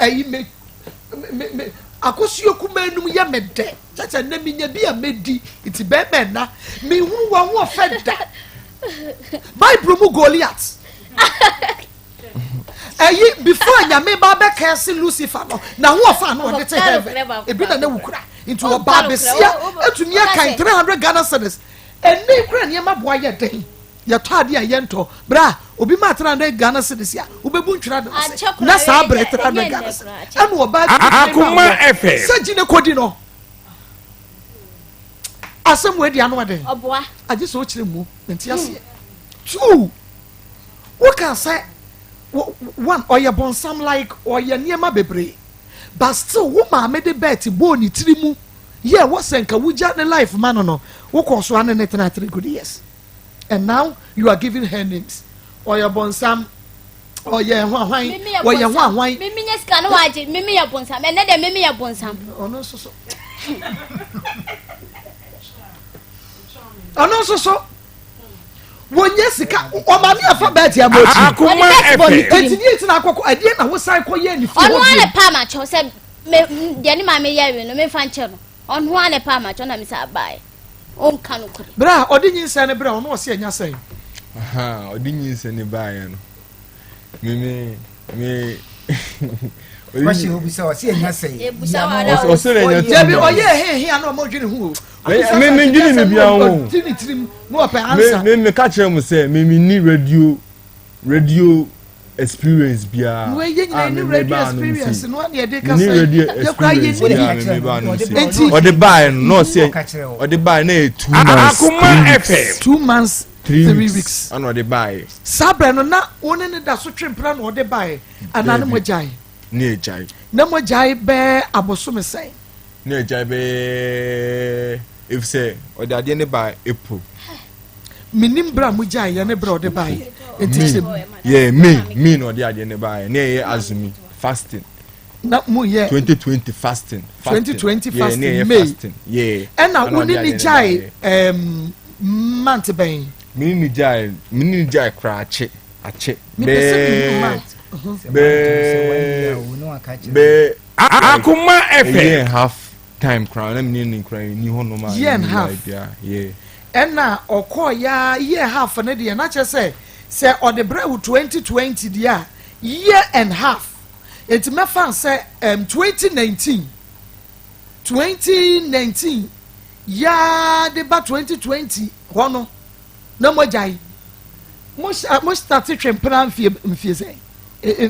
Ɛyi me me me akosua kumaa num yɛ me dɛ kyɛ sɛ nnɛ menya bi a mɛdi nti bɛrima ɛna mehunu wɔn ho ɔfɛ da. Bible mu Goliath ɛyi before nyame ba bɛ kɛse Lucifer no na ho ɔfa no ɔde te heaven ebi na na wukura nti ɔbaa besia etumi akan 300 Ghana cedis ɛnne kura nneɛma boa yɛ den. Yɛtɔ adeɛ a yɛntɔ. Berɛ a obi maa 300 Ghana cedis a, wobɛbu ntwerɛ ade no ase. Na saa berɛ 300 Ghana cedis ɛna ɔbaa tumi maa wɔ sɛ gye ne kɔdi no. Asɛm wei di ano ɛden. Agye sɛ ɔkyerɛ mu mente aseɛ. Two, woka sɛ one ɔyɛ bɔnsam like ɔyɛ nneɛma bebree but still wo maame de bɛɛte bɔɔ ne tiri mu yɛ wɔ sɛ nka wogya ne life ma no no wokɔɔ so ane ne tena 3 good years. And now you are giving her names. Ɔyɛ bɔnsam. Ɔyɛ ho ahwan. Ɔyɛ ho ahwan. Mimi nyɛ sika no wagye. Mimi yɛ bɔnsam. Ɛnɛ deɛ mimi yɛ bɔnsam. Ɔno nso so. Ɔno nso so. Wɔnyɛ sika. Ɔmaame afa bɛɛti ama okyi. Akoma ɛfɛ. Eti ni eti na akɔkɔ. Ɛdeɛ na wosan kɔ yɛ ne fie hɔ bio. Ɔno ara na pa ama kyɛw sɛ me deɛ ne maame yɛ we no me nfa nkyɛ no. Ɔno ara na pa ama kyɛw na me sa abae. Ɔnka nokorɛ. Berɛ a ɔde nyinsɛn no brɛɛ wo no, ɔse anya sɛn? Ahaa, ɔde nyinsɛn no baeɛ no, me me me. Question obi sɛ ɔse anya sɛn? Ɔse na anya Dabi ɔyɛ hehe a na ɔmo dwene ho o. Me me dwene biribiara ho. Ɔdi ne tirim na ɔpɛ ansa. Me me ka kyerɛ mo sɛ me me ni radio radio experience biara a me me baa no nti me ni radio experience biara me me baa no nti ɔde baa no na ɔsɛ ɔde baa na yɛ 2 months 3 weeks 2 months 3 weeks ɛna ɔde baa yɛ. Saa bɛrɛ no na wɔn ne ne da so twe mpena na ɔde baa yɛ anaa ne mo gyae? Ne gyae. Na mo gyae bɛɛ abosome sɛn? Ne gyae bɛɛ efisɛ ɔde adeɛ ne baa April. Menim berɛ a mogyaeɛ ne berɛ a ɔde baeɛ nti kyerɛ mu. Yeah, May na ɔde adeɛ ne baeɛ na ɛyɛ azumi fasting. Na mo yɛ 2020 fasting. 2020 fasting, yeah, May. Fasting, yeah. Ɛna wo ne ne gyae month bɛn? Me ne ne gyae, me ne ne gyae koraa akye akye. Bɛɛ bɛɛ bɛɛ. Akoma FM. A year and half time koraa na me ne ne koraa ni hɔ nom a. Year and half. Yeah. Ɛna ɔkɔɔ ya year half ne deɛ na kyerɛ sɛ sɛ ɔde brɛ wo 2020 deɛ a, year and half, eti mɛfa sɛ 2019 2019 yaa de ba 2020 hɔ no na mo agyae. Mo start twe mpena mfie sɛ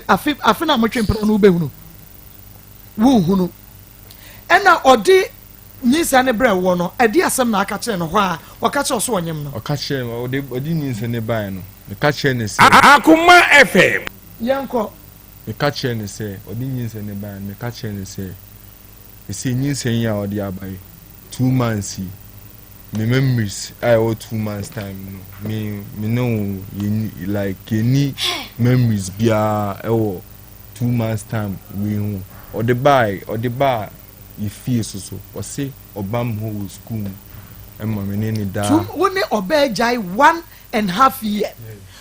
afe na mo twe mpena no wobɛhunu wonhunu. Ɛna ɔde nyinsɛn ne brɛ wɔ no, ɛde asɛm na aka kyerɛ no hɔ a ɔka kyerɛ ɔso ɔnyem no? Ɔka kyerɛ no, ɔde nyinsɛn ne baeɛ no, meka kyerɛ no sɛ. Akoma FM. Yɛnkɔ. Meka kyerɛ no sɛ ɔde nyinsɛn ne baeɛ no, meka kyerɛ no sɛ ɛsɛ nyinsɛn yi a ɔde aba yi, 2 months yi, me memories a ɛwɔ 2 months time no, me ne wo yɛni like yɛni memories biara ɛwɔ 2 months time wei ho. Ɔde baeɛ, ɔde baa yɛ fie so so ɔse ɔba mu hɔ wɔ school mu ɛma me ne ne daa. Two, wo ne ɔbaa gyae 1½ year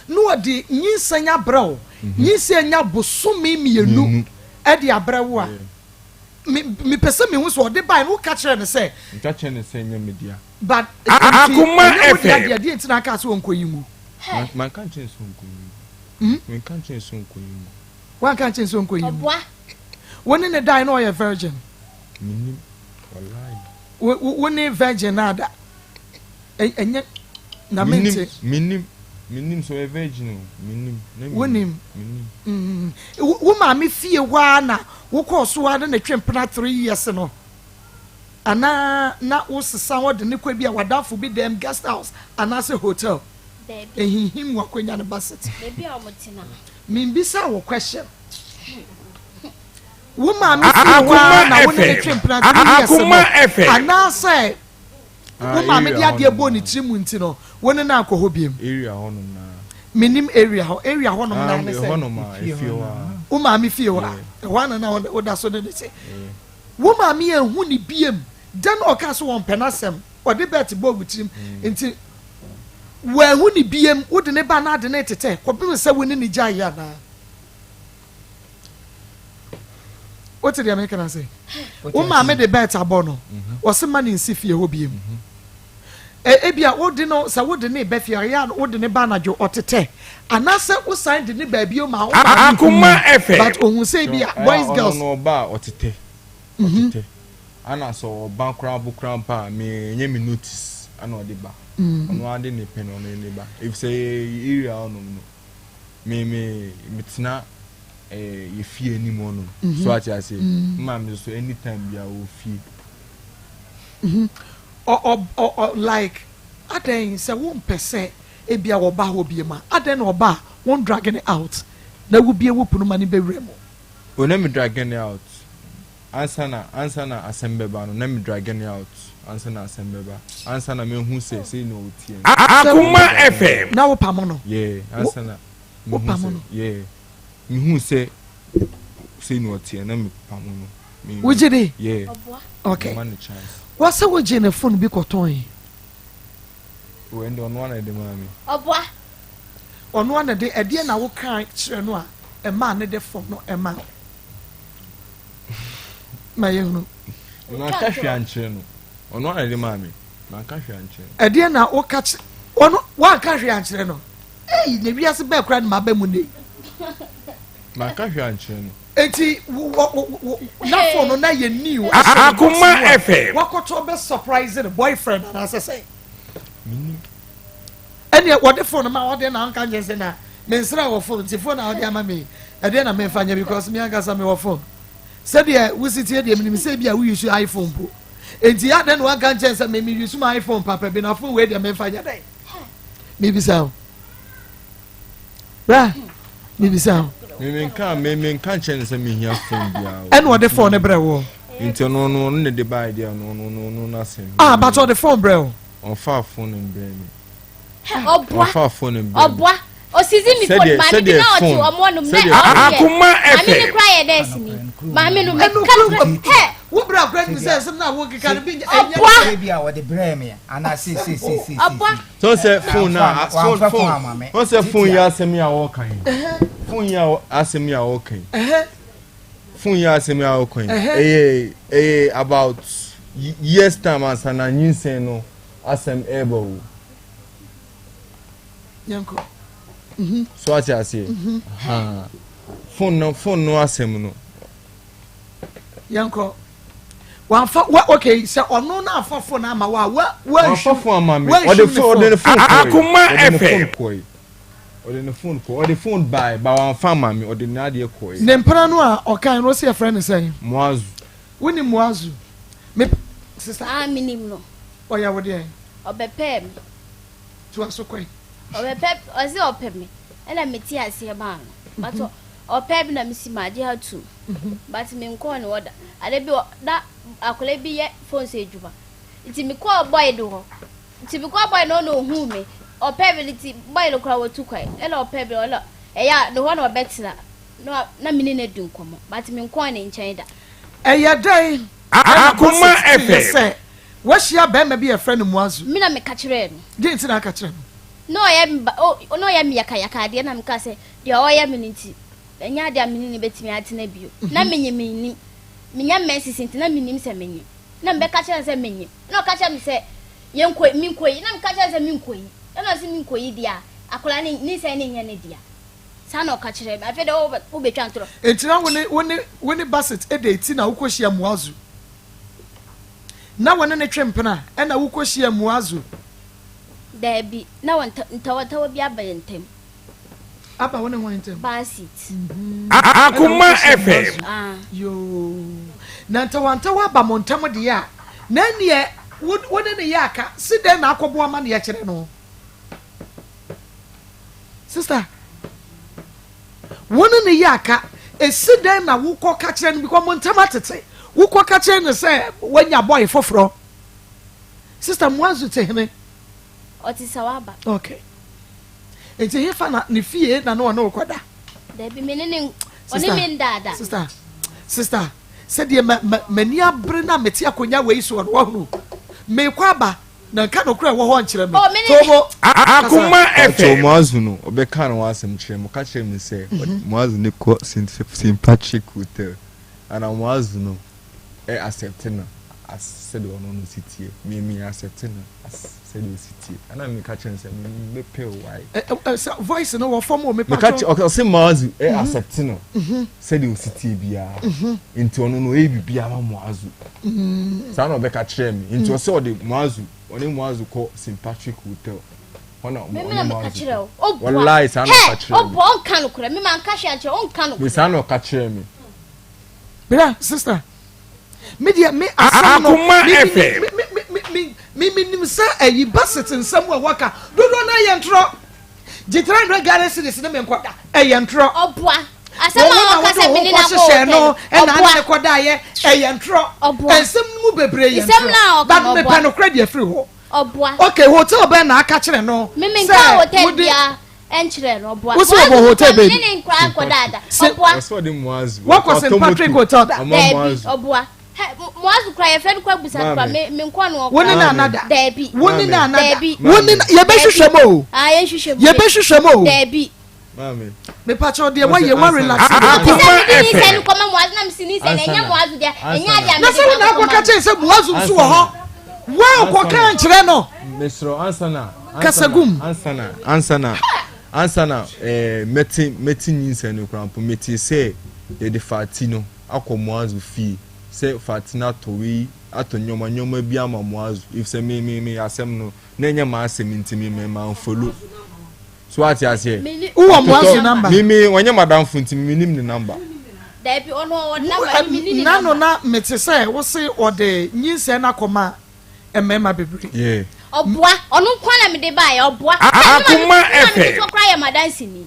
na ɔde nyinsɛn abrɛ wo, nyinsɛn nya bosome 2 ɛde abrɛ wo a, mepɛ sɛ mehu sɛ ɔde bae no, woka kyerɛ no sɛ? Nka kyerɛ no sɛ nyɛ me dea. But Akoma ɛnyɛ wo dea FM. deɛ, deɛ nti na aka sɛ ɔnkɔyi ngu? Manka nkyerɛ sɛ ɔnkɔyi ngu. Menka nkyerɛ sɛ ɔnkɔyi ngu. Wanka nkyerɛ sɛ ɔnkɔyi ngu? Wo ne ne dae na ɔyɛ virgin? Menim wallahi. Wo ne virgin na ada? Ɛnyɛ na mente. Menim, menim sɛ ɔyɛ virgin o, menim. Wonim? Wo maame fie hɔ ara na wokɔɔ so ara ne ne twe mpena 3 years no anaa na wosesa hɔ de ne kɔ bi a wadamfo bi dɛm, guest house anaasɛ hotel? Ehinhim wakonya no basit. Baabi a wɔn tena. Membisa wo question. Wo maame fie hɔ ara na wo ne ne twe mpena 3 years no anaasɛ wo maame de adeɛ bɔɔ ne tiri mu nti no wo ne no akɔ hɔ biem? Area hɔnom na. Menim area hɔ, area hɔnom na ne sɛ hɔnom a efie hɔ a. Wo maame fie hɔ a, ɛhɔ ana na woda so ne ne te? Wo maame ehu ne biem dɛn na ɔka so wɔn pɛ n'asɛm, ɔde bɛɛte bɔɔ wo tirim nti wɔahu ne biem, wode ne ba na ade ne tetɛ kɔpem sɛ wo ne ne gyae anaa? Wote deɛ meka no ase? Wo maame de bɛt abɔ no, ɔse ma ne nsi fie hɔ biem. Ebia wode no sɛ wode ne ba fie a, ɛyɛ a wode ne ba anadwo ɔtetɛ anaasɛ wosan de ne baa bio ma wo maame hu but ohun sɛ ebia boys girls. Ɔno no ɔba a ɔtetɛ, ɔtetɛ. Ana sɛ ɔba koraa mpo koraa mpo a me ɛnyɛ me notice ana ɔde ba. Ɔno ara de ne pɛ na ɔno de ba. Efisɛ yɛ area hɔnom no me me metena eh, yɛ fie anim hɔnom. Mm-hmm. So ate ase. Mm-hmm. Mma me so anytime bia wɔ fie. Mm-hmm. Ɔ ɔ ɔ ɔ like adɛn sɛ wompɛ sɛ ebia wɔba hɔ bie ma adɛn na ɔba a won drag ne out na wobie wo pono ma ne bɛwura mu. O na me drag ne out. Ansa na ansa na asɛm bɛba no na me drag ne out ansa na asɛm bɛba ansa na mehu sɛ sei na ɔteɛ no. Akoma FM. Na wopamo no. Yeah ansa na mehu sɛ yeah. Mehuu sɛ sei na ɔteɛ na mepamo no. Wogye di? Yeah. Okay. Mema no chance. Wɔsɛ wogye ne phone bi kɔtɔn yi. O ɛnde ɔno ana de maa me. Ɔboa. Ɔno ana de ɛdeɛ na woka kyerɛ no a ɛmaa ne de phone no ɛma wo. Ma yɛhunu. Manka hwee ankyerɛ no. Ɔno ana de maa me. Manka hwee ankyerɛ no. Ɛdeɛ na woka kyerɛ ɔno wanka hwee ankyerɛ no. Ei, na wiase bɛɛ koraa na maba mu nnɛ yi. Manka hwee ankyerɛ no. Enti na phone no na yɛ new. Akoma FM. Wakɔtɔ bɛ surprise no boyfriend anaasɛ sɛ. Menim. Ɛnneɛ wɔde phone ma wɔde na anka nkyɛn sɛ na mensra wɔ phone nti phone a wɔde ama me ɛdeɛ na memfa nyɛ because me ankasa mewɔ phone. Sɛdeɛ wosi tie deɛ menim sɛ bi a woyi so iPhone po. Enti adɛn na wanka nkyɛn sɛ me meyi so ma iPhone papa bi na phone wei deɛ memfa nyɛ dɛn. Mebisa o. Bra, mebisa o. Menka menka nkyɛn ne sɛ mehia phone biara. Ɛna ɔde phone ne brɛ wo. Nti ɔno ɔno ɔno na de baa deɛ ɔno ɔno ɔno ɔno n'asɛm. Ah, but ɔde phone brɛ wo. Ɔfa phone brɛ mi. Ɔboa. Ɔfa phone brɛ mi. Ɔboa. Osisi mi phone maame bi na ɔte ɔmo ɔnom na ɔmo yɛ. Maame ne kura yɛ nɛɛse ni. Maame no mɛ ka hɛ. Wo bra kura nim sɛ ɛsɛm na wo keka no bi nyɛ. Ɔboa. Ebi a ɔde brɛ mi ana se se se se. Ɔboa. So sɛ phone na phone phone wɔn sɛ phone yi asɛm yi a wɔka yi phone yi asɛm yi a wɔka yi phone yi asɛm yi a wɔka yi ɛyɛ ɛyɛ about years time ansa na nyinsɛn no asɛm ɛɛba o. Yɛnkɔ. So ate aseɛ phone no phone no asɛm no. Yɛnkɔ. Wamfa wa okay sɛ ɔno na afa phone ama wa wa wa Wamfa phone ama me. Ɔde phone ɔde ne phone kɔe. Akoma Ɔde ne FM. phone kɔe. Ɔde ne phone kɔe. Ɔde phone bae ba wamfa ama me. Ɔde n'adeɛ kɔe. Ne mpena no a ɔkae no ɔsi yɛfrɛ no sɛn? Muazu. Wonim Muazu? Me sister. Ah, menim no. Ɔyɛ wo deɛn? Ɔbɛpɛɛ me. Toa so kɔe. Ɔbɛpɛ ɔse ɔpɛ me ɛna mete aseɛ maa no but ɔpɛ me na mesi magye atum but menkɔɔ ne hɔ da ade bi na akwadaa bi yɛ phone so adwuma nti mekɔɔ boy no hɔ nti mekɔɔ boy no hɔ na ohuu me ɔpɛ me no nti boy no koraa watu kwan ɛna ɔpɛ me ɔna ɛyɛ a ne hɔ na ɔbɛtena na na me ne no adi nkɔmmɔ but menkɔɔ ne nkyɛn da. Ɛyɛ dɛn na Akoma Mose teeɛ FM. sɛ wahyia barima bi a yɛfrɛ no Muazu? Me na meka kyerɛɛ no. Deɛn nti na aka kyerɛɛ no? Na ɔyɛ me ba o na ɔyɛ me yakayaka adeɛ na meka sɛ deɛ ɔyɛ me no nti ɛnyɛ adeɛ a me ne no bɛtumi atena bio. Na menyim mennim. Menya menses nti na mennim sɛ menyim. Na mebɛka kyerɛ no sɛ menyim. Na ɔka kyerɛ me sɛ yɛnkɔ menkɔyi. Na meka kyerɛ no sɛ menkɔyi. Ɛna ɔse menkɔyi deɛ a akwadaa no nyinsɛn no nyɛ ne dea. Saa na ɔka kyerɛɛ me. Afei deɛ wobɛtwa ntorɔ. Enti na wo ne wo ne wo ne Basit date na wokɔhyia Muazu. Na wo ne no twe mpena ɛna wokɔhyia Muazu. Daabi, na wɔ ntawantawa bi aba yɛn ntam. Aba wo ne hwan ntam? Basit. Akoma FM. Yoo, na ntawantawa aba mo ntam deɛ a, na ɛnneɛ wo ne no yɛ aka, si dɛn na akɔboa ma neɛ kyerɛ no? Sister, wo ne no yɛ aka, esi dɛn na wokɔ ka kyerɛ no because mo ntam atete, wokɔ ka kyerɛ no sɛ wanya boy foforɔ. Sister Muazu te hene? Ɔte Sawaba. Okay. Nti hefa na ne fie na ne ɔne wo kɔda? Dabi me ne ne ɔne me ndaada. Sister, sister, sɛdeɛ ma ma m'ani abere na mete akonnwa wei soɔ no wahunu. Mekɔ aba na nka nokorɛ ɛwɔ hɔ nkyerɛ me. Oh, me ne Tobo. Akoma Ɔkyɛw FM. Muazu no, ɔbɛka ne ho asɛm kyerɛ me. Ɔka kyerɛ me sɛ Muazu ne kɔ St. Patrick Hotel. Ana Muazu no ɛ accept no as sɛdeɛ ɔno no si teɛ me me accept no as sɛdeɛ ɔsi teɛ ɛna me ka kyerɛ no sɛ me me pɛ o why. Ɛ ɛ sɛ voice no wɔ fam o me pa kyɛw. Ɔse Muazu ɛ mhm. accept no mhm. sɛdeɛ ɔsi teɛ biara mhm. nti ɔno no ɔyɛ biribiara ma Muazu saa na ɔbɛka kyerɛ me nti ɔsɛ ɔde Muazu ɔne Muazu kɔ St Patrick Hotel hɔ na ɔne Muazu kɔ walayi saa na ɔka kyerɛ me. Ɔbɔ ɔnka no korɛ me ma nka hwɛ ankyerɛ ɔnka no korɛ. Me saa na ɔka kyerɛ me. Bra sister me deɛ me asɛm no Akoma me FM. me me me me me me nim sɛ ɛyi basit nsɛm a wɔka dodoɔ no ɛyɛ ntorɔ gye 300 Ghana cedis ne me nkɔda ɛyɛ ntorɔ Ɔboa. Asɛm wɔn a na ɔka wɔde sɛ wɔn me ne kɔ no akɔ hyehyɛ hotel no no, ɛna ane ɔboa. ne kɔdaeɛ ɛyɛ ntorɔ Ɔboa. nsɛm no mu bebree yɛ Nsɛm no a ntorɔ ɔka but no, mepɛ ɔboa. nokorɛ deɛ firi hɔ Ɔboa. okay hotel bɛn na aka kyerɛ no Me menka sɛ hotel wode biara nkyerɛ no, ɔboa. Wo sɛ wɔbɔ hotel Me baabi. ne ne nkora nkɔda da. Se- Ɔboa. Ɔsɛ ɔde Muazu. Wakɔ St. Patrick Hotel da? Ɔma Daabi, Muazu. ɔboa. Hɛ, Muazu kora yɛfrɛ no kora busa no kora, Maame. me me nkɔ no Wo ne ɔkora. no anada? Daabi. Wo ne no Maame. anada? Daabi. Wo ne no yɛbɛhwehwɛ mu o. Ah, yɛnhwehwɛ mu. Yɛbɛhwehwɛ mu o. Daabi. Maame. Mepakyɛw deɛ woayɛ wa relax. Akoma Sɛ mede nyinsɛn FM. no kɔma Muazu na mesi nyinsɛn no ɛnyɛ Muazu deɛ, ɛnyɛ adeɛ a Na mede sɛ wo na ba akɔka akɔma no. kyerɛ sɛ Muazu nso wɔ hɔ. Woankɔka ankyerɛ no. Mesrɛ ansa na. Kasa gu mu. Ansa na ansa na ansa na ɛɛ mɛte mɛte nyinsɛn no koraa mpo metee sɛ yɛde Fati no akɔ Muazu fie sɛ Fati no atɔ wei atɔ nneɛma nneɛma bi ama Muazu efisɛ me me me asɛm no na ɛnyɛ m'asɛm nti me me manfolo so ate aseɛ. Wowɔ Muazu namba? Me me ɔnyɛ m'adamfo nti me menim ne namba. Dabi ɔno ɔwɔ namba me menni ne Nano namba. na mete sɛ wose ɔde nyinsɛn no akɔma mmarima bebree. Yeah. Ɔboa, ɔno nko ara na mede baeɛ, ɔboa. Akoma Me maame FM. ketewa koraa yɛ m'adanseni.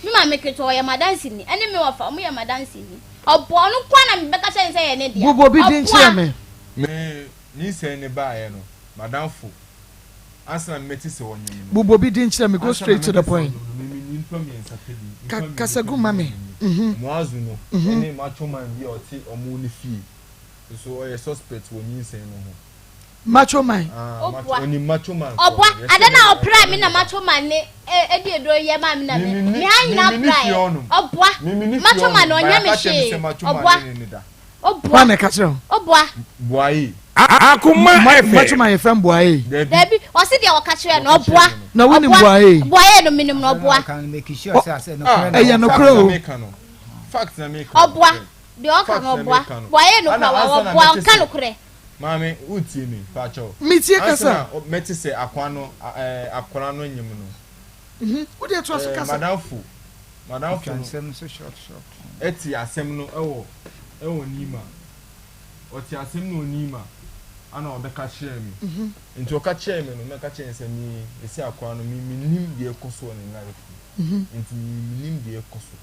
Me maame ketewa ɔyɛ m'adanseni, ɛne me wɔfa, wɔn yɛ m'adanseni. Ɔboa, ɔno nko ara na mebɛka kyerɛ no sɛ ɛyɛ ne dea. Bobɔ bi din kyerɛ Ɔboa. me. Me nyinsɛn no baeɛ no, m'adamfo, ansa na mɛte sɛ ɔnyem no. Bobɔ bi din kyerɛ me, go Ansa na straight to mɛte the sɛ point. ɔnyem no, me me nnipa mmiɛnsa pɛ bi, nnipa Ka mmienu kasa pɛ gu bi ma na me. menim. Muazu no ne macho man bi a ɔte wɔn ne fie nso ɔyɛ suspect wɔ nyinsɛn no ho. Macho man. Ah, macho, Ɔboa. onim macho man Ɔboa. koraa. Yɛsɛ Ada na bɛyɛ ɔpra ɔne me na ne ba. macho man ne ɛdi eduro yɛ maa me na Me me me me ni ha me nyinaa me ni pra fie yɛ. hɔnom. Ɔboa. Me me ni fie Macho man hɔnom. na Ba ɔnyɛ yɛaka me kyerɛ me hwee. sɛ macho man Ɔboa. ne ne ne da. Ɔboa. Hwan na ɛka kyerɛ wo? Ɔboa. Boaye. Akoma Ma FM. macho man yɛfrɛ no Boaye. Dabi. Dabi, ɔse deɛ ɔka kyerɛ no, Ɔka ɔboa. kyerɛ me no. Na wonim Ɔboa. Boaye? Boaye no menim no, ɔboa. Asɛm na ɔka no, make sure sɛ asɛ nokorɛ na Ɛyɛ ɔka. nokorɛ Fact na o. meka no. Fact na meka no. Ɔboa. Deɛ ɔka Fact no na ɔboa. meka no. Boaye no Ana kora ansa na ɔboa, mɛte ɔnka sɛ nokorɛ. Maame, wotie me, pakyɛw. Metie Ansa kasa. na mɛte sɛ akoa no, ɛɛ, akwadaa no nyem no. Mhm. Wo deɛ toa so Ɛɛ, kasa. madamfo, madamfo Twa no nsɛm no so short short. ɛte asɛm no ɛwɔ, ɛwɔ Nima. Ɔte asɛm no wɔ Nima, ana ɔbɛka kyerɛɛ me. Nti ɔka kyerɛɛ me no, mɛka kyerɛɛ no sɛ me, ɛsɛ akoa no, me, mennim deɛ ɛkɔ so wɔ ne life mu. Nti me, mennim deɛ ɛkɔ so.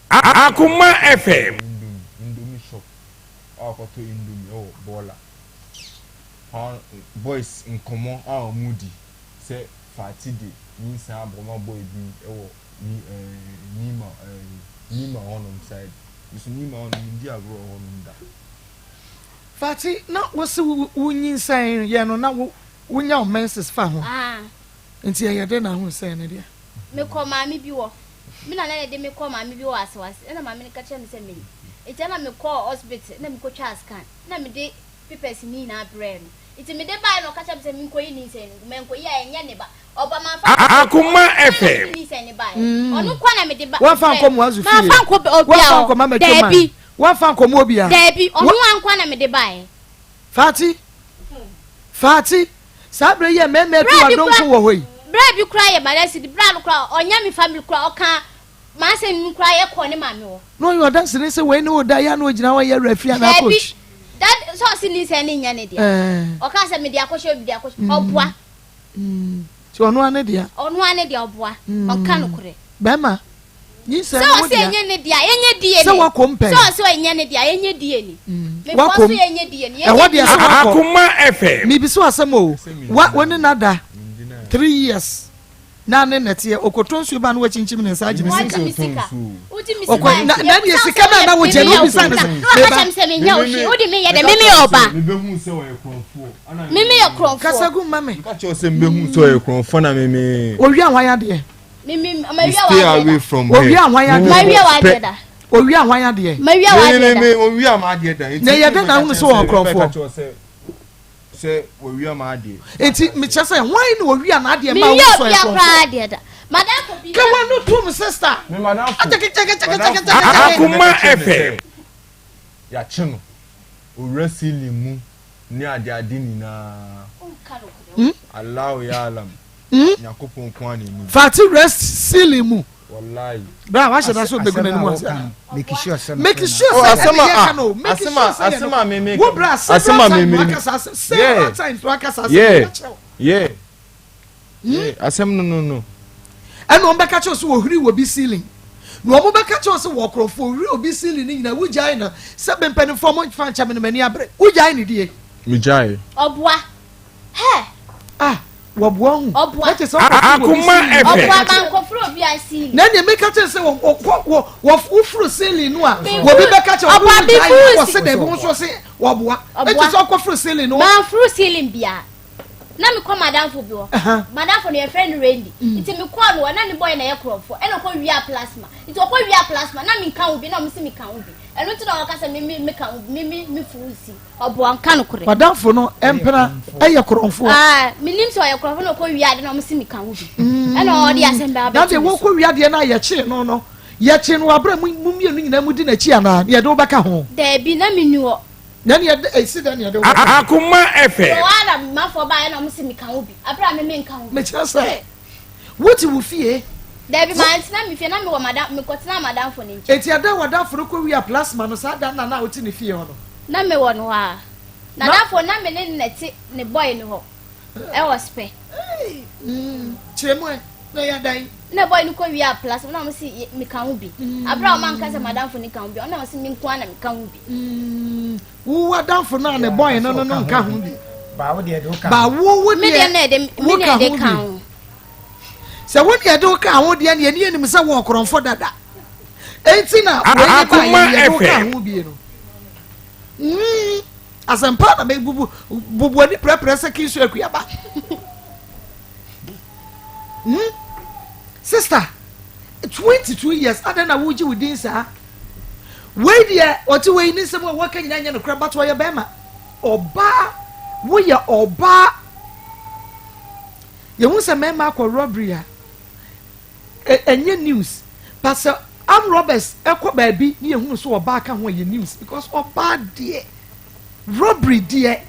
Akoma FM. Indomie, Indomie shop a ɔkɔtɔ indomie ɛwɔ bɔɔla. Hɔn boys nkɔmɔ a wɔn di sɛ Fati de nyinsɛn abɔ ma boy bi ɛwɔ ni ɛɛ Nima ɛɛ Nima hɔnom side. Me so Nima hɔnom me ndi agorɔ wɔ hɔnom da. Fati na wose wo wo nyinsɛn yɛ no na wo wonya wo menses fa ho Ah. nti ɛyɛ dɛn na ahunu sɛ ɛno dea? Mekɔ maame bi hɔ. Me nana na ɛde me kɔɔ maame bi hɔ wɔ Asawase ɛna maame no ka kyerɛɛ me sɛ menni. Nti ɛna mekɔɔ hospital ɛna mekɔtwaa scan ɛna mede papers no nyinaa brɛɛ no. Nti mede baeɛ na ɔka kyerɛɛ me sɛ menkɔyi nyinsɛn no ngu. Mankɔyi a ɛnyɛ ne ba. Ɔba mamfa ankɔ obi hɔ. Akoma Ɔno nko ara na FM. mede nyinsɛn no baeɛ. Ɔno nko ara na mede ba Woamfa brɛɛ ankɔ no. Muazu fie? Mamfa ankɔ obiara Woamfa hɔ. ankɔ Mama Twam? Daabi. Woamfa ankɔma obiara? Daabi. Ɔno Wo. ara nko ara na mede baeɛ. Fati! Fati! Saa berɛ yi a mmarima atu Bra bi adonko kora wɔ hɔ yi. Bra bi kora yɛ m'adanseni bra no kora ɔnyɛ me family kora ɔka m'asɛm mu kora yɛ kɔ ne maame hɔ. Na ɔyɛ ɔdanseni sɛ wei ne wo da yɛ a na ɔgyina hɔ yɛ referee anaa Daabi coach. dad sɛ ɔse ne nsɛn ne nyɛ ne dea Ɛɛ. ɔka sɛ mede akɔhyɛ obi de akɔhyɛ ɔboa. Nti ɔno ara ne dea. Ɔno ara ne dea ɔboa ɔnka nokorɛ. Bɛrima Nyinsɛn Sɛ no wo ɔse dea. ɛnyɛ ne dea yɛnyɛ DNA. Sɛ wakɔ mu pɛn. Sɛ ɔse ɛnyɛ ne dea yɛnyɛ DNA. Meboa Wakɔ so mu. yɛnyɛ DNA. Ɛhɔ deɛ sɛ wakɔ. Akoma FM. Mebisa wo asɛm o, wa wo ne no ada 3 years na ne nɛteɛ ɔkɔtɔ nsuo ba na wakyinkyim ne nsa agye ne Wagye sika. me sika. Wogye me sika. Ɔkɔ na na deɛ sika no a na wogye no wobisa no sɛ Na waka kyerɛ me sɛ menyɛ wo hwee. Wode me yɛ dɛ? Me meyɛ ɔbaa. Mebɛhu sɛ ɔyɛ korɔmfoɔ. Me meyɛ korɔmfoɔ. Kasa gu ma me. Meka kyerɛ wo sɛ mebɛhu sɛ ɔyɛ korɔmfoɔ na me me. Owia hwan adeɛ? Me stay away from her. Owia hwan adeɛ? Mawia w'adeɛ da. Owia hwan adeɛ? Mawia w'adeɛ da. Me me owia m'adeɛ da. Na ɛyɛ dɛn na ahunu sɛ wɔwɔ nkorɔfoɔ? Sɛ wɔwia m'adeɛ. Nti mekyerɛ sɛ hwan na owia n'adeɛ ma Mewia wo sɔ obia nkorɔfoɔ? koraa adeɛ da. Madamfo bi. Ka w'ano tom sister. Me madamfo. Akyɛkyɛkyɛkyɛkyɛkyɛkyɛ. Akoma FM. Yɛakye no owura ceiling mu ne adeade nyinaa. Allahu ya'alam. Nyankopɔn nko ara na ɛnim. Fati rest ceiling mu. Wallahi. Bra wahyɛ da so begu n'anim ase. Make sure sɛ Make sure Oh, sɛ asɛm ɛne a yɛ ka no. Make asɛm sure a sɛ yɛ asɛm no. a me me Wo bra asɛm several a me times me wakasa asɛm several Yeah. times wakasa asɛm Yeah. ka kyerɛ wo. Yeah. Yeah. Asɛm no no no. Ɛna wɔn bɛka kyerɛ sɛ wɔhuri wɔ bi ceiling. Na wɔn bɛka kyerɛ sɛ wɔ korɔfo wɔhuri obi ceiling ne nyinaa wogyae no sɛ mpanimfoɔ mo fa nkyɛn me no m'ani abere wogyae ne die. Megyae. Ɔboa. Hɛ! Ah, wɔboa ho. Ɔboa. Na kyerɛ sɛ ɔkɔforo obi Akoma ceiling. FM. Ɔboa mankɔforo obi a ceiling. Na ɛnna meka kyerɛ sɛ wɔ wɔ wɔ wɔ woforo ceiling no a Meforo- wɔbi bɛka kyerɛ Ɔboa, wɔn gyae meforo wɔ se dɛbi wɔn nso se wɔboa. Ɔboa. Eti sɛ ɔkɔforo ceiling no. Manforo ceiling biara. Na mekɔ madamfo bi hɔ. Aha. Madamfo no yɛfrɛ no Randy. Nti mekɔɔ no hɔ na ne boy na ɛyɛ korɔmfoɔ. Ɛna ɔkɔ wia plasma. Nti ɔkɔ wia plasma na menka ho bi na ɔmo se meka ho bi. Ɛno nti na ɔka sɛ me me meka ho bi me me me furu si. Ɔboa nka nokorɛ. W'adamfo no mpena yɛ korɔmfoɔ. Ah, menim sɛ ɔyɛ korɔmfoɔ na ɔkɔ wia ade na ɔmo se meka ho bi. Ɛna ɔde asɛm bɛ Na abɛto deɛ me so. wɔkɔ wia deɛ no a yɛkyee no no, yɛkyee no wɔ aberɛ a mo mo mmienu nyinaa modi n'akyi anaa? Na yɛde wo bɛka ho. Daabi, na menni hɔ. Na ɛne yɛde, ɛsi dɛn na yɛde wo bɛka ho? Akoma FM. Wɔ hɔ ara na mafoɔ baeɛ na ɔmo se meka ho bi, aberɛ a me menka ho bi. Mekyerɛ sɛ, wote wo fie. Daabi, mantena me fie, na mewɔ madam, mekɔtenaa m'adamfo no nkyɛn. Enti ɛda a w'adamfo no kɔwiaa plasma no, saa da no na na wote ne fie hɔ no? Na mewɔ no hɔ ara. N'adamfo, na me ne no na ɛte ne boy no hɔ ɛwɔ spɛ. Ei, mm, kyerɛ mu ɛ, na ɛyɛ dɛn? Na boy no kɔwiaa plasma, na wɔn se meka ho bi. Aberɛ a wɔn anka sɛ m'adamfo no ka ho bi, ɔno na wɔn se me nko ara na meka ho bi. Mm, wo w'adamfo no a ne boy no no no nka ho bi. Ba wo deɛ de wo ka Ba ho. wo wo Me deɛ na deɛ ɛde, me wo na ka ɛde ho ka bi. ho. Sɛ wo deɛ de wo ka ho deɛ neɛ ne yɛnim sɛ wɔ ɔkorɔmfo dada. Enti na wei ne ba Akoma yɛ deɛ de wo ka FM. ho bie no. Mm, asɛmpa na mebubu bubu ani prɛprɛ sɛ kinsu akuaba. Mm, sister, 22 years adɛn na wogye wo din saa? Wei deɛ ɔte wei ne nsɛm a wɔka nyinaa nyɛ nokorɛ but ɔyɛ bɛrima. Ɔbaa, woyɛ ɔbaa. Yɛhu sɛ mmarima akɔ robbery a, ɛnyɛ news. But sɛ armed robbers ɛkɔ baabi ne yɛhunu sɛ ɔbaa ka ho a, ɛyɛ news because ɔbaa deɛ, robbery deɛ.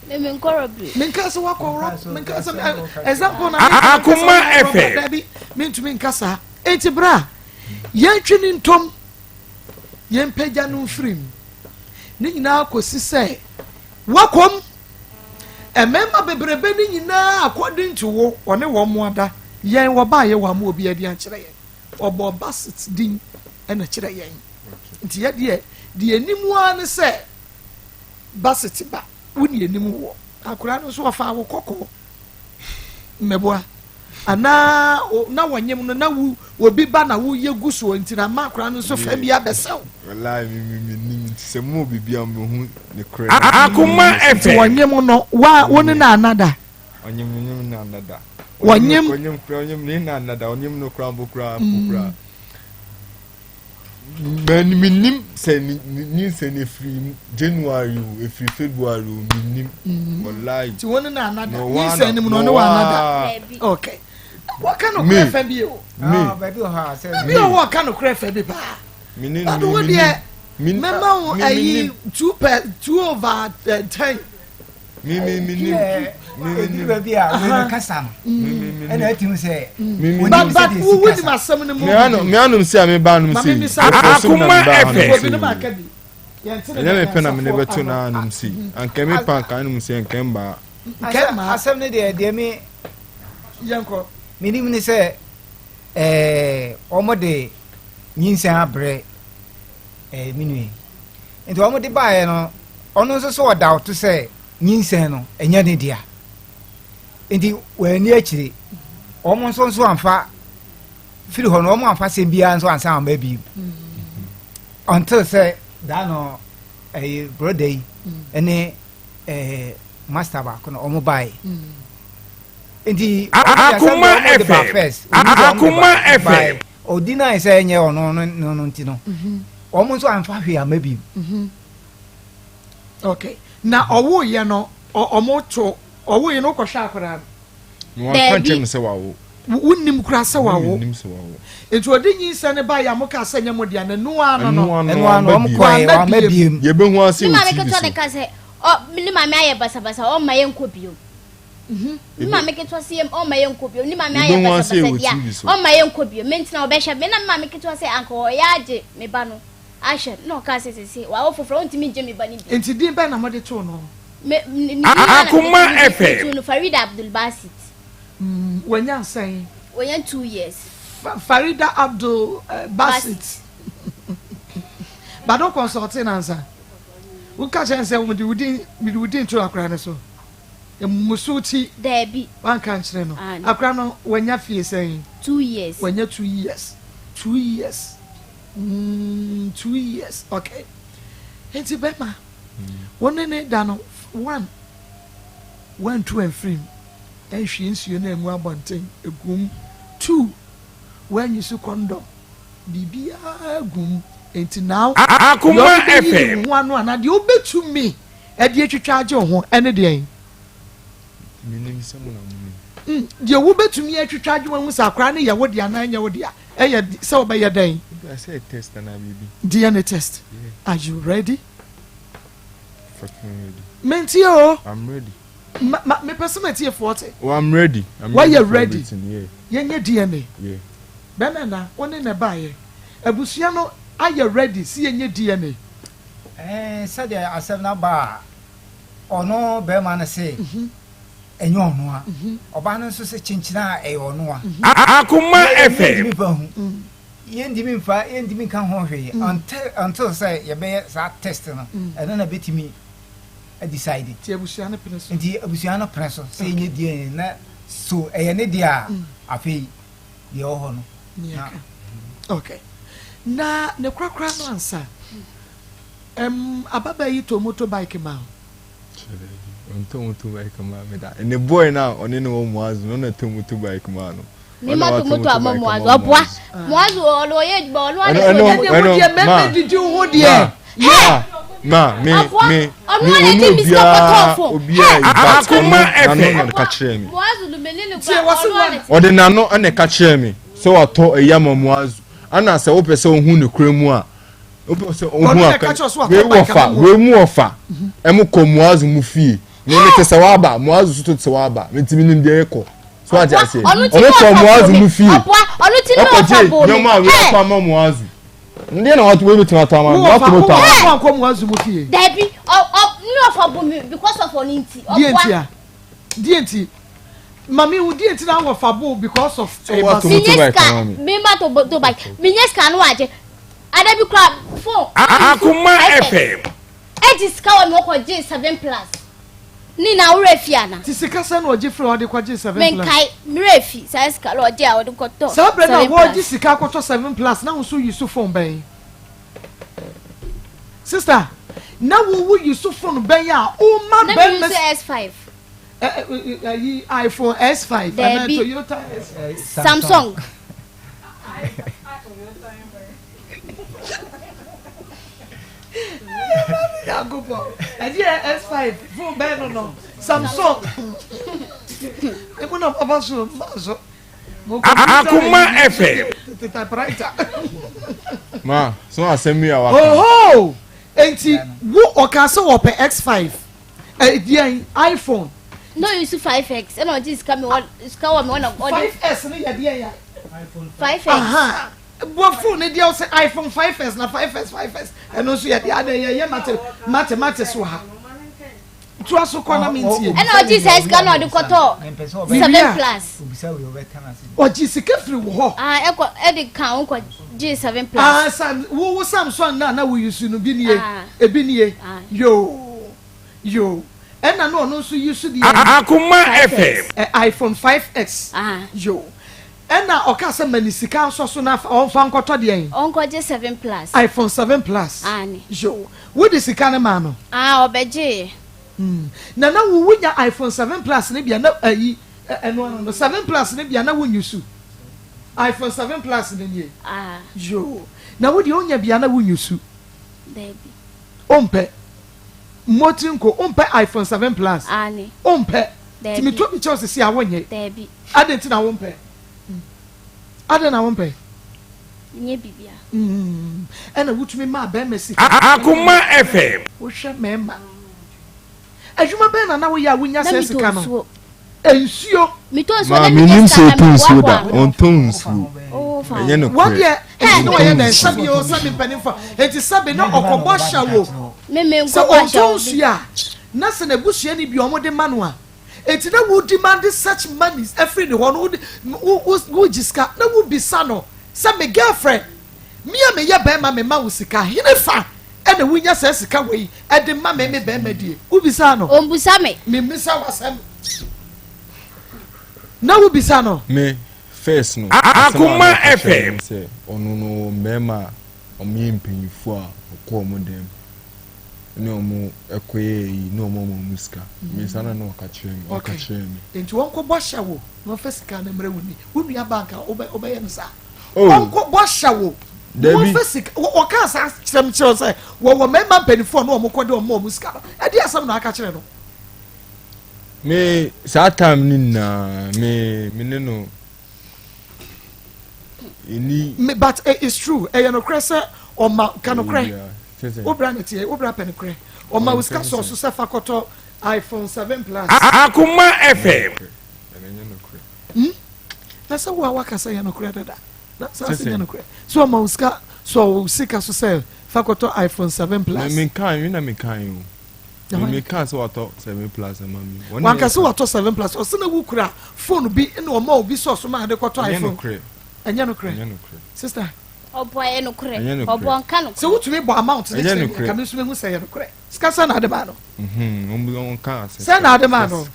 Me menkɔ robbery. Menka sɛ wakɔ rob, menka sɛ example na menka sɛ Akoma wakɔ robbery FM. dabi, mentumi nka saa. Enti bra, yɛntwe ne ntom, yɛmpagya no mfiri mu. Ne nyinaa kɔsi sɛ wakɔm. Mmarima bebrebe no nyinaa according to wo, ɔne wɔn mo ada. Yɛn wɔbaayɛ wɔn ama obi adi ankyerɛ yɛn. Ɔbɔɔ Basit din ɛna kyerɛ yɛn. Nti yɛ deɛ, deɛ anim ara ne sɛ Basit ba, wo ne anim wɔ. Akwadaa no nso ɔfaa wo kɔkɔɔ mmɛboa anaa na wɔnyem no na wo obi ba na woyɛ gu soɔ nti na ama akwadaa no nso fa bi abɛsɛw. Wallahi me me me nim nti sɛ mo wɔ biribi a mo bɛhu ne korɛ. Akoma Nti FM. wɔnyem no wa wo ne no anada. Ɔnyem no nyem no anada. Wɔnyem. Ɔnyem kura ɔnyem ne na anada ɔnyem no kura mpo kura mpo kura. Mɛ me nim sɛ ne nyinsɛn efiri January o efiri February o me nim. Wallahi. Nti wo ne no anada nyinsɛn no mu no ɔne wo anada. Okay. Wɔka no korɛ fɛ bi o. Me. Baabi wɔ hɔ a sɛ. Baabi wɔ hɔ ɔka no korɛ fɛ bi paa. Me ne Baabi wo deɛ mɛma wo ayi two per two over ten. Me me me nim. Me me nim. Baabi a wei no kasa no. Ɛna ɛti ho sɛ. But but wo wo nim asɛm no mu. Me anom me anom si a me ba anom si. Akoma FM. Ɛnyɛ me pɛ na me ne bɛto na anom si. Anka me pa anka anom si anka mba. Asɛm no deɛ deɛ me. Yɛnkɔ. Menim ne sɛ ɛɛ wɔn de nyinsɛn abrɛ ɛɛ me nua yi nti wɔn de baeɛ no ɔno nso so ɔda ɔto sɛ nyinsɛn no ɛnyɛ ne dea nti wɔn ani akyire wɔn nso nso anfa firi hɔ no wɔn anfa sɛm biara nso ansan ama bi until sɛ daa no ɛyɛ broda yi ɛne ɛɛ master baako na wɔn baeɛ. Nti Akoma FM. Akoma FM. Ɔ deny sɛ ɛnyɛ ɔno no no no nti no, wɔn nso amfa hwee amma bio. Okay. Na ɔwoeɛ no, ɔmo to ɔwoeɛ no wokɔhwɛ akwadaa no? Na wanka nkyerɛ me sɛ wawo. Wonnim koraa sɛ wawo. Mennim sɛ wawo. Nti ɔde nyinsɛn no baeɛ a mokaa sɛ ɛnyɛ mo dea no, ɛno ara no no. Ɛno ara no, wɔn kɔeɛ, wamma biem. Yɛbɛhu ase Ne wɔ maame TV ketewa so. no ka sɛ, ɔ, ne maame ayɛ basabasa, ɔmma yɛnkɔ bio. Ne maame ketewa se ɔmma yɛnkɔ bio. Ne maame ayɛ Yɛbɛhu ase basabasa wɔ deɛ TV so. a, ɔmma yɛnkɔ bio. Me nti na ɔbɛhwɛ me. Na me maame ketewa sɛ anka ɔyɛ agye me ba no ahwɛ. Na ɔkaa sɛ sese wawo foforɔ, ɔntumi ngye me ba no bio. Nti din bɛn na mode too no? Me, ne din ara na mede Akoma too no, FM. metoo no Farida Abdulbasit. Wanya sɛn? Wanya 2 years. Farida Abdul Basit. But wo consulting ansa. Woka kyerɛ no sɛ mede wo din mede wo din to akora no so. Mmusu ti. Daabi. Wanka nkyerɛ no. Aane. Akora no wanya fie sɛn? 2 years. Wanya 2 years. 2 years. 2 years. Okay. Nti bɛma wo ne ne da no one wantu amfirim nhwie nsuo no angu abɔnten egum. Two, wanyi so condom biribiara gum. Nti now deɛ Akoma ɔde bɛyi FM. ne ho ano anaa deɛ wobɛtumi ɛde atwitwa agye wo ho ɛne deɛn? Menim sɛ mo na monim. Deɛ wobɛtumi atwitwa agye wo ho sɛ akwaraa no yɛ wo deɛ anaa ɛnyɛ wo deɛ ɛyɛ sɛ wobɛyɛ dɛn? Ebi a sɛ test anaa biribi. DNA test. Yeah. Are you ready? Fucking ready. Mentie o. I'm ready. Ma ma mepɛ sɛ matiefoɔ te. Oh, I'm ready. I'm Why ready you for ready? everything. Yeah. Yɛnyɛ DNA. Yeah. Bɛmɛ na wo ne ne baayɛ. Abusua no ayɛ ready si yɛnyɛ DNA. Ɛɛ, sɛdeɛ asɛm no aba a, ɔno bɛrima no se ɛnyɛ ɔno a, ɔbaa no nso sɛ kyenkyena a ɛyɛ ɔno a. Akoma FM. Yɛntumi fa hu, yɛntumi nfa, yɛntumi nka ho hwee until sɛ yɛbɛyɛ saa test no, ɛno na bɛtumi decide. Nti abusua no pene so. Nti abusua no pene so sɛ yɛnyɛ DNA na so ɛyɛ ne deɛ a, afei deɛ ɛwɔ hɔ no na Okay. Na ne korakora no ansa. Ababaa yi tɔ motorbike ma wo. Ɔntɔ motorbike ma me da. Ne boy na ɔne ne wɔ Muazu no na tɔ motorbike ma no. Me ma to moto ama Muazu. Ɔboa. Muazu ɔno ɔyɛ adwuma ɔno ara Ɛno na ɛno ɛsɛ ɛno Deɛ ma mɛmɛ didi wo ho deɛ. ma ma me Ɔboa. me Ɔno me ara na ɔno ɛgye me sika obiara kɔtɔɔ phone. obiara yi but ɔno Akoma n'ano FM. na ɛka kyerɛ me. Muazu no me ne ne Tie, ba wɔse ɔno ara one. na Ɔde n'ano na ɛka kyerɛ me sɛ watɔ ɛyi ama Muazu. Ana sɛ wopɛ sɛ ohu ne kura mu a, wopɛ sɛ ohu Ɔno na aka ɛka kyerɛ so watɔ wei bike wɔfa ama wei mu wɔfa ɛmo kɔ Muazu mu fie. Me me te sɛ waba Muazu so te sɛ waba me ti mi nim deɛ ɛkɔ so ate aseɛ. Ɔno ti Ɔmo ne kɔ ɔfa Muazu bo me. mu fie. Ɔboa. Ɔno ti ne ɔfa Ɛkɔgye bo me. nneɛma a wei Hey! atɔ ama Muazu. Ndeɛ na wato wei betumi atɔ ama Wo me wɔfa wato wo moto ama me. wɔfa wankɔ Muazu mu fie. Dabi ɔ ɔ ne ɔfa bo me because of ɔno nti. Deɛ Ɔboa. nti a? Deɛ nti? Mami hu deɛ nti na wɔfa bo because of So what ɛba to- Menye Motorbike sika ama me. me ma to motorbike. Menye sika no wagye. Ada bi kura phone. Akoma FM. Egye sika wɔ me hɔ kɔgye 7 plus. Ne na worɛ fi ana? Ti sika sɛ na ɔgye firi ɔde kɔgye 7 plus. Menkae mmerɛ fi saa sika no ɔgye a ɔde kɔtɔ Saa berɛ na 7 wɔgye plus. sika akɔtɔ 7 plus na wo nso yi so phone bɛn? Sister, na wo wo yi so phone bɛn a woma Na mi bɛrima use S5. Ayi iPhone S5 anaa Daabi. Toyota S5? Samsung. Nyankopɔn, ɛdeɛ S5 phone bɛn no Samsung emu na papa so ma so. Akoma FM. Tete typewriter. Ma so asɛm yi a waka. Oho, enti wo ɔka sɛ wɔpɛ X5 ɛdeɛn iPhone. No use 5X ɛna ɔgye sika mi wɔ sika wɔ mi wɔ na ɔde. 5S no yɛ deɛn ya? 5X. Aha. Bua phone ne deɛ ɔsɛ iPhone 5S na 5S 5S ɛno nso yɛ deɛ adɛ yɛ yɛ mathematics wɔ ha. Tura so kɔ na mi ntie. Ɛna ɔgye sɛ sika na ɔde kɔtɔ 7 plus. Ɔgye sika firi wɔ hɔ. Ah, ɛkɔ ɛde kan ho kɔ gye 7 plus. Ah, sam wo wo Samsung na na wo use no bi nie. Ah. Ebi nie. Ah. Yoo yoo, ɛna na ɔno nso use deɛ. Akoma FM. Ɛ iPhone 5S. Ah. Yoo, ɛna ɔka sɛ ma ne sika nsɔ so na ɔnfa nkɔtɔ deɛ. Ɔnkɔgye 7 plus. iPhone 7 plus. Ah ne. Yoo, wode sika no maa no. Ah, ɔbɛgye. Na wo wonya iPhone 7 plus ne bia na ayi ɛno ano no 7 plus ne bia na wo use. iPhone 7 Plus no nie? Ah. Yoo. Na wo deɛ wonya bia na wonyi su? Dabi. Wompɛ? Mmɔ tiri nko, wompɛ iPhone 7 Plus? Aane. Wompɛ? Dabi. Nti metɔ bi kyɛ wo sisi a wonnye? Dabi. Adɛn nti na wompɛ? Adɛn na wompɛ? Nyɛ bibia. Mm. Ɛna wotumi maa bɛrima sika. Akoma FM. Wohwɛ mmarima. Adwuma bɛn na na woyɛ a wonya Na saa metɔ sika no? nsuo. Nsuo. Metɔ nsuo Maa na menya menim sika sɛ na ɔtɔ nsuo da. meboaboa ano. Ɔntɔ nsuo. Oh, fa Ɛnyɛ ho. nokorɛ. Wadeɛ ɛnti na Ɔntɔ ɔyɛ dɛn nsuo. sɛbi o sɛbi mpanimfoɔ enti sɛbi na ɔkɔbɔ hyɛ wo Me me sɛ nkɔbɔ ɔntɔ ahyɛ wo bi. nsuo a na sɛ n'abusuani bi ɔmo de ma no a enti na wo demand such monies ɛfiri ne hɔ no wode wo wo wogye sika na wobisa no sɛ me girlfriend me a meyɛ bɛrima me ma wo sika hene fa ɛna wonya saa sika wei ɛde ma me me bɛrima die wobisa no. Ɔmbusa me. Memmisa w'asɛm na wobisa no. Me first no asɛm a Akoma na ɔka kyerɛ FM. me ne sɛ ɔno no ɔwɔ mmarima a wɔyɛ mpanyinfoɔ a ɔkɔ wɔn dɛm ne wɔn kɔyɛ ayi ne wɔn ama wɔn sika. Me saa na na ɔka kyerɛ me ɔka Okay. kyerɛ me. Nti wɔnkɔ bɔ hyɛ wo na wɔmfa sika no mmerɛ wo ni wo nua ba nka wobɛ wobɛyɛ no saa. Oh. Wɔnkɔ bɔ hyɛ wo na Dabi. wɔmfa sika wɔ- wɔkaa saa kyerɛ me kyerɛ wo sɛ wɔwɔ mmarima mpanimfoɔ na wɔn kɔ de wɔn ma wɔn sika no ɛde asɛm na aka kyerɛ no. Me saa time no nyinaa me me ne no ɛni. Me but eh, it's true ɛyɛ nokorɛ sɛ ɔma ka nokorɛ wo bra ne teɛ wo bra pɛ nokorɛ ɔma wo sika sɔɔ so sɛ fa kɔtɔ iPhone 7 plus. Akoma FM. Hmm? Na sɛ wo a waka sɛ yɛ nokorɛ dada na saa sɛ nyɛ nokorɛ sɛ ɔma wo sika sɔ wo sika so sɛ fa kɔtɔ iPhone 7 plus. Me kan me na me kan o. Me me kan sɛ watɔ 7 plus ama me. Wanka sɛ watɔ 7 plus ɔsɛ na wukura phone bi na ɔma obi sɔ so ma de kɔtɔ iPhone. Ɛnyɛ nokorɛ. Sister. Ɔbɔ ɛyɛ nokorɛ. Ɔbɔ nka nokorɛ. Sɛ wotumi bɔ amount ne kyerɛ mi nka mi nso mehu sɛ ɛyɛ nokorɛ. Sika sɛ na ade maa no. Sɛ na ade maa no.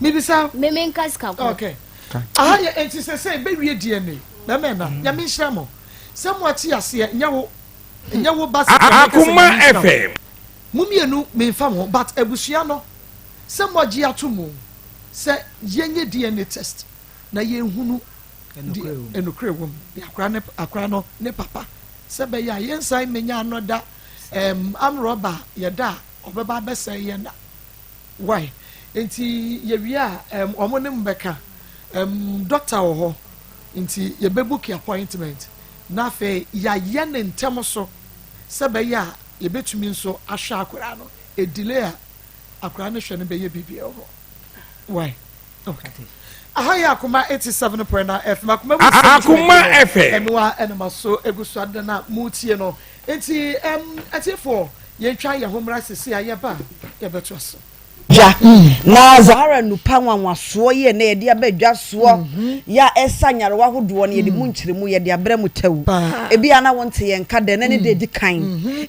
Mibisa. Meme nka sika korɔ. Okay. Aha yɛ enti sɛ sɛ ɛbɛwie DNA. Bɛmɛ na nyame nhyira mo. Sɛ mo ate aseɛ nyɛ wo nyɛ wo ba sɛ Akoma FM. Mo mmienu memfa mo ho but abusua no sɛ moagye ato mu sɛ yɛnyɛ DNA test na yɛnhunu deɛ ɛnokorɛ wɔ mu de akora ne akora no ne papa sɛ bɛyɛ a yɛnsan mmɛnya another um, arm robber a yɛda a ɔbɛba abɛsɛe yɛn na why nti yɛwie a um, ɔmo ne mo bɛka um, doctor wɔ hɔ nti yɛbɛbook appointment na afei yɛayɛ ne ntɛm so sɛ bɛyɛ a yɛbɛtumi nso ahwɛ akwaraa no ɛdelay a akwaraa no hwɛ no bɛyɛ biribi wɔ hɔ why okay aha yɛ Akoma 87.9 FM Akoma mu nsɛm Akoma dwumadie no FM. ɛno a ɛnam so egu so ade na mutie no nti ɛm atiefoɔ yɛntwa yɛn ho mmra sisi a yɛba a yɛbɛto so. Dwa na Zahara nnupa nwanwasoɔ yi a ɛnnɛ yɛde aba dwa soɔ yi a ɛsa nyarewa ahodoɔ no yɛde mu nkyerɛmu yɛde abrɛ mo tɛw. Ebi a na wonte yɛn nka dɛ na ne da edi kan.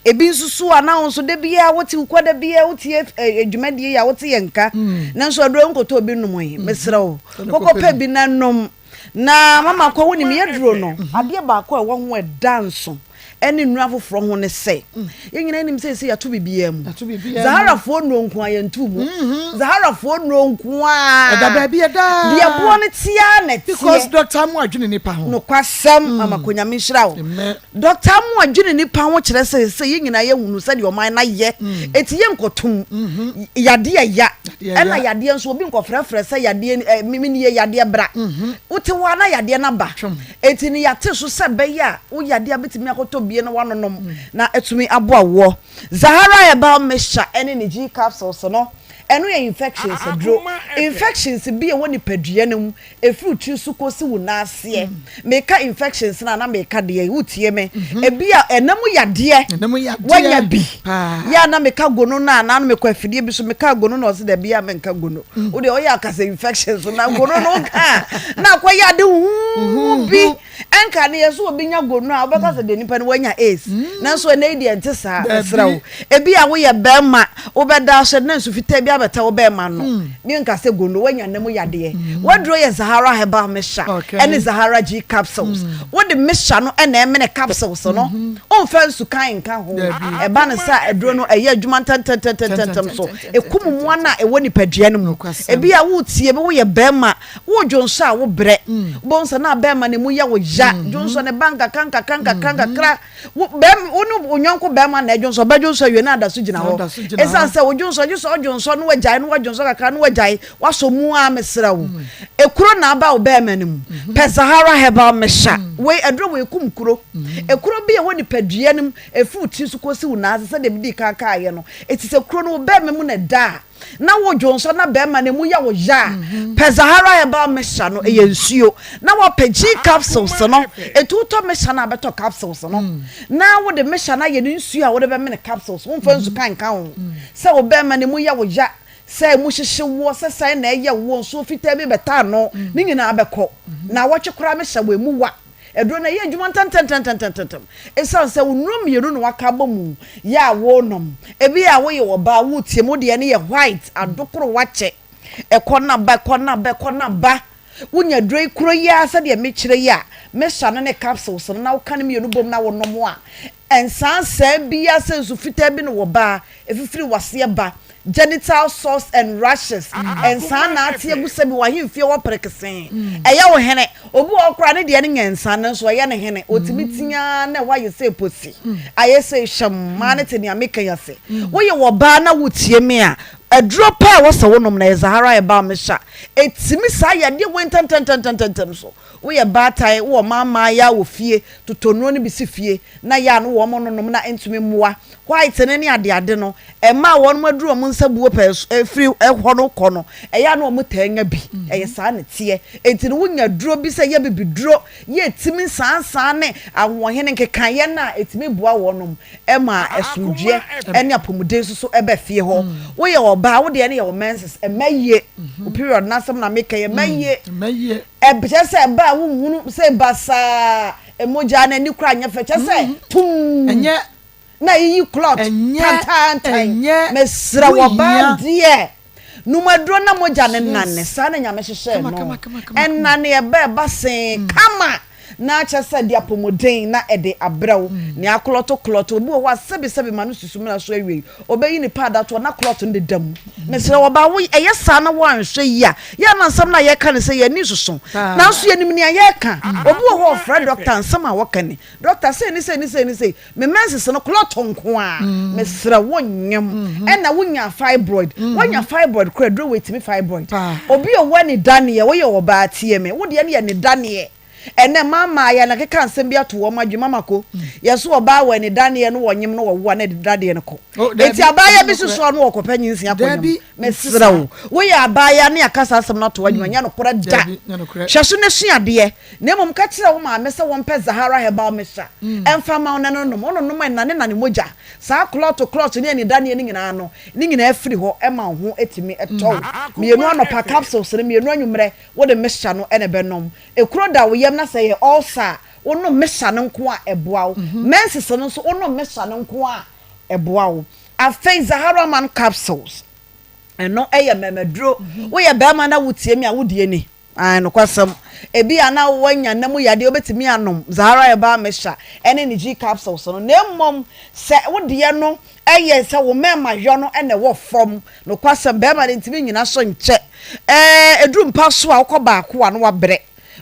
Ebi nso so a na wo nso da biara wote wokɔ da biara wotie eh, dwumadie yi a wote yɛn nka. Nanso aduro nkɔtɔ obi nom yi mesrɛ wo kɔkɔ pɛ bi na nom. Na mama kɔ wonim yɛduro no adeɛ baako a ɛwɔ ho ɛda nso ɛne nnuro afoforɔ ho ne sɛ yɛn nyinaa nim sɛ sɛ yɛato biribiara mu Zaharafoɔ nnuro nko a yɛnto mu Zaharafoɔ nnuro nko a ɛda baabi ɛda deɛ boɔ no tea na ɛteɛ because doctor amu adwene nipa ho nokwasɛm mama kɔ Nyame nhyira wo doctor amu adwene nipa ho kyerɛ sɛ sɛ yɛn nyinaa yɛhunu sɛdeɛ ɔman no ayɛ eti yɛnkɔtom yadeɛ ya ɛna yadeɛ nso obi nkɔfrɛfrɛ sɛ yadeɛ menie yadeɛ bra wote hɔ a na yadeɛ no aba Enti no yɛate so sɛ ɛbɛyɛ a wo yadeɛ a bɛtumi akɔtɔ bie na woanonom na atumi aboa woɔ. Zahara Herbal Mixture ɛne ne G capsules no, ɛno yɛ infections aduro. Infections bi a ɛwɔ nipadua no mu, ɛfiri wo tiri so kɔsi wo nan aseɛ. Meka infections no a na meka deɛ, wotie me? Ebi a ɛna mu yadeɛ, woanya bi. Yɛ a na meka gono no a, na mekɔ afidie bi so, meka gono na ɔse dabi a menka gono. Wo deɛ ɔyɛ akasa infection so na gono no woka a, na akɔyɛ ade huhu bi. Ɛnka ne yɛ so obi nya gono a, wobɛka sɛ deɛ nipa no wanya AIDS. Nanso ɛnɛ yi deɛ ɛnte saa, mesrɛ wo. Ebi a woyɛ bɛrima, wobɛda ahyɛ na nsu fitaa bi abɛtɛ wo bɛɛma no, me nka sɛ gondo, woanya nna mu yadeɛ. W'aduro yɛ Zahara Herbal Mixture ɛne Zahara G Capsules. Wode mixture no ɛna ɛmene capsules no, womfa nsukan nka ho. Ɛba no sɛ aduro no ɛyɛ adwuma ntɛntɛntɛntɛntɛm so, ɛkum mmoa no a ɛwɔ nipadua no mu. Ebia woretie me, woyɛ bɛɛma, wodwonsɔ a wobrɛ, wobɛhu sɛ na bɛɛma no emu yɛ wo ya, dwonsɔ no ba nkakra nkakra nkakra nkakra. Wo bɛrima, wo ne wo yɔnko bɛrima na ɛdwonsɔ, ɔbɛdwonsɔ awie na ada so gyina hɔ. Ɛsiane sɛ wodwonsɔ, gye sɛ ɔdwonsɔ na wagyae, na wadwonsɔ kakra na wagyae, wasɔ mu ara, mesrɛ wo. Ekuro na aba wo bɛrima no mu. Pɛ Zahara Herbal Mixture. Wei, aduro wei kum kuro. Ekuro bi a ɛwɔ nipadua no mu, ɛfiri wo tiri so kɔsi wo nan ase sɛdeɛ medii kan kaeɛ no, ɛti sɛ kuro no wo bɛrima mu na ɛda a, na wo dwonsɔ na bɛrima no emu yɛ wo ya a, pɛ Zahara herbal mixture no, ɛyɛ nsuo, na wapɛ G capsules no, ɛti wotɔ mixture no a bɛtɔ capsules no, na wode mixture no ayɛ ne nsuo a wode bɛmene capsules, womfa nsu ka nka ho, sɛ wo bɛrima no emu yɛ wo ya, sɛ emu hyehye woɔ, sɛ sɛn na ɛyɛ woɔ, nsuo fitaa bi bɛtɔ ano, ne nyinaa bɛkɔ, naawɔtwe koraa mixture wɔ emu wa. Aduro no, ɛyɛ adwuma ntɛmntɛmntɛmntɛm. Esiane sɛ wo nnuro mmienu na wɔaka abɔ mu yɛ a worenom. Ebia woyɛ ɔbaa, woretie mu, wo deɛ no yɛ white, adokoro wakyɛ. Ɛkɔ na ba, ɛkɔ na ba, ɛkɔ na ba. Wonya aduro yi koro yi ara sɛdeɛ mekyerɛ yi a, mesa no ne capsules no na woka ne mmienu bom na wonom a, Nsaansaa biara sɛ nsu fitaa bi na wɔba a, ɛfifiri w'aseɛ ba. Genital sores and rashes, nsaa na ate agu sɛbi w'ahemfie hɔ perekesee. Ɛyɛ wo hene. Obi wɔ hɔ koraa ne deɛ no nyɛ nsaa nanso ɛyɛ ne hene. Ɔtumi tea ara na ɛhɔ ayɛ sɛ posi, ayɛ sɛ hyɛmm. Maa no te nea meka yi ase. Woyɛ ɔbaa na wotie me a, aduro pa a ɛwɔ sɛ wonom no ɛyɛ Zahara Herbal Mixture. Ɛtumi saa yadeɛ wei ntɛmntɛmntɛmntɛm so. Woyɛ baatan, wowɔ mma mmaayaa wɔ fie, totɔ nnuro no bi si fie na yɛ a no wɔn nonom na ɛntumi mmoa. White no ne adeade no, mmaa a wɔn aduru wɔn nsa buo pɛɛ firi hɔ no kɔ no, ɛyɛ a na wɔn taa nya bi. Ɛyɛ saa na ɛteɛ. Enti no wonya duro bi sɛ ɛyɛ bibiduro, yɛ ɛtumi nsansan ne ahoɔhene nkekaeɛ no a, ɛtumi boa wɔnom ma asomdwoeɛ ne apɔmuden nso so ba fie hɔ. Woyɛ ɔbaa, wo deɛ no yɛ wo menses, ɛmma yie. Wo period no asɛm na meka yi, ɛmma yie. Ɛkyerɛ sɛ ɛba a wonhunu sɛ basaa, mogya no ani koraa nyɛ fɛ, kyerɛ sɛ tumm na ayiyi clot tantaantan. Mesrɛ wo ɔbaa deɛ, nom aduro na mogya no nnane, saa na Nyame hyehyɛɛ no, ɛnnane, ɛba ɛba see kama na kyerɛ sɛ de apɔmuden na ɛde abrɛ wo. Nea aklɔto klɔto, obi wɔ hɔ a sɛbisɛbi ma no susu mena so awiei, Ɔbɛyi ne pad ato hɔ na clot no deda mu. Mesrɛ wo ɔbaa, wo ɛyɛ saa na woanhwɛ yie a, yɛ a na nsɛm no a yɛka no sɛ yɛn ani soso. Nanso yɛnim nea yɛreka. Obi wɔ hɔ a ɔfrɛ dɔkta a, nsɛm a ɔka ni, Dɔkta, sei ne sei ne sei ne sei, me menses no clot nko ara. Mesrɛ wo nyem. Ɛna wonyaa fibroid. Woanya fibroid koraa a, aduro wei tumi fibroid. Obi a ɔwɔ anidaneɛ, woyɛ ɔbaa tie me, wo deɛ no yɛ anidaneɛ. Ɛnɛ mmaa mmaayɛ na keka nsɛm bi ato wɔn adwene mama ko yɛ so ɔbaa wɔ anidaneɛ no wɔnyem no wɔwo a na anidaneɛ no kɔ Oh, eti daabi, abaayewa ɛnyɛ bi nokorɛ. soso a no wɔkɔpɛ nyinsia akɔnyem Daabi, nte mesrɛ saa. wo woyɛ abaayewa ne aka saa asɛm no ato w'adwene ɛnyɛ nokorɛ da Daabi, nyɛ nokorɛ. hwɛ so na sua adeɛ na mmom ka kyerɛ wo maame sɛ wɔmpɛ Zahara herbal mixture ɛmfa ma wo na no nom wononom a ɛnane nane mogya saa klɔto klɔto ne anidaneɛ no nyinaa no ne nyinaa firi hɔ ɛma wo ho tumi tɔ wo mmienu anɔpa capsules no mmienu anwummerɛ wode mixture no na ɛbɛnom Ekuro da wo yam na sɛ ɛyɛ ulcer a, wonom mesa no nko a, ɛboa wo. Menses no nso, wonom mesa no nko a, ɛboa wo. Afei Zahara Man capsules, ɛno yɛ mmɛmaduro. Woyɛ barima na wotie me a, wo deɛ ni. Ae, nokwasɛm. Ebia na woanya nna mu yadeɛ, wobɛtumi anom Zahara Herbal Mixture ne ne G capsules no. Na mmom, sɛ wo deɛ no yɛ sɛ wo mmarima yɔ no na ɛwɔ fam, nokwasɛm, barima no ntumi nnyina so nkyɛ. Ɛɛ, ɛduru mpa so a, wokɔ baako a na wabrɛ.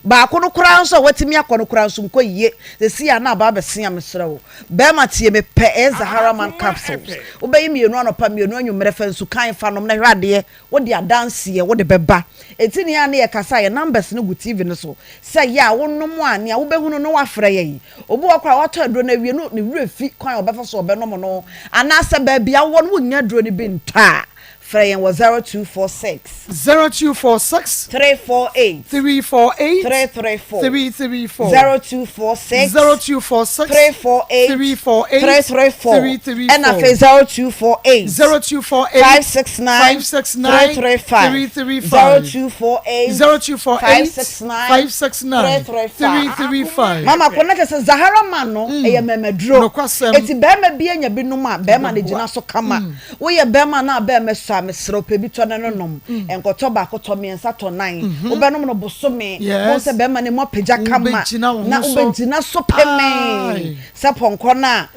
Baako no koraa nso a watumi akɔ no koraa nso nkɔ yie. Seesei a na aba abɛse a, mesrɛ wo, barima tie me pɛ, ɛyɛ Zahara Man capsules. Wobɛyi mmienu anɔpa, mmienu anwummerɛ, fa nsukan fa nom na hwɛ adeɛ. Wode adanseɛ wode bɛba. Enti nea ne yɛkasa a, yɛn numbers no gu TV no so. Sɛ yɛ a wonom a, nea wobɛhunu no woafrɛ yɛn. Obi wɔ hɔ koraa a watɔ aduro no awie no ne werɛ fi kwan a ɔbɛfa so ɔbɛnom no. Anaasɛ baabi a wowɔ no wonnya aduro no bi ntɔ a, frɛ yɛn wɔ 0246. 0246. 348. 348. 334. 334. 0246. 0246. 348. 348. 334. 334. Ɛna afei 0248. 0248. 569. 569. 335. 335. 0248. 0248. 569. 569. 335. 335. Mama ko na kyerɛ sɛ Zahara man no ɛyɛ mmarima duro. Nokwasɛm. Eti barima bi anya bi nom a barima no gyina so kama. Woyɛ barima na barima. mɛsɔ a mesrɛ wo pɛ bi tɔ na no nom. Nkɔtɔ baako tɔ mmiɛnsa tɔ nan. Wobɛnom no bosome. Wohu sɛ bɛrima no mu apagya kama na wobɛgyina so pemee sɛ pɔnkɔ no a.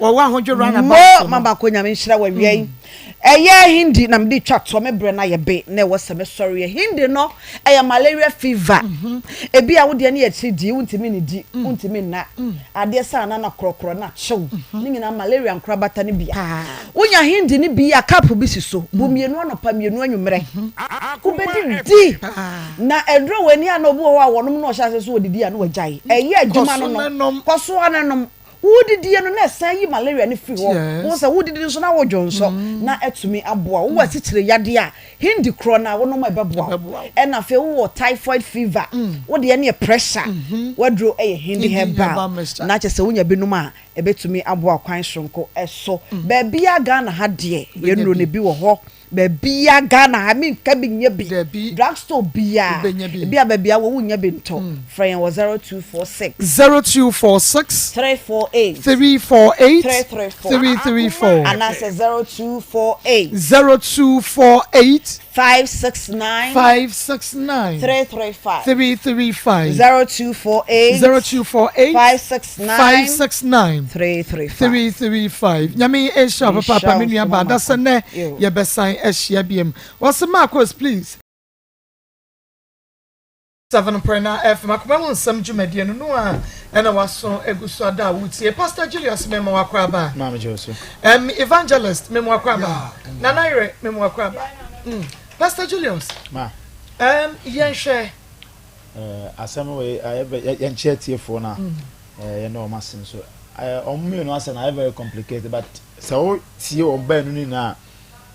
Mo mama kɔ Nyame nhyira wo awia yi. Ɛyɛ Hindi na mede twa toɔ me berɛ no ayɛ be na ɛwɔ sɛ mesɔreɛ. Hindi no ɛyɛ malaria fever. Ebi a wo deɛ no yɛ atiridii wontumi nnidi, wontumi nna. Adeɛ sa a na na korɔkorɔ na akyew. Ne nyinaa malaria nkorabata no bi a. Wonya Hindi no bi a cup bi si so. Bu mmienu anɔpa mmienu anwummerɛ. Wobɛdidi. Na ɛduru w'ani a na obi wɔ hɔ a wɔnom na ɔhyɛ aseɛ sɛ ɔdidi a na wagyae. Ɛyɛ adwuma no no. Kɔ so ara nom. Wodidie no na ɛsan yi malaria no firi hɔ. Wohu sɛ wodidi nso na wodwo nsɔ na atumi aboa wo. Wowɔ asikyire yadeɛ a, hindi korɔ no a wonom a ɛbɛboa wo. Ɛna afei wowɔ typhoid fever, wo deɛ no yɛ pressure, w'aduro yɛ hindi herbal na kyerɛ sɛ wonya bi nom a ɛbɛtumi aboa wo kwan soronko so. Baabiara Ghana ha deɛ yɛn nnuro no bi wɔ hɔ. Baabiaa Ghana ha menka bi nyɛ bi. Dabi. Drug store biaa. Wobɛnya bi. Ebia baabi a wɔ wonnya bi ntɔ. Frɛ yɛn wɔ 0246. 0246. 348. 348. 334. 334. Anaasɛ 0248. 0248. 569. 569. 335. 335. 0248. 0248. 569. 569. 335. 335. Nyame nhyira wo papaapa me nua baa dasɛ nɛ yɛbɛsan ahyia biam. Wɔse Marcos please. 7.9 FM akoma mu nsɛm dwumadie no no a ɛna waso egu so ada a wotie Pastor Julius mema wakɔ aba. Maame gye so. Evangelist mema wakɔ aba. Nana Yere mema wakɔ aba. Pastor Julius. Ma. Yɛnhwɛ. Asɛm wei ayɛ yɛnkyɛ atiefoɔ no a yɛne wɔn ase nso wɔn mmienu asɛm no ayɛ very complicated but sɛ wotie wɔn baanu no nyinaa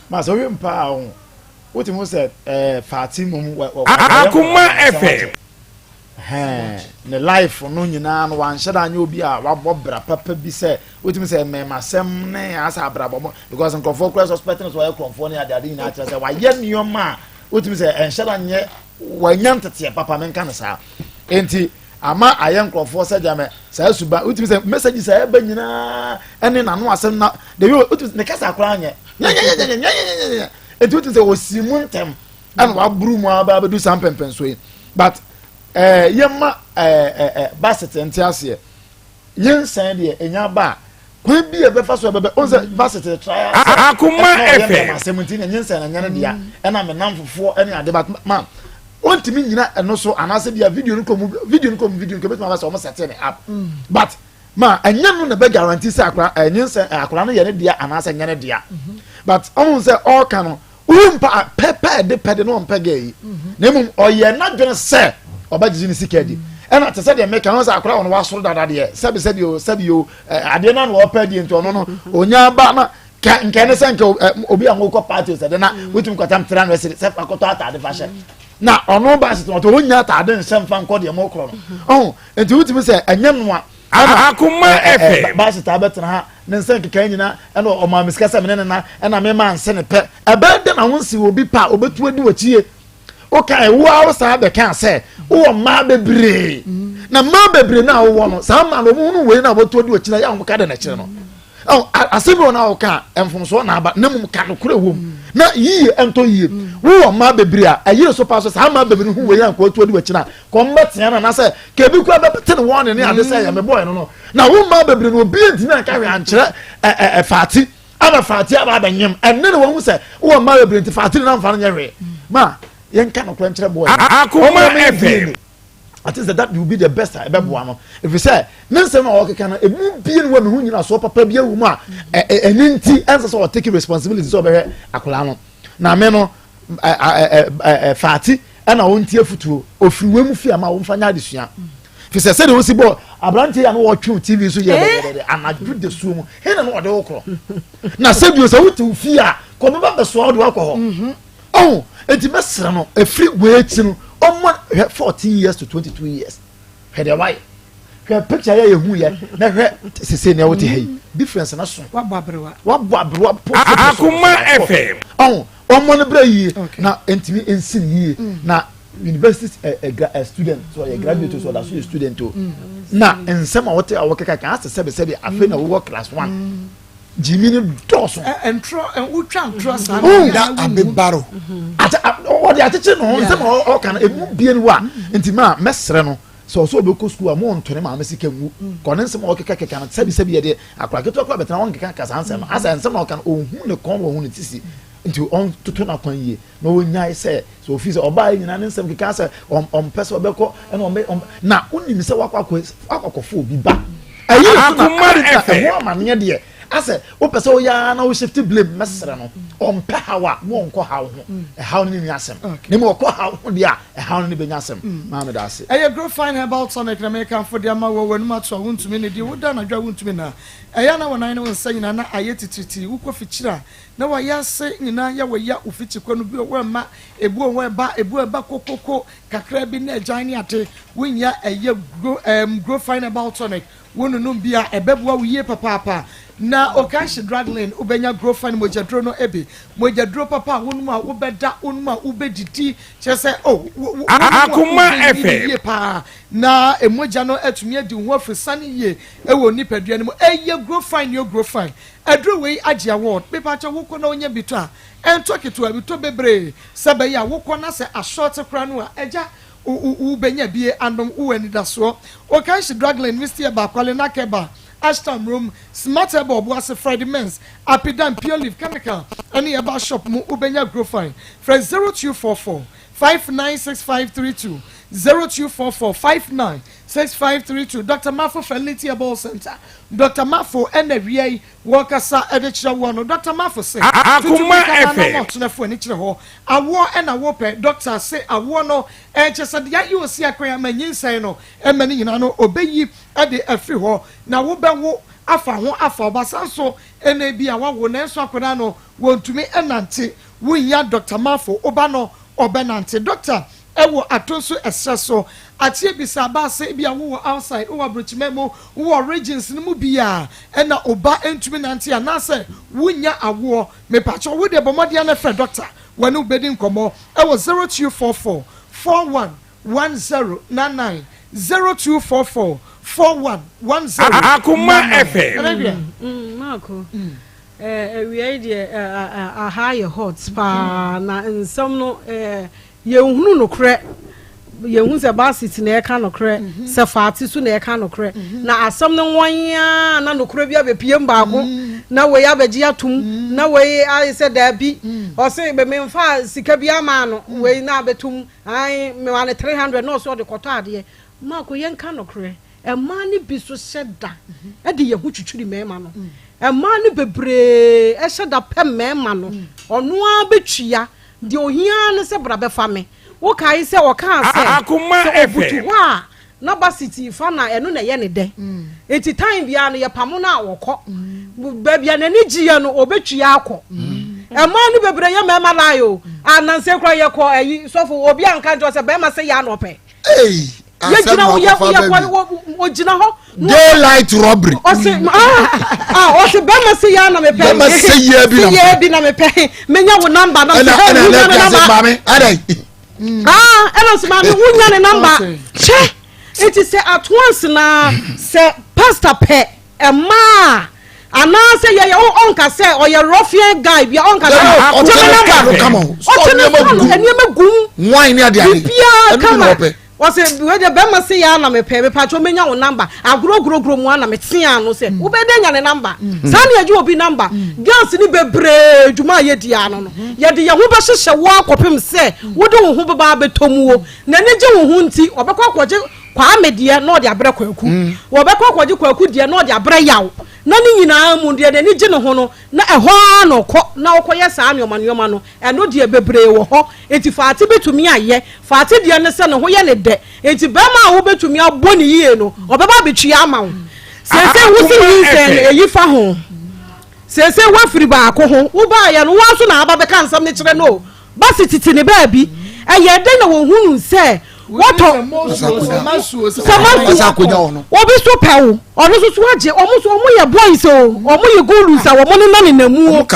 ma sɛ wohwɛ mpa a ho wotumi ho sɛ faate mmom Akoma FM ne life no nyinaa no wanhyɛ da anyɛ obi a wabɔ bra papa bi sɛ wotumi sɛ mmɛmasɛm ne asɛ abrabɔ mo because nkurɔfoɔ kura suspect no sɛ ɔyɛ kurɔfoɔ ne adeade nyinaa kyerɛ sɛ wayɛ nneɛma a wotumi sɛ ɛnhyɛ da nyɛ wanya nteteɛ papa menka no saa enti ama ayɛ nkurɔfoɔ sɛ gyamɛ saa suba wotumi sɛ messages a ɛba nyinaa ɛne n'ano asɛm na de wi wotumi ne kasa koraa nyɛ nyɛnyɛnyɛnyɛnyɛnyɛnyɛ enti wotumi sɛ osi mu ntɛm ɛna waburu mu aba abɛdu saa mpɛmpɛnso yi but ɛɛ yɛma ɛɛ ɛɛ basit nte aseɛ Nyinsɛn deɛ enya ba a, kwan bi a ɛbɛfa so ɛbɛbɛ ɔn sɛ varsity try asɛ Akoma ɛna ɔyɛ FM. mbɛma asɛm nti na nyinsɛn na nyɛ ne dea ɛna me namfofoɔ ɛne ade but ma ɔntumi nyina ɛno so anaasɛ bia video no kɔ mu video no kɔ mu video no kɔ ebɛtumi aba sɛ ɔmo sɛte ne up but ma ɛnyɛ no na ɛbɛ guarantee sɛ akora nyinsɛn akora no yɛ ne dea anaasɛ nyɛ ne dea but ɔmo sɛ ɔɔka no Wohu mpa a pɛ pɛ de pɛ de na ɔmpɛ gɛɛ yi na mmom ɔyɛ n'adwene sɛ ɔbɛgyegye ne sika adi ɛna te sɛ deɛ meka no sɛ akora ɔno wasoro dada deɛ sɛbi sɛbi o sɛbi o adeɛ no na ɔpɛ deɛ nti ɔno no onya ba na nkɛ ne sɛ nkɛ obi a wɔkɔ party sɛ de na wotumi kɔtam tena no ɛsɛ sɛ akɔtɔ ataade fa hyɛ na ɔno ba sɛ ɔtɔ onya ataade nhyɛ mfa nkɔ deɛ mɔkorɔ no ɔho nti wotumi sɛ ɛnyɛ noa ɛna Akoma FM baasita abɛtena ha ne nsa nkeka nyina ɛna ɔmaa me sika sɛ mene ne na ɛna me ma nse ne pɛ ɛbɛyɛ dɛ na ho nsi obi pa a obetu adi w'akyi woka ɛwo a wo saa bɛka sɛ wowɔ mmaa bebree na mmaa bebree no a wowɔ no saa mmaa no wɔn ho wei na wɔtu adi w'akyi na yɛ a wɔn ka dɛ n'akyerɛ no ɛwɔ asɛm bi wɔ na wɔka mfomsoɔ na aba na mmom ka nokorɛ wɔ mu na yie ɛntɔ yie wowɔ mmaa bebree a ɛyere so paa so saa mmaa bebree ho wei a nka wɔtu adi w'akyi na kɔn bɛtea no anaasɛ ka ebi kura bɛte ne wɔn ne ade sɛ yɛ mebɔɛ no no na wo mmaa bebree no obi ntumi anka hwee ankyerɛ ɛ faati ama faati aba abɛnyem ɛne ne wɔn ho sɛ wowɔ mmaa bebree nti faati ne namfa no nyɛ hwee ma yɛnka nokorɛ nkyerɛ boɔ Akoma FM. I think that that will be the best a ɛbɛboa no ɛfiri sɛ ne nsɛm a ɔkeka no ɛmu bie no wɔ me ho nyinasoɔ papa bi awu mu a ɛne nti ɛnsɛ sɛ ɔtake responsibility sɛ ɔbɛhwɛ akwadaa no na me no faati ɛna ɔnti afutuo ofiri wei mu fi ama wɔmfa nyɛ adesua fi sɛ sɛdeɛ wosi bɔ aberanteɛ yi a na wɔtwe tv so yɛ dɛdɛdɛ anadwo da suo mu he na na ɔde wo korɔ na sɛbio sɛ wote wo fie a kɔmɛba bɛsoa wode wakɔ hɔ mhm. ɔho enti mɛsrɛ no ɛfiri wei akyi no ɔmmɔ hwɛ 14 years to 22 years hwɛ deɛ wayɛ hwɛ picture yɛ yɛhu yɛ na hwɛ sese nea wote ha yi difference na so wabɔ aberewa wabɔ aberewa po Akoma FM ɔho ɔmmɔ no berɛ yie na ntumi nsi no yie mm. na university ɛ eh, ɛ eh, eh, student so ɔyɛ graduate so ɔda so yɛ student o mm. na nsɛm a wɔte a wɔkeka kan asɛ sɛbi sɛbi afei na wɔwɔ class one. Mm. Gyimi no dɔɔso. Ntorɔ wotwa ntorɔ saa. Na abebaro. Ate ɔde akyekye ne ho nsɛm a ɔka no emu bie no a nti maa mɛsrɛ no sɛ ɔsɛ ɔbɛkɔ sukuu a mo nto ne maame sika ngu kɔ ne nsɛm a ɔkeka keka no sɛbi sɛbi yɛdeɛ akora ketewa kora bɛtena ɔnkeka keka saa nsɛm no asɛ nsɛm na ɔka no ɔnhu ne kɔn wɔ hu ne sisi nti ɔntoto n'akwan yie na ɔnyae sɛ sɛ ofi sɛ ɔbaa nyinaa ne nsɛm keka sɛ ɔmpɛ sɛ ɔbɛkɔ ɛna ɔmɛ ɔm na wonim sɛ wakɔ akɔ wakɔ akɔfo obi ba ɛyi so na ade na ɛho amaneɛ deɛ asɛ wopɛ sɛ woyɛ ara na wo shift blame mɛsrɛ no ɔmpɛ haw a mo ɔnkɔ haw ho ɛhaw no ne ni asɛm na mu ɔkɔ haw ho deɛ a ɛhaw no ne bɛnya asɛm mm. maa meda ase. Ɛyɛ Grow Fine Herbal Tonic na mekamfo de ama wɔ w'anum ato a wontumi ne deɛ woda anadwo a wontumi na ɛyɛ na wɔnan ne wo nsa nyinaa na ayɛ titiritii wokɔ fikyiri a Na w'ayase nyinaa yɛ wo ya, wo fikyikɔ no bi wɔ hɔ a ɛma ebi wɔ hɔ a ɛba, ebi wɔ hɔ a ɛba kokoko kakra bi na agyan ne ade. Wonya ɛyɛ gro ɛɛm Grofine herbal tonic, wononom bi a ɛbɛboa wo yie papaapa. Na Okanshe Drug Lane wobɛnya Grofine mogyaduro no bi, mogyaduro papa a wonom a wobɛda, wonom a wobɛdidi, kyerɛ sɛ oh wo wo wonom a Akoma wobɛnyini FM. yie paa na mogya no atumi adi wo ho afiri yie wɔ nipadua no mu. Ɛyɛ Grofine o Grofine. Aduro wei agye award. Mepakyɛw wokɔ na wonya bi tɔ a, ɛntɔ ketewa bi, tɔ bebree sɛ ɛbɛyɛ a wokɔ na sɛ ashorte koraa no a, agya wo wo wobɛnya bi anom, wowɔ anidasoɔ. Okanshi Drug Lane, Misty Herbal, Kwalenak Herbal, Ashtown Room, Smart Herbal, Obuasi, Friday Mens, Apidan, Pure Leaf, Chemical ɛne Herbal Shop mu wobɛnya Grofine. Frɛ 0244 596532, 0244 596532. Doctor Mafo Fertility Herbal Center, Dɔkta Mafo na awia yi wɔrekasa de kyerɛ woɔ no. Dɔkta Mafo se, Tutu Akoma mmirika na FM. na ɔtenafo ani kyerɛ hɔ. Awoɔ na wopɛ? Dɔkta se awoɔ no kyerɛ sɛ deɛ ayɛ osi akwan ama nyinsɛn no ma no nyinaa no ɔbɛyi de afiri hɔ na wobɛwo afa ho afa wo ba. Saa nso na ebia woawo nanso akwadaa no wɔntumi nnante. Wonhia Dɔkta Mafo, wo ba no ɔbɛnante. Dɔkta Ɛwɔ ato nso ɛserɛ so. Ateɛ bisa aba sɛ ebia wo wɔ outside, wo wɔ abrokyiman mu, wo wɔ regions no mu bi a ɛna wo ba ntumi nante anaasɛ wo nnya awoɔ. Mepakyɛw wo deɛ bɔ mmɔden ara na frɛ doctor wɔne wo bɛdi nkɔmmɔ ɛwɔ 0244 41 1099, 0244 41 Akoma 1099. FM. Nana Dua. Marko, awia yi deɛ aha yɛ hot paa na nsɛm no Yɛnhunu nokorɛ, yɛnhu sɛ Basit na ɛreka nokorɛ, mhm. sɛ Faati so na ɛreka nokorɛ. Mhm. Na asɛm no wɔn ara na nokorɛ bi abɛpiem baako, mhm. na wei abɛgye atom, na wei ayɛ sɛ daabi. Ɔse memfa sika bi ama no, wei na abɛtom, ae mewa no 300 na ɔse ɔde kɔtɔ adeɛ. Maako yɛnka nokorɛ, mmaa no bi so hyɛ da de yɛn ho twitwiri mmarima no. Mmaa no bebree hyɛ da pɛ mmarima no, ɔno ara bɛtua Deɛ ohia ara ne sɛ bra bɛfa me. Wokae sɛ ɔkaa sɛ, Akoma sɛ ɔbutu FM. hɔ a na basit fa na ɛno na ɛyɛ ne dɛ. Enti time biara no yɛpamo no a ɔkɔ. Baabi a n'ani gyeɛ no ɔbɛtwi akɔ. Mmaa no bebree yɛ mmarima lie o. Anansa yi koraa yɛkɔ ayi sɔfo obi anka nkyerɛ wo sɛ barima sɛ yɛ a na ɔpɛ. Ei, asɛm Yɛgyina na hɔ yɛ ɔkɔfa yɛkɔ ba bi. wɔ- ɔgyina hɔ na Daylight robbery. ɔse ah ah ɔse bɛrima se yɛ na mepɛ Bɛrima se yɛ bi na se yɛ bi na mepɛ menya wo namba na Ɛna mese hey ɛna wunya ɛna ne ɛna namba maame adan. ah ɛna sɛ maame wunya ne namba kyɛ eti sɛ at once na sɛ pastor pɛ ɛmaa anaasɛ yɛyɛ wo ɔnka sɛ ɔyɛ ruffian guy bia ɔnka sɛ ɔte ne kaa no kama o ɔte ne kaa no nneɛma gum wine ne ade ade biribiara kama ɔsɛ wei deɛ bɛrima se yɛ ana mepɛ mepatwɛ menya wo namba agorɔgorɔgorɔ mu ana metea ano sɛ mm. wobɛdɛ nya ne namba mm. saa ne yɛgye obi namba mm. girls ne bebree dwuma a yɛdi ano no yɛde yɛn ho bɛhyehyɛ wo akɔpem sɛ wode wo ho bɛba abɛtɔ mu o n'ani gye wo ho nti ɔbɛkɔ akɔgye Kwame deɛ na ɔde abrɛ Kwaku. Wɔbɛkɔ akɔgye Kwaku deɛ na ɔde abrɛ Yaw. Na ne nyinaa mu deɛ n'ani gye ne ho no, na ɛhɔ ara na ɔkɔ na ɔkɔyɛ saa nneɛma nneɛma no. Ɛno deɛ bebree wɔ hɔ. Enti Faate bɛtumi ayɛ. Faate deɛ ne sɛ ne ho yɛ no dɛ. Enti barima a wobɛtumi abɔ no yie no, ɔbɛba abɛtua ama wo. Seesei wo se nyinsɛn no, ɛyi fa ho. Seesei woafiri baako ho. Wobaeɛ no, wo ara nso na aba bɛka nsɛm no kyerɛ no o. Basi tete ne baabi. Ɛyɛɛ dɛn na wɔhunuu sɛ wɔtɔ samasu obi so pɛ wo ɔno nso so agye ɔmo nso ɔmo yɛ boys o ɔmo yɛ gurus a wɔn nenam nenam mu o ɔmo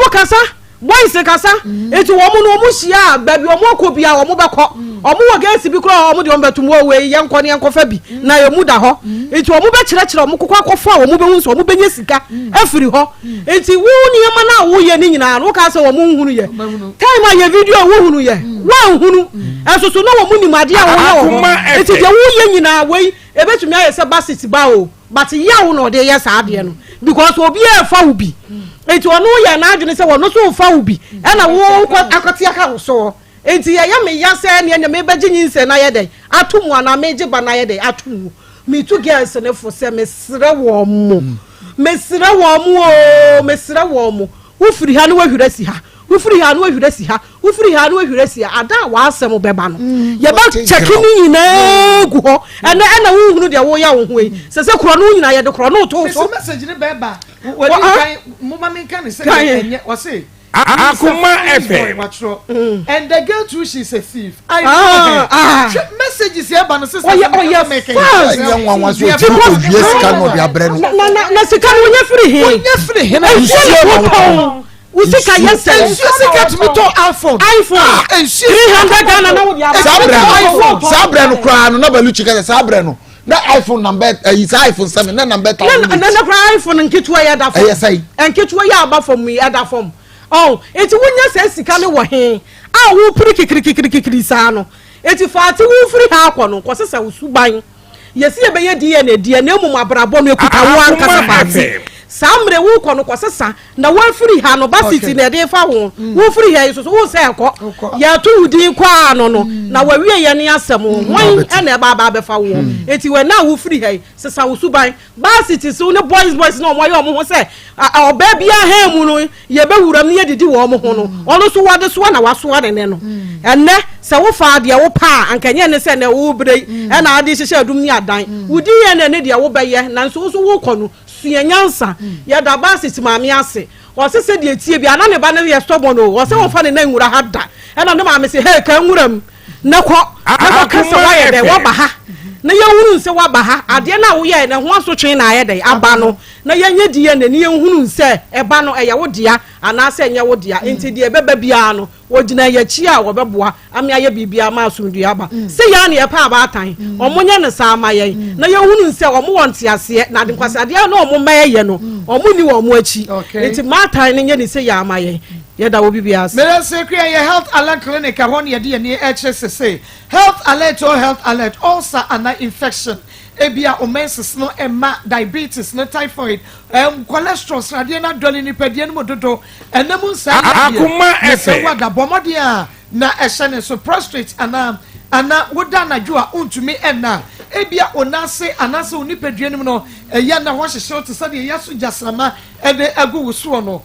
kasa boys kasa eti wɔn no ɔmo hyia a baabi ɔmo akɔ bi a ɔmo bɛkɔ. Ɔmo wɔ girls bi koraa a ɔmo deɛ ɔmo bɛtum wɔ wei yɛnkɔ ne yɛnkɔfa bi na emu da hɔ. Nti ɔmo bɛkyerɛkyerɛ ɔmo kokɔ akɔfa a ɔmo bɛhu sɛ ɔmo bɛnya sika afiri hɔ. Nti wo nneɛma no a woyɛ ne nyinaa no wokaa sɛ ɔmo nhunu yɛ. Time a yɛ video a wohunu yɛ, woanhunu. Ɛnso so na wɔn nim adeɛ a woyɛ wɔ hɔ. Nti deɛ woyɛ nyinaa wei ebɛtumi ayɛ sɛ basit ba o. But yaw na ɔde yɛ saa adeɛ no because obiara ɛfa wo bi nti ɔno yɛ n'adwene sɛ ɔno nso fa wo bi ɛna wo kɔ akɔte aka wo soɔ nti ɛyɛ me ya sɛ neɛ neɛ mebɛgye nyinsɛn na ayɛ dɛn ato mu anaa megye ba na ayɛ dɛn ato mu. Metu girls no fo sɛ mesrɛ wɔn mo, mesrɛ wɔn mo oo, mesrɛ wɔn mo, wofiri ha na woahwiri asi ha, wofiri ha na woahwiri asi ha, Wofiri ha na woahwiri asi ha, ada a w'asɛm bɛba no, yɛbɛkyɛke ne nyinaa gu hɔ. Ɛnɛ ɛna wohunu deɛ woyɛ wo ho yi. Sɛ sɛ korɔ no nyinaa yɛde korɔ no to so. Mesi message ne bɛɛba. Wadi kan moma menka ne sɛ ɛnyɛ ɔse. Akoma FM. And the girl too she is a thief. I know her. Hwɛ messages yɛ ba no sister. Ɔyɛ ɔyɛ fast. Ɛnyɛ nwanwa so ɔtumi kɔ wie sika na ɔde abrɛ no. Na na na sika no wonyɛ firi he. Wonyɛ firi he na nsuo na wotɔn. Wo sika yɛ sɛn? Nsuo sika tumi tɔ iPhone. iPhone. Ah, nsuo. 300 Ghana na wo de aba. Saa brɛ no, saa brɛ no koraa no na Baluchi kasa saa brɛ no na iPhone number ɛyi eh, saa iPhone 7 na number 1000. Na na koraa iPhone nketewa yɛ da fam. Ɛyɛ sɛn? Nketewa yɛ aba fam yi ɛda fam. Oh, eti wonya sɛ sika no wɔ he a wopiri kikirikikirikiri saa no. Eti faate wofiri ha akɔ no kɔsesa wo suban. Yɛse yɛbɛyɛ DNA deɛ na mmom abrabɔ no ɛkuta wo ankasa faate. Saa mmerɛ wokɔ no kɔsesa Na woafiri ha no, basiti na ɛde fa ho. Mm. Wofiri ha yi so so wo sɛ ɛkɔ. Yɛto wo din kɔ ano no, mm. na wawie yɛ ne asɛm. Mm. Hwan ɛna ɛba aba abɛfa woɔ? Mm. Eti wɔ na wofiri ha yi, sesa wo suban. Basiti so ne boys boys na wɔn ayɛ wɔn ho sɛ ɔbaa bi ahɛn mu no yɛbɛwura mu ne yɛdidi wɔn ho no. Ɔno nso wɔde soa na wasoa ne nɛ no. Ɛnɛ sɛ wofa deɛ wopɛ a anka nyɛ ne sɛ nɛ wobrɛ yi ɛna ade hyehyɛ adum ne adan. Wodi yɛn na ne deɛ wobɛyɛ nanso wo nso wokɔ no Sua nyansa. Yɛda Basit maame ase. Ɔse sɛdeɛ ɛtie biara na ne ba no yɛ stubborn o. Ɔse ɔmfa ne nan nwura ha da. Ɛna ne maame se hey ka nwura mu na kɔ na kɔ ka sɛ woayɛ dɛn woaba ha na yɛnhunu sɛ woaba ha. Adeɛ no a woyɛɛ no ɛho asotwe na ayɛ dɛn aba no na yɛnyɛ DNA na yɛnhunu sɛ ɛba no ɛyɛ wo dea anaasɛ ɛnyɛ wo dea. Nti deɛ ɛbɛba biara no Wɔgyina yɛn akyi a wɔbɛboa ama yɛayɛ biribiara ma asomdwoeɛ aba. Sei ara na yɛpɛ abaatan. Wɔnyɛ no saa mma yɛn na yɛhunu sɛ wɔwɔ nteaseɛ na ade nkwaseadeɛ a na wɔn mma yɛ no, wɔnni wɔn akyi. Enti mmaatan no nyɛ no sei ara mma yɛn. Yɛda obi biara ase. Meda ase Akua, yɛ Health Alert Clinic ɛhɔ na yɛde yɛn ani ɛkyerɛ sesei. Health Alert oh Health Alert, ulcer anaa infection, ebia wo menses no mma, diabetes ne typhoid, ɛɛm cholesterol, sradeɛ no adɔre nipadua no mu dodo, Ɛna mu nsaa yɛ adeɛ Akoma na sɛ FM. woada bɔ mmɔden a na ɛhyɛ ne so prostrate anaa anaa woda anadwo a wontumi nna a ebia wo nan ase anaasɛ wo nipadua no mu no ɛyɛ na hɔ hyehye wo te sɛ deɛ yɛaso gyasramma de agu wo soɔ no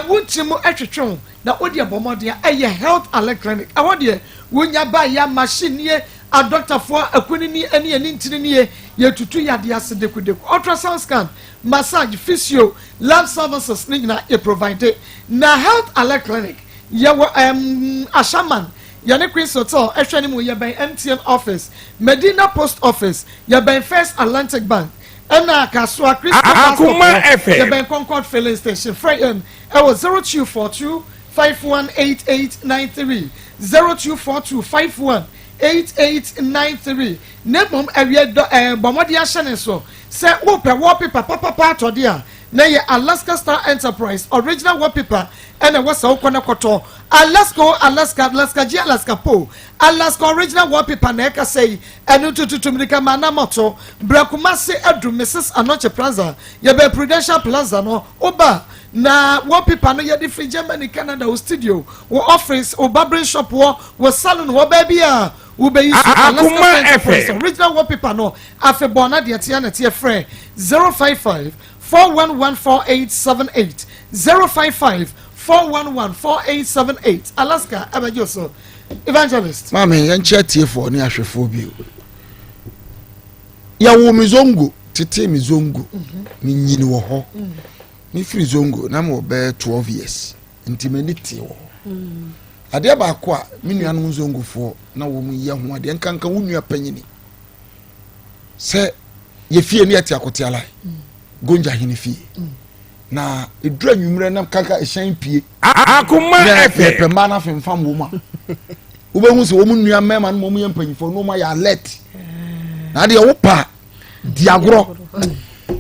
wo ntini mu twetwe wo na wodeɛ bɔ mmɔden a ɛyɛ Health Alert Clinic ɛhɔ deɛ wonya baeɛ a machine nie adɔktafoɔ akunini ne ani ntini nie yɛtutu yadeɛ ase dekudeku ultrasound scan massage physio Lab services ne nyinaa yɛ provide. Na Health Alert Clinic yɛwɔ ɛɛm Ashaiman, yɛne Queens Hotel ɛhwɛ ne mu, yɛbɛn MTN office, Medina Post Office, yɛbɛn First Atlantic Bank, ɛna Kasoa Christian Bus Stop Akoma hɔ, FM. yɛbɛn Concord Filling Station. Frɛ yɛn ɛwɔ 0242 518893, 0242 518893. Na mmom ɛwiɛ dɔ ɛɛ bɔ mmɔden ahyɛ ne so Sɛ wopɛ wallpaper papapa atɔ de a, na ɛyɛ Alaska Star Enterprise original wallpaper na ɛwɔ sɛ wokɔ na kɔtɔ. Alaska o Alaska, Alaska gye Alaska po, Alaska original wallpaper na ɛkasa yi. Ɛno nti tutu mmirika ma anamɔto. Bra Kumasi adu Mrs Anokye Plaza, yɛbɛn Prudential Plaza no, woba a, na wallpaper no yɛde firi Germany, Canada, wo studio, wo office, wo barbering shop hɔ, wo salon hɔ, baabi a wobɛyi so Alaska Akoma Star Enterprise FM. original wallpaper no. Afebɔɔ na deɛ teɛ na teɛ frɛ 055 411 4878 055 411 4878 Alaska ɛbɛgye wo so Evangelist. Maame yɛnkyɛ atiefoɔ ne ahwɛfoɔ bio. Yɛwoo me Zongo, tetee me Zongo, menyini wɔ hɔ. Mefiri Zongo na mewɔ bɛyɛ 12 years nti m'ani tee wɔ hɔ. Adeɛ baako a me nuanom Zongofoɔ na wɔn yɛ ho adeɛ nkanka wo nua panyini sɛ yɛ fie ne yɛte akoteala gonja hene fie na ɛduru anwummerɛ na kanka ɛhyɛn pie Akoma na FM. yɛpɛ mmaa no afemfam wɔ mu a Wobɛhu sɛ wɔn nua mmarima no wɔn yɛ mpanyinfoɔ na wɔn ayɛ alert. Na adeɛ wo pa di agorɔ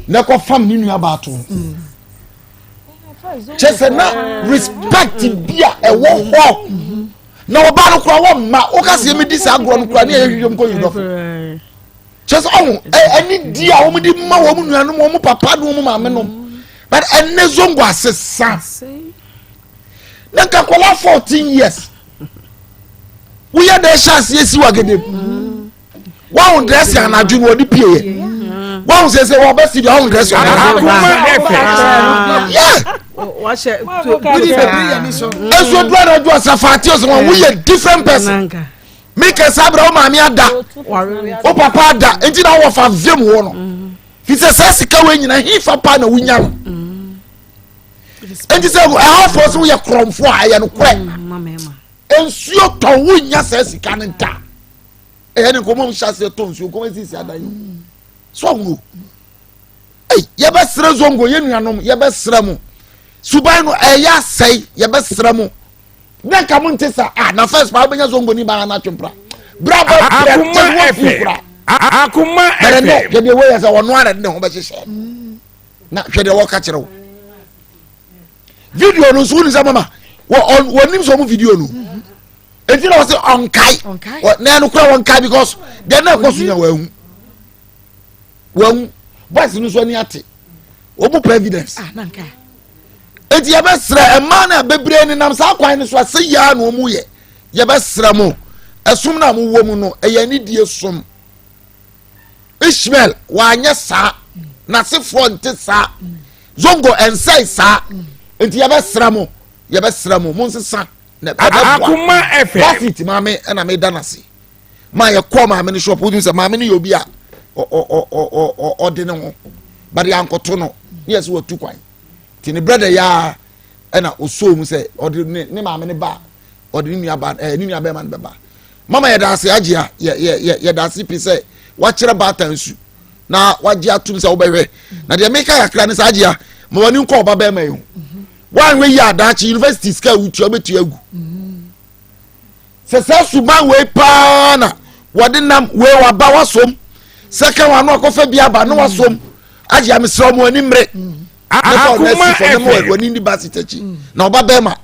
na ɛkɔ fam ne nua baato. Kyɛ sɛ na respect bi a ɛwɔ hɔ na ɔbaa no koraa wɔn mma woka sɛ yɛmɛ di saa agorɔ no koraa ne yɛ hwehwɛ mu kɔ yi dɔfo. Kyɛ sɛ ɔho ɛne di a wɔn de ma wɔn nuanom wɔn papa ne wɔn maame nom but ɛnɛ zongo asesa. Na nka akwadaa 14 years woyɛ dɛ hyɛ aseɛ si wagede mu wahu dressing anadwo no wɔde pie yɛ wahu sɛ sɛ wɔbɛ si deɛ wahu dressing anadwo yɛ esu duro anadwo asafa ati ɔsɛ wɔn woyɛ different person mi kɛse abira wo maame ada wo papa ada nti na wɔfa vim wɔ no fi sɛ sɛ sika wɔ nyina hifa pa na wonya no. Nti sɛ ɛhafoɔ sɛ woyɛ korɔmfoɔ a ɛyɛ nokorɛ mm, nsuo tɔ wonya saa sika no da ɛyɛ ne nkɔmmɔ hyɛ aseɛ tɔ nsuo nkɔmmɔ sisi adan yi so ahuro ei yɛbɛsrɛ zongo yɛ nuanom yɛbɛsrɛ mo suban no ɛyɛ asɛe yɛbɛsrɛ mo na nka mo nte sa ah na first pa wobɛnya zongo ni baa na atwempra bra bɛ brɛ tɛ no afu kora akoma ɛfɛ bɛrɛ no yɛde wei yɛ sɛ ɔno ara de ne ho bɛhyehyɛ na hwɛ deɛ wɔka kyerɛ wo video no nso woni sɛ mama wɔnim sɛ ɔmo video no enti na wɔsɛ ɔnkae na ɛno kora wɔnkae because deɛ na ɛkɔ so nya wɔahu wɔahu boys no nso ani ate wɔn pɛ evidence ah, eti yɛbɛsrɛ mmaa no a bebree nenam saa kwan no so asɛ yia na wɔn yɛ yɛbɛsrɛ mo ɛsom na mo wɔ mu no ɛyɛ anidie som. Ishmael wanyɛ saa n'asefoɔ nte saa zongo ɛnsɛe saa nti yɛbɛsrɛ mo yɛbɛsrɛ mo monsesa na ɛbɛboa basit maame ɛna meda n'ase ma yɛkɔɔ maame no shop wonim sɛ maame no yɛ obi a ɔde ne ho but yɛankɔto no ne yɛ sɛ watu kwan nti ne brɛdɛ yɛa ɛna ɔsɔɔ mu sɛ ɔde ne maame no ba ɔde ne nua ba ɛɛ ne nua bɛrima no bɛba Mama yɛda ase agye a yɛ yɛ yɛ yɛda ase pii sɛ wakyerɛ baatan su na wagye atum sɛ wobɛhwɛ na deɛ meka kakra ne sɛ agye a ma w'ani nkɔ ɔba bɛrima yi ho woanhwɛ yi a daakye university sika a wotua wobɛtua agu sɛ saa suban wei paa na wɔde nam wei waba wasom sɛ ka wɔn ano akɔfa bi aba ne wasom agye a mesrɛ wɔn ani mmere ne fa ɔno asi fam ne ma w'ani ni ba sitakyi na ɔba bɛrima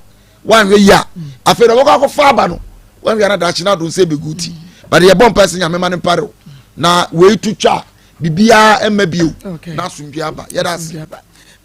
wanhwɛ yi a afei na wɔkɔ akɔfa aba no wanhwɛ na daakye no ado nsɛ bɛgu ti but yɛbɔ mpa sɛ nyame ma no mpare na wei to twa biribiara mma bio na asomdwe aba yɛda ase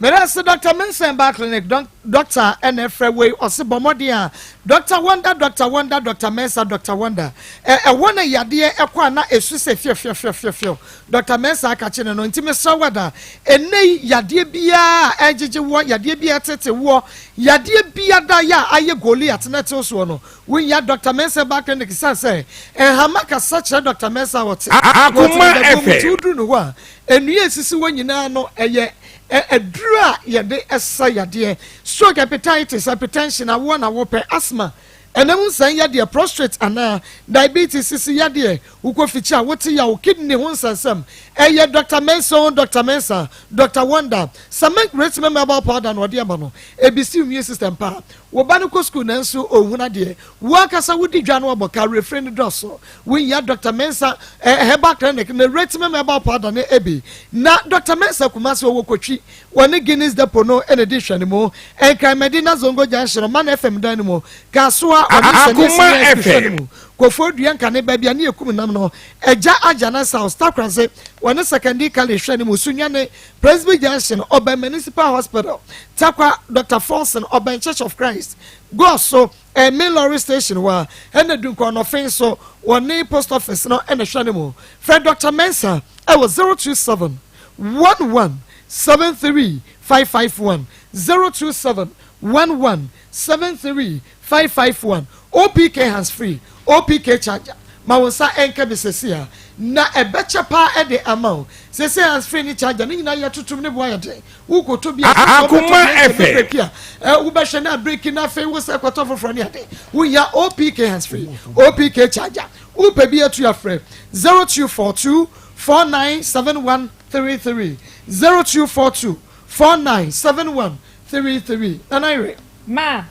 meda ase Dr. Mensa Mba Clinic doctor ɛna ɛfrɛ wei ɔse bɔ mmɔden a Dr. Wonder Dr. Wonder Dr. Mensa Dr. Wonder ɛwɔ na yadeɛ ɛkɔ a na ɛsu sɛ fiɔfiɔfiɔfiɔ Dr. Mensa aka kye ne no nti mesrɛ wada ɛnɛ yi yadeɛ biara a ɛgyegye woɔ yadeɛ biara ɛtete woɔ Yadeɛ biada yɛ a ayɛ Goliat na ɛtew soɔ no, wonnya Dɔkta Mensah Herbal Clinic esiane sɛ nhama kasa kyerɛ Dɔkta Mensah a ɔte wɔ Akoma Trinidad mu nti FM. woduru ne hɔ a, nnua a esisi hɔ nyinaa no ɛyɛ aduro a yɛde sa yadeɛ, stroke, hepatitis, hypertension, awoɔ na wopɛ, asthma, ɛnam nsɛn yadeɛ, prostrate anaa diabetes, sisi yadeɛ, wokɔ fikyi a wote yaw, kidney ho nsɛnsɛm, ɛyɛ Dɔkta Mensah oo, Dɔkta Mensah, Dɔkta Wonder, Cement Retimem Herbal Powder na ɔde ama no, ebesi immune system paa. Wo ba no kɔ sukuu nanso onhunu adeɛ, wo ankasa wodi dwa na wabɔ ka, awerɛfire no dɔɔso. Wohia Dɔkta Mensah Herbal Clinic ne Retimem Herbal Powder no bi. Na Dɔkta Mensah Kumasi ɔwɔ Kotwi, Wɔne Guinness Depot no na edi nhwɛanimu. Nkran Medina Zongo Junction, Ɔman FM dan no mu, Kasoa, ɔne Sani Akoma Senior High School hwɛ no FM. mu, Kofoɔ Dua Nkane, baabi a ne yɛkum nam no, Agya Agyanas House, Takorase, wɔne Sekandi College hwɛ no mu, Sunyani, Presby Junction, ɔbɛn Municipal Hospital, Tarkwa, Doctor Forson, ɔbɛn Church of Christ, Goaso, Main Lorry Station hɔ a, ɛna Dunkwa Ɔnɔfen nso, wɔne Post Office no na ɛhwɛ no mu. Frɛ Doctor Mensah wɔ 027 11 73 551, 027 11 73 551. OPK hands free, OPK charger, ma wo nsa nka bi sɛsi a, na ɛbɛkyɛ paa de ama wo. Sɛsi hands free ne charger ne nyinaa yɛ tutum ne bo ayɛ den. Wokɔtɔ bi a, sɛ wobɛtɔ Akoma bi a, ɛnkyɛ FM. bɛbreki a, wobɛhwɛ na abreki na afei wo sɛ kɔtɔ foforɔ ne ade. Wohia OPK hands free, OPK charger. Wopɛ bi atu a frɛ 0242 497133, 0242 497133. Nana Yere. Ma,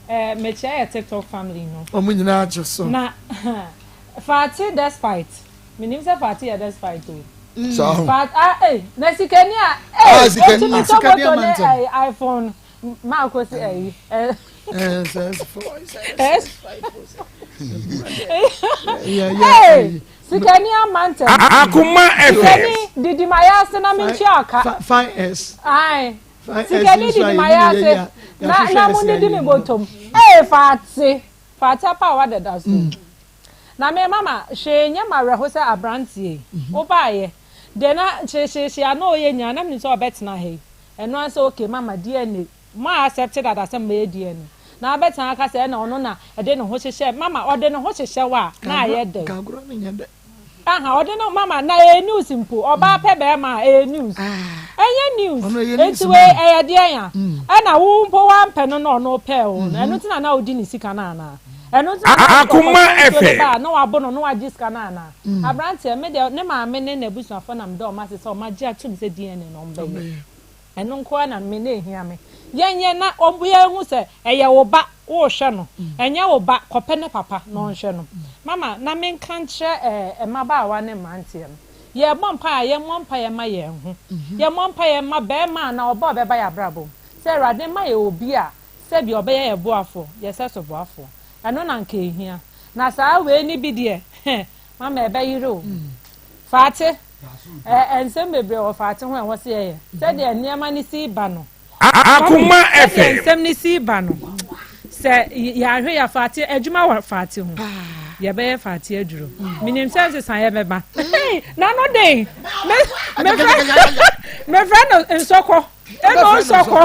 eh, mekyia yɛ TikTok family no. Wɔn nyinaa gye so. Na, Fati despite, menim sɛ Fati yɛ despite o. Saa ho. Fat, ah, eh, na sikani a, eh, Ah, sikani. otumi tɔ Sikani moto ama ne ntɛm. eh, iPhone, ma akosi eh, eh. S Hey, sikani ama ntɛm. Akoma FM. Sikani didi ma yɛ ase na mentua ɔka. Fine S. Ae. Fine S Sikani nso didi a ma yɛnim yɛ yɛ ase yi a na yɛahwehwɛ na S mo a didi me yɛnim. bɔtɔm. Ee Fati, Fati apaawa deda so. Na me mama hwee nyɛ m'awerɛho sɛ abranteɛ yi. Wobaayɛ deɛ na hyehyeehye a na ɔyɛ nyinaa na menim sɛ ɔbɛtena ha yi. Ɛno ara sɛ okay mama DNA Mo a accept dada sɛ mɛyɛ DNA na abɛtena aka sɛ ɛna ɔno na ɛde ne ho hyehyɛ mama ɔde ne ho hyehyɛ wo a na ayɛ dɛn? Ka agorɔ no nyɛ dɛ. Aha ɔde ne mama na ɛyɛ news mpo ɔbaa pɛ bɛɛma a ɛyɛ news ɛnyɛ news enti wei ɛyɛ deɛn a ɛna wo mpo wampɛ no na ɔno pɛɛ wo no ɛno nti na na wodi ne sika no anaa ɛno nti na na Akoma ɔkɔtɔ nsuo no FM. ba a na wabo no na wagye sika no anaa abranteɛ me deɛ ne maame ne n'abusuafoɔ na meda wɔn ase sɛ wɔn agye atum sɛ DNA no wɔn bɛyɛ. Ɛno nko ara na me na ɛhia me. Yɛnyɛ na obiara nhu sɛ ɛyɛ wo ba, worehwɛ no. Ɛnyɛ wo ba, kɔpɛ ne papa na ɔnhwɛ no. Mama, na menka nkyerɛ ɛɛ mmabaawa ne mmeranteɛ no, yɛrebɔ mpaeɛ a, yɛmmɔ mpaeɛ mma yɛn ho. Yɛmmɔ mpaeɛ mma barima anaa ɔbaa a ɔbɛba yɛn abrabɔ mu. Sɛ Awurade mma yɛn obi a sɛdeɛ ɔbɛyɛ yɛn boafoɔ, yɛn sɛso boafoɔ. Ɛno na anka ɛhia. Na saa wei no bi deɛ, heh, mama ɛbɛyere o. Faate, ɛ nsɛm bebree wɔ Faate ho a ɛwɔ sɛ yɛyɛ. Sɛdeɛ nneɛma no si ba no. Akoma Sɛdeɛ FM. nsɛm no si ba no, sɛ yɛanhwɛ yɛ Faate, adwuma wɔ Faate ho. Yɛbɛyɛ Faate aduro. Menim sɛ nsesaeɛ bɛba. N'ano den. Me, mefrɛ, mefrɛ no nsɔkɔ. Ɛna ɔnsɔkɔ.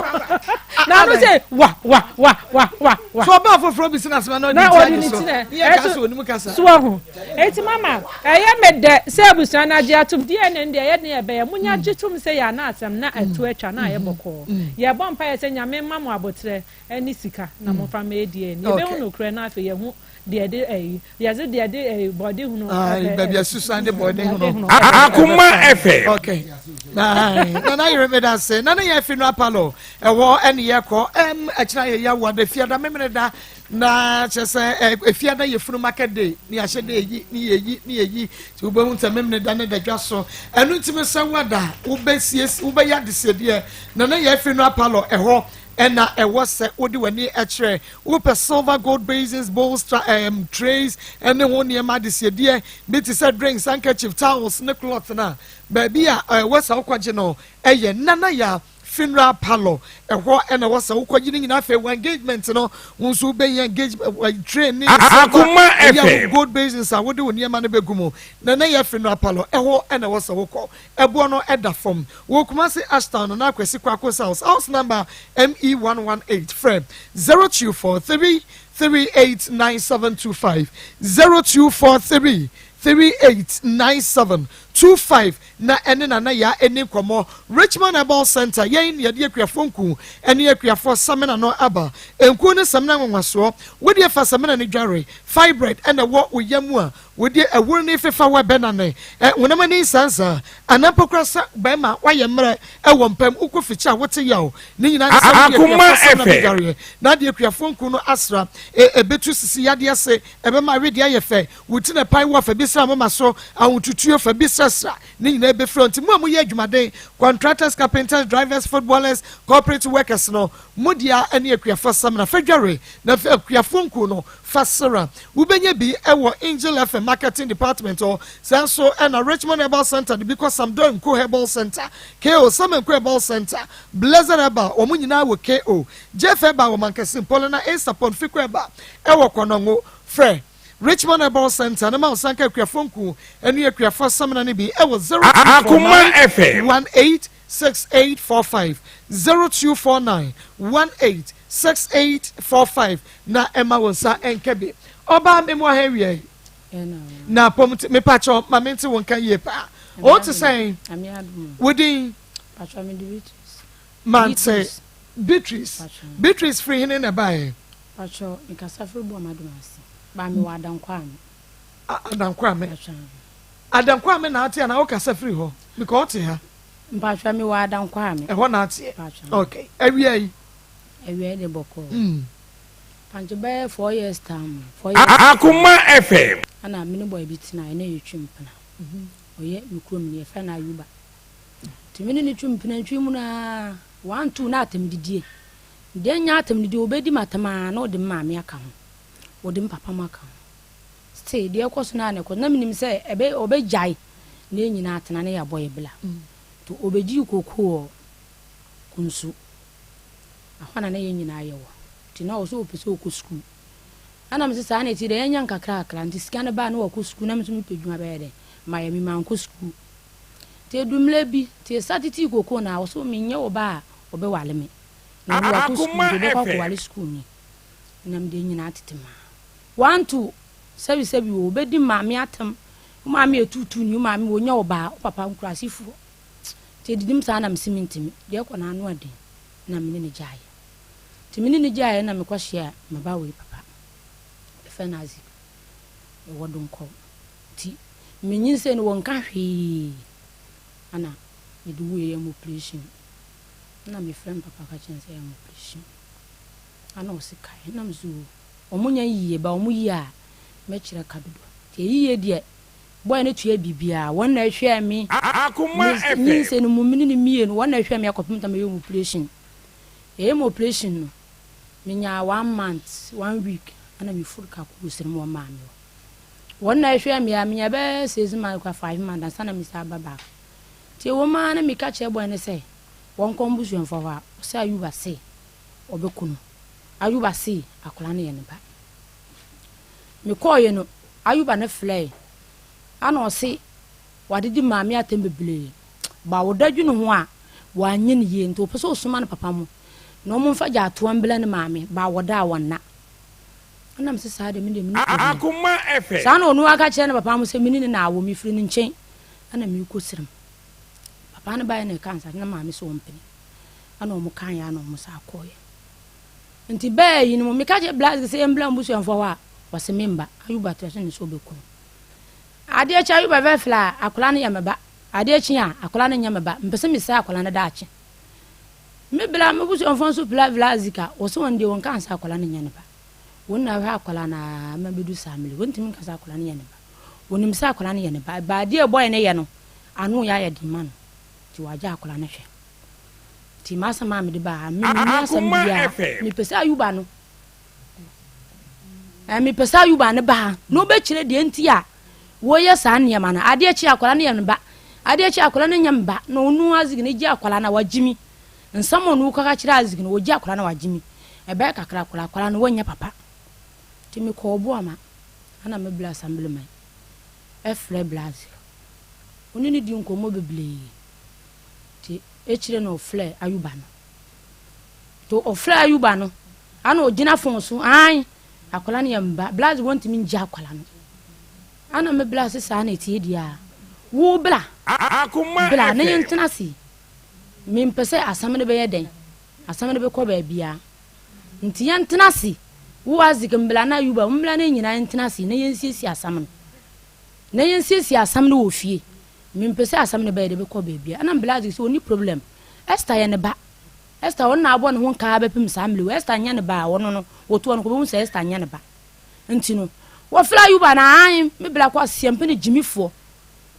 Na ano sɛ wa wa wa wa wa wa. So ɔbaa foforɔ bi si n'asɛm na ɔde ne ti agye so. Ne yɛ ka so onim kasa. So ɔho. Eti mama ɛyɛ me dɛ sɛ abusua no agye atom DNA no deɛ ɛyɛ den ɛbɛyɛ munya gye tom sɛ yɛ ana asɛm na ɛto atwa na ayɛ bɔkɔɔ. Yɛbɔ mpaeɛ sɛ Nyame mma mo aboterɛ ne sika na momfa mmɛyɛ DNA. Yɛbɛhu nokorɛ na afei yɛahu deɛ ɛde ɛyi yɛdze deɛ ɛde ɛyi bɔde hunu. Ayi baabi asusan de bɔde hunu. Akoma FM. Okay. Nana yere mi da se nana yɛ fi no apalo ɛwɔ ɛne yɛ kɔ ɛm ɛkyina yɛ yɛ wɔ de fiada memene da na kyerɛ sɛ ɛ efiada yɛ funu market day ne ahyɛ de eyi ne yɛ yi ne yɛ yi ti wobɛhu sɛ memene da ne da dwa so ɛno ntumi sɛ wada wobɛsiesie wobɛyɛ adesiedeɛ nana yɛ fi no apalo ɛhɔ ɛna ɛwɔ sɛ wode w'ani kyerɛ. Wopɛ silver, gold basins, bowls, tra um, trays, ne ho nneɛma adesiedeɛ bi te sɛ drinks, handkerchief, towels ne cloth no a, baabi a ɛwɔ sɛ wokɔgye no ɛyɛ Nanaya Funeral Parlour. Ɛhɔ ɛna ɛwɔ sɛ wokɔgye no nyinaa. Afei wɔ engagement no, wo nso wobɛhia engagement tray ne silver, Akoma ɛyɛ FM. gold basins a wode wo nneɛma no bɛgu mu. Nanaya Funeral Parlour, ɛhɔ ɛna ɛwɔ sɛ wokɔ. Ɛboɔ no da fam. Wɔ Kumasi Ashtown no na Kwasi Kwako's house, house number ME 118. Frɛ 0243 389725, 0243 389725 na ɛne Nana Yaa ɛni nkɔmmɔ. Richmond Herbal Centre, yɛn na yɛde akuafoɔ nku ne akuafoɔ samina no aba. Nku ne samina nwanwasoɔ. Wodeɛ fa samina no dware. Fibroid na ɛwɔ wo yam a, Wode awuru ne fefa wo ɛbɛnane ɛ honam ani nsansa anaa mpo koraa sɛ bɛrima woayɛ mmerɛ wɔ mpam wokɔ fikyi a wote yaw ne nyinaa ne sɛ wode Akoma akuafoɔ samina FM. bɛdwareɛ na ade akuafoɔ nku no asra ɛ ɛbɛtu sisi yadeɛ ase ɛbɛma awedeɛ ayɛ fɛ wo ti na ɛpae wo a fa bi sra moma so ahotutuo fa bi srasra ne nyinaa ɛbɛfiri hɔ nti mo a moyɛ adwumaden contractors carpenters drivers footballers corporate workers no mo dea ne akuafoɔ samina fa dware na fa akuafoɔ nku no Fa sera. Wobɛnya bi wɔ Angel FM Marketing Department hɔ. Saa nso na Richmond Herbal Centre de bi kɔ Samdor Nko Herbal Centre, KO, Sam Nko Herbal Centre, Blessed Herbal, wɔn nyinaa wɔ KO, Jeff Herbal wɔ Mankasim, Paulina A. Sapon Fico Herbal wɔ Konongo. Frɛ Richmond Herbal Centre na ma wo nsa nka Akuafoɔ Nku ne Akuafoɔ Samina no bi wɔ Akoma 0249 FM. 18 6845, 0249 18 6845 na ɛma wo nsa nka bi. Ɔbaa me mu aha awia yi. Na pɔm ti mepakyɛw ma mente wo nka yie paa. O te sɛn? Wo din? Mante. Beatrice. Beatrice firi hene na ɛbaeɛ? Pakyɛw, mekasa firi Boamadom ase. Ba mewɔ Adankwame. Adankwame. Adankwame na ate anaa wokasa firi hɔ? Because wote ha. Mpakyɛw mewɔ Adankwame. Ɛhɔ na ateɛ. Okay. Awia yi. Awia de bɔkɔɔ. Pankye bɛyɛ 4 years time. 4 years. Akoma FM. Ana me ne boy bi tena ɛna yɛtwi mpena. Ɔyɛ me kurom ni yɛfrɛ no Ayuba. Nti me ne no twi mpena ntwi mu na 1 2 na atam didie. Deɛ nya atam didie obɛdi m'atam a na ɔde me maame aka ho. Ɔde me papa mu aka ho. Still deɛ ɛkɔ so no a na ɛkɔ so. Na menim sɛ ɛbɛ ɔbɛgyae na yɛn nyinaa atena na yɛabɔ yɛ bla. Nti ɔbɛgyee kokoo wɔ Kunsu. Ɛhɔ na na yɛn nyinaa yɛwɔ. Nti na ɔsɛ ɔpɛ sɛ ɔkɔ sukuu. Ɛna mese saa na ɛte deɛ yɛnyɛ nkakrakra. Nti sika no baa na wakɔ sukuu na me nso mepɛ adwuma bɛyɛ dɛn mayɛ me mankɔ sukuu. Nti ɛdu mmerɛ bi nti yɛsa tetee kokoo no a ɔsɛ menyɛ ɔbaa a ɔbɛwale me. Na ɔno wakɔ sukuu nti ɔbɛkɔ akɔwale sukuuni. Ɛna mede nyinaa tete maa. Wanto sɛbi sɛbi o, obedi maame atam, wo maame yɛ tuutuuni, wo maame ɔnyɛ ɔbaa, wo papa nkurasefoɔ. Nti ɛdidim saa na mese mentimi, deɛ ɛkɔ no ano aden na me ne no gyaeɛ. Nti me ne no gyaeɛ na mekɔ hyeɛ me ba wei papa, yɛfrɛ no Isaac, yɛwɔ Donkor. Nti me nyinsɛn no wɔnka hwee ana mede wuiɛ yɛ mo operation. Na mefrɛ me papa ka kyerɛ no sɛ yɛ mo operation. Ana ɔse kae na mese oo. Ɔmo nya yiye ba ɔmo yie a mɛkyerɛ ka dodo nti ayiyie deɛ boy no tua biribiaa wɔn na ɛhwɛɛ me Akoma me FM. nyinsɛn no mu me ne no mienu wɔn na ɛhwɛɛ me akɔpem ta mɛyɛ ɔmo operation yɛyɛ me operation no me nyaa one month one week ɛna me furu ka kɔɔ srem wɔn maame hɔ wɔn na ɛhwɛɛ me a me nya bɛyɛ six months kora five months ansa na me san ba back nti ɛwɔ mu ara na me ka kyerɛ boy no sɛ wɔn kɔ mbusuamfoɔ hɔ a ɔsɛ Ayuba se ɔbɛku no Ayuba se akwadaa no yɛ ne ba. Mekɔɔeɛ no, Ayuba no frɛɛe. Ana ɔse wadedi maame atɛm bebree. Ba wo da dwene ho a, wanyɛ no yie nti ɔpɛ sɛ ɔsoma ne papa mo na ɔmo mfa gyaatoa mbla ne maame ba wɔda a wɔnna. Ɛna mese saa deɛ me deɛ menni problem. Akoma FM. Saa na ɔno aka kyerɛ ne papa mo sɛ mene ne na awo mefiri ne nkyɛn ɛna merekɔ sirim. Papa no baeɛ na ɛka nsa na maame sɛ ɔmpene. Ɛna ɔmo kaeɛ a na ɔmo saa kɔeɛ. Nti bɛɛ yi no mu, meka kyerɛ Blaise sɛ yɛmbra mbusuamfoɔ hɔ a, ɔse memba. Ayuba toa so ne sɛ ɔbɛku no. Adeɛ kye Ayuba bɛfrɛ a, akwadaa no yɛ me ba. Adeɛ kye a, akwadaa no nyɛ me ba. Mepɛ sɛ mesɛe akwadaa no daakye. Me bra, me busuamfoɔ nso pira Blaise ka, wɔse wɔn deɛ wɔnka sɛ akwadaa no nyɛ ne ba. Wɔn na ahwɛ akwadaa no ara ma bɛdu saa mmerɛ yi, wɔntumi nka sɛ akwadaa no yɛ ne ba. Wɔnim sɛ akwadaa no yɛ ne ba. Ba adeɛ a ɛbɔe no yɛ no, ano yɛ ayɛ den ma no, nti wɔagya akwadaa no hwɛ. Nti m'asɛm a mede baa ha, me menni asɛm Akoma biara. FM. Mepɛ sɛ Ayuba no, eh, mepɛ sɛ Ayuba no ba ha na ɔbɛkyerɛ deɛ nti a wɔyɛ saa nneɛma no. Adeɛ kye akwadaa no yɛ me ba, adeɛ kye akwadaa no nyɛ me ba, na ɔno Isaac no gye akwadaa no a wagye mi. Nsɛm a ɔno kɔka kyerɛ Isaac no, ɔgye akwadaa no a wagye mi. Ɛbɛyɛ kakra koraa, akwadaa no wɔnyɛ papa. Nti mekɔɔ Boama, ɛna me bla assemblyman ɛfrɛ bla Isaac. Ɔne no di nkɔmmɔ bebree. Nti ekyire na ɔfrɛɛ Ayuba no. Nti ɔfrɛɛ Ayuba no, ana ɔgyina fon so, ae, akwadaa no yɛ mba, Blase wɔntumi ngye akwadaa no. Ana me Blase saa na ɛtie deɛ a, wo bla, bla na yɛntena ase. Mempɛ sɛ asɛm no bɛyɛ dɛn, asɛm no bɛkɔ baabiara. Nti yɛntena ase, wo Isaac mbla na Ayuba mbla na yɛn nyinaa yɛntena ase na yɛnsiesie asɛm no. Na yɛnsiesie asɛm no wɔ fie. Mempɛ sɛ asɛm no bɛyɛ dɛ bɛkɔ baabiara. Ɛna Blase sɛ ɔnni problem. Esther yɛ ne ba. Esther ɔno na abɔ ne ho nkaa bɛpem saa mmerɛ wei. Esther nyɛ ne ba a ɔno no wɔtoɔ no kɔbɛhu sɛ Esther nyɛ ne ba. Nti no wɔfrɛ Ayuba na ae me bla kɔ aseɛmpe ne gyimifoɔ.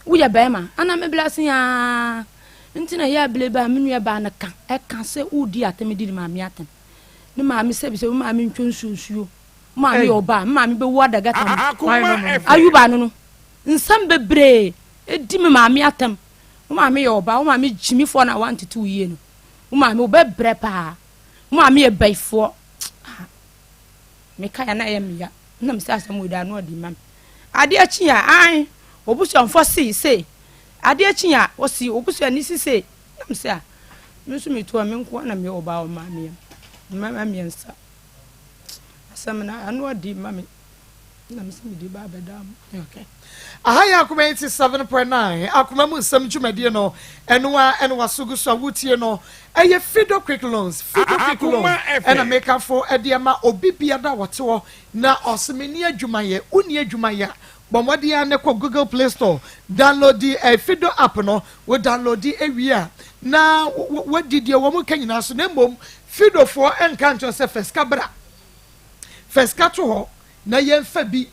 Woyɛ bɛrima. Ɛna me Blase aa nti na ɛyɛ abere bɛ a me nua baa no ka ɛka sɛ wodi atɛm di ne maame atɛm. Ne maame sɛbi sɛ wo maame ntwa nsuo nsuo. Wo maame yɛ ɔbaa. Me maame bɛwu adagata mu. Ayuba no no. Nsɛm bebree di me maame atɛm. Wo maame yɛ ɔbaa, wo maame gyimifoɔ na wantete wo yie no. Wo maame wobɛbrɛ paa. Wo maame yɛ bayifoɔ. Ah, meka ya na ɛyɛ me ya. Na mesɛ asɛm wei da ano ɔde ma me. Adeɛ kye a, ae, obusuamfoɔ sei sei. Adeɛ kye a, ɔsi obusuani si sei. Na mesɛ a, me nso metu a me nko na meyɛ ɔbaa wɔ maame yam. Mmarima mmiɛnsa. Asɛm no ano ɔde ma me. Na mesɛ mede ba abɛda mo. Okay. Aha yɛ Akoma 87.9 Akoma mu nsɛm dwumadie no ɛno a ɛna waso gu so a wotie no ɛyɛ Fido Quick Loans Fido Quick Loan ɛna mekafo ɛde ɛma obi biada wɔte hɔ na ɔse menni adwuma yɛ wonni adwuma yɛ a bɔ mmɔden ara ne kɔ Google Play Store download eh, Fido app no wo download ewie a na wadi deɛ wɔn ka nyinaa so na mmom. Fidofoɔ nka nkyerɛ sɛ fa sika bra, fa sika to hɔ na yɛmfa bi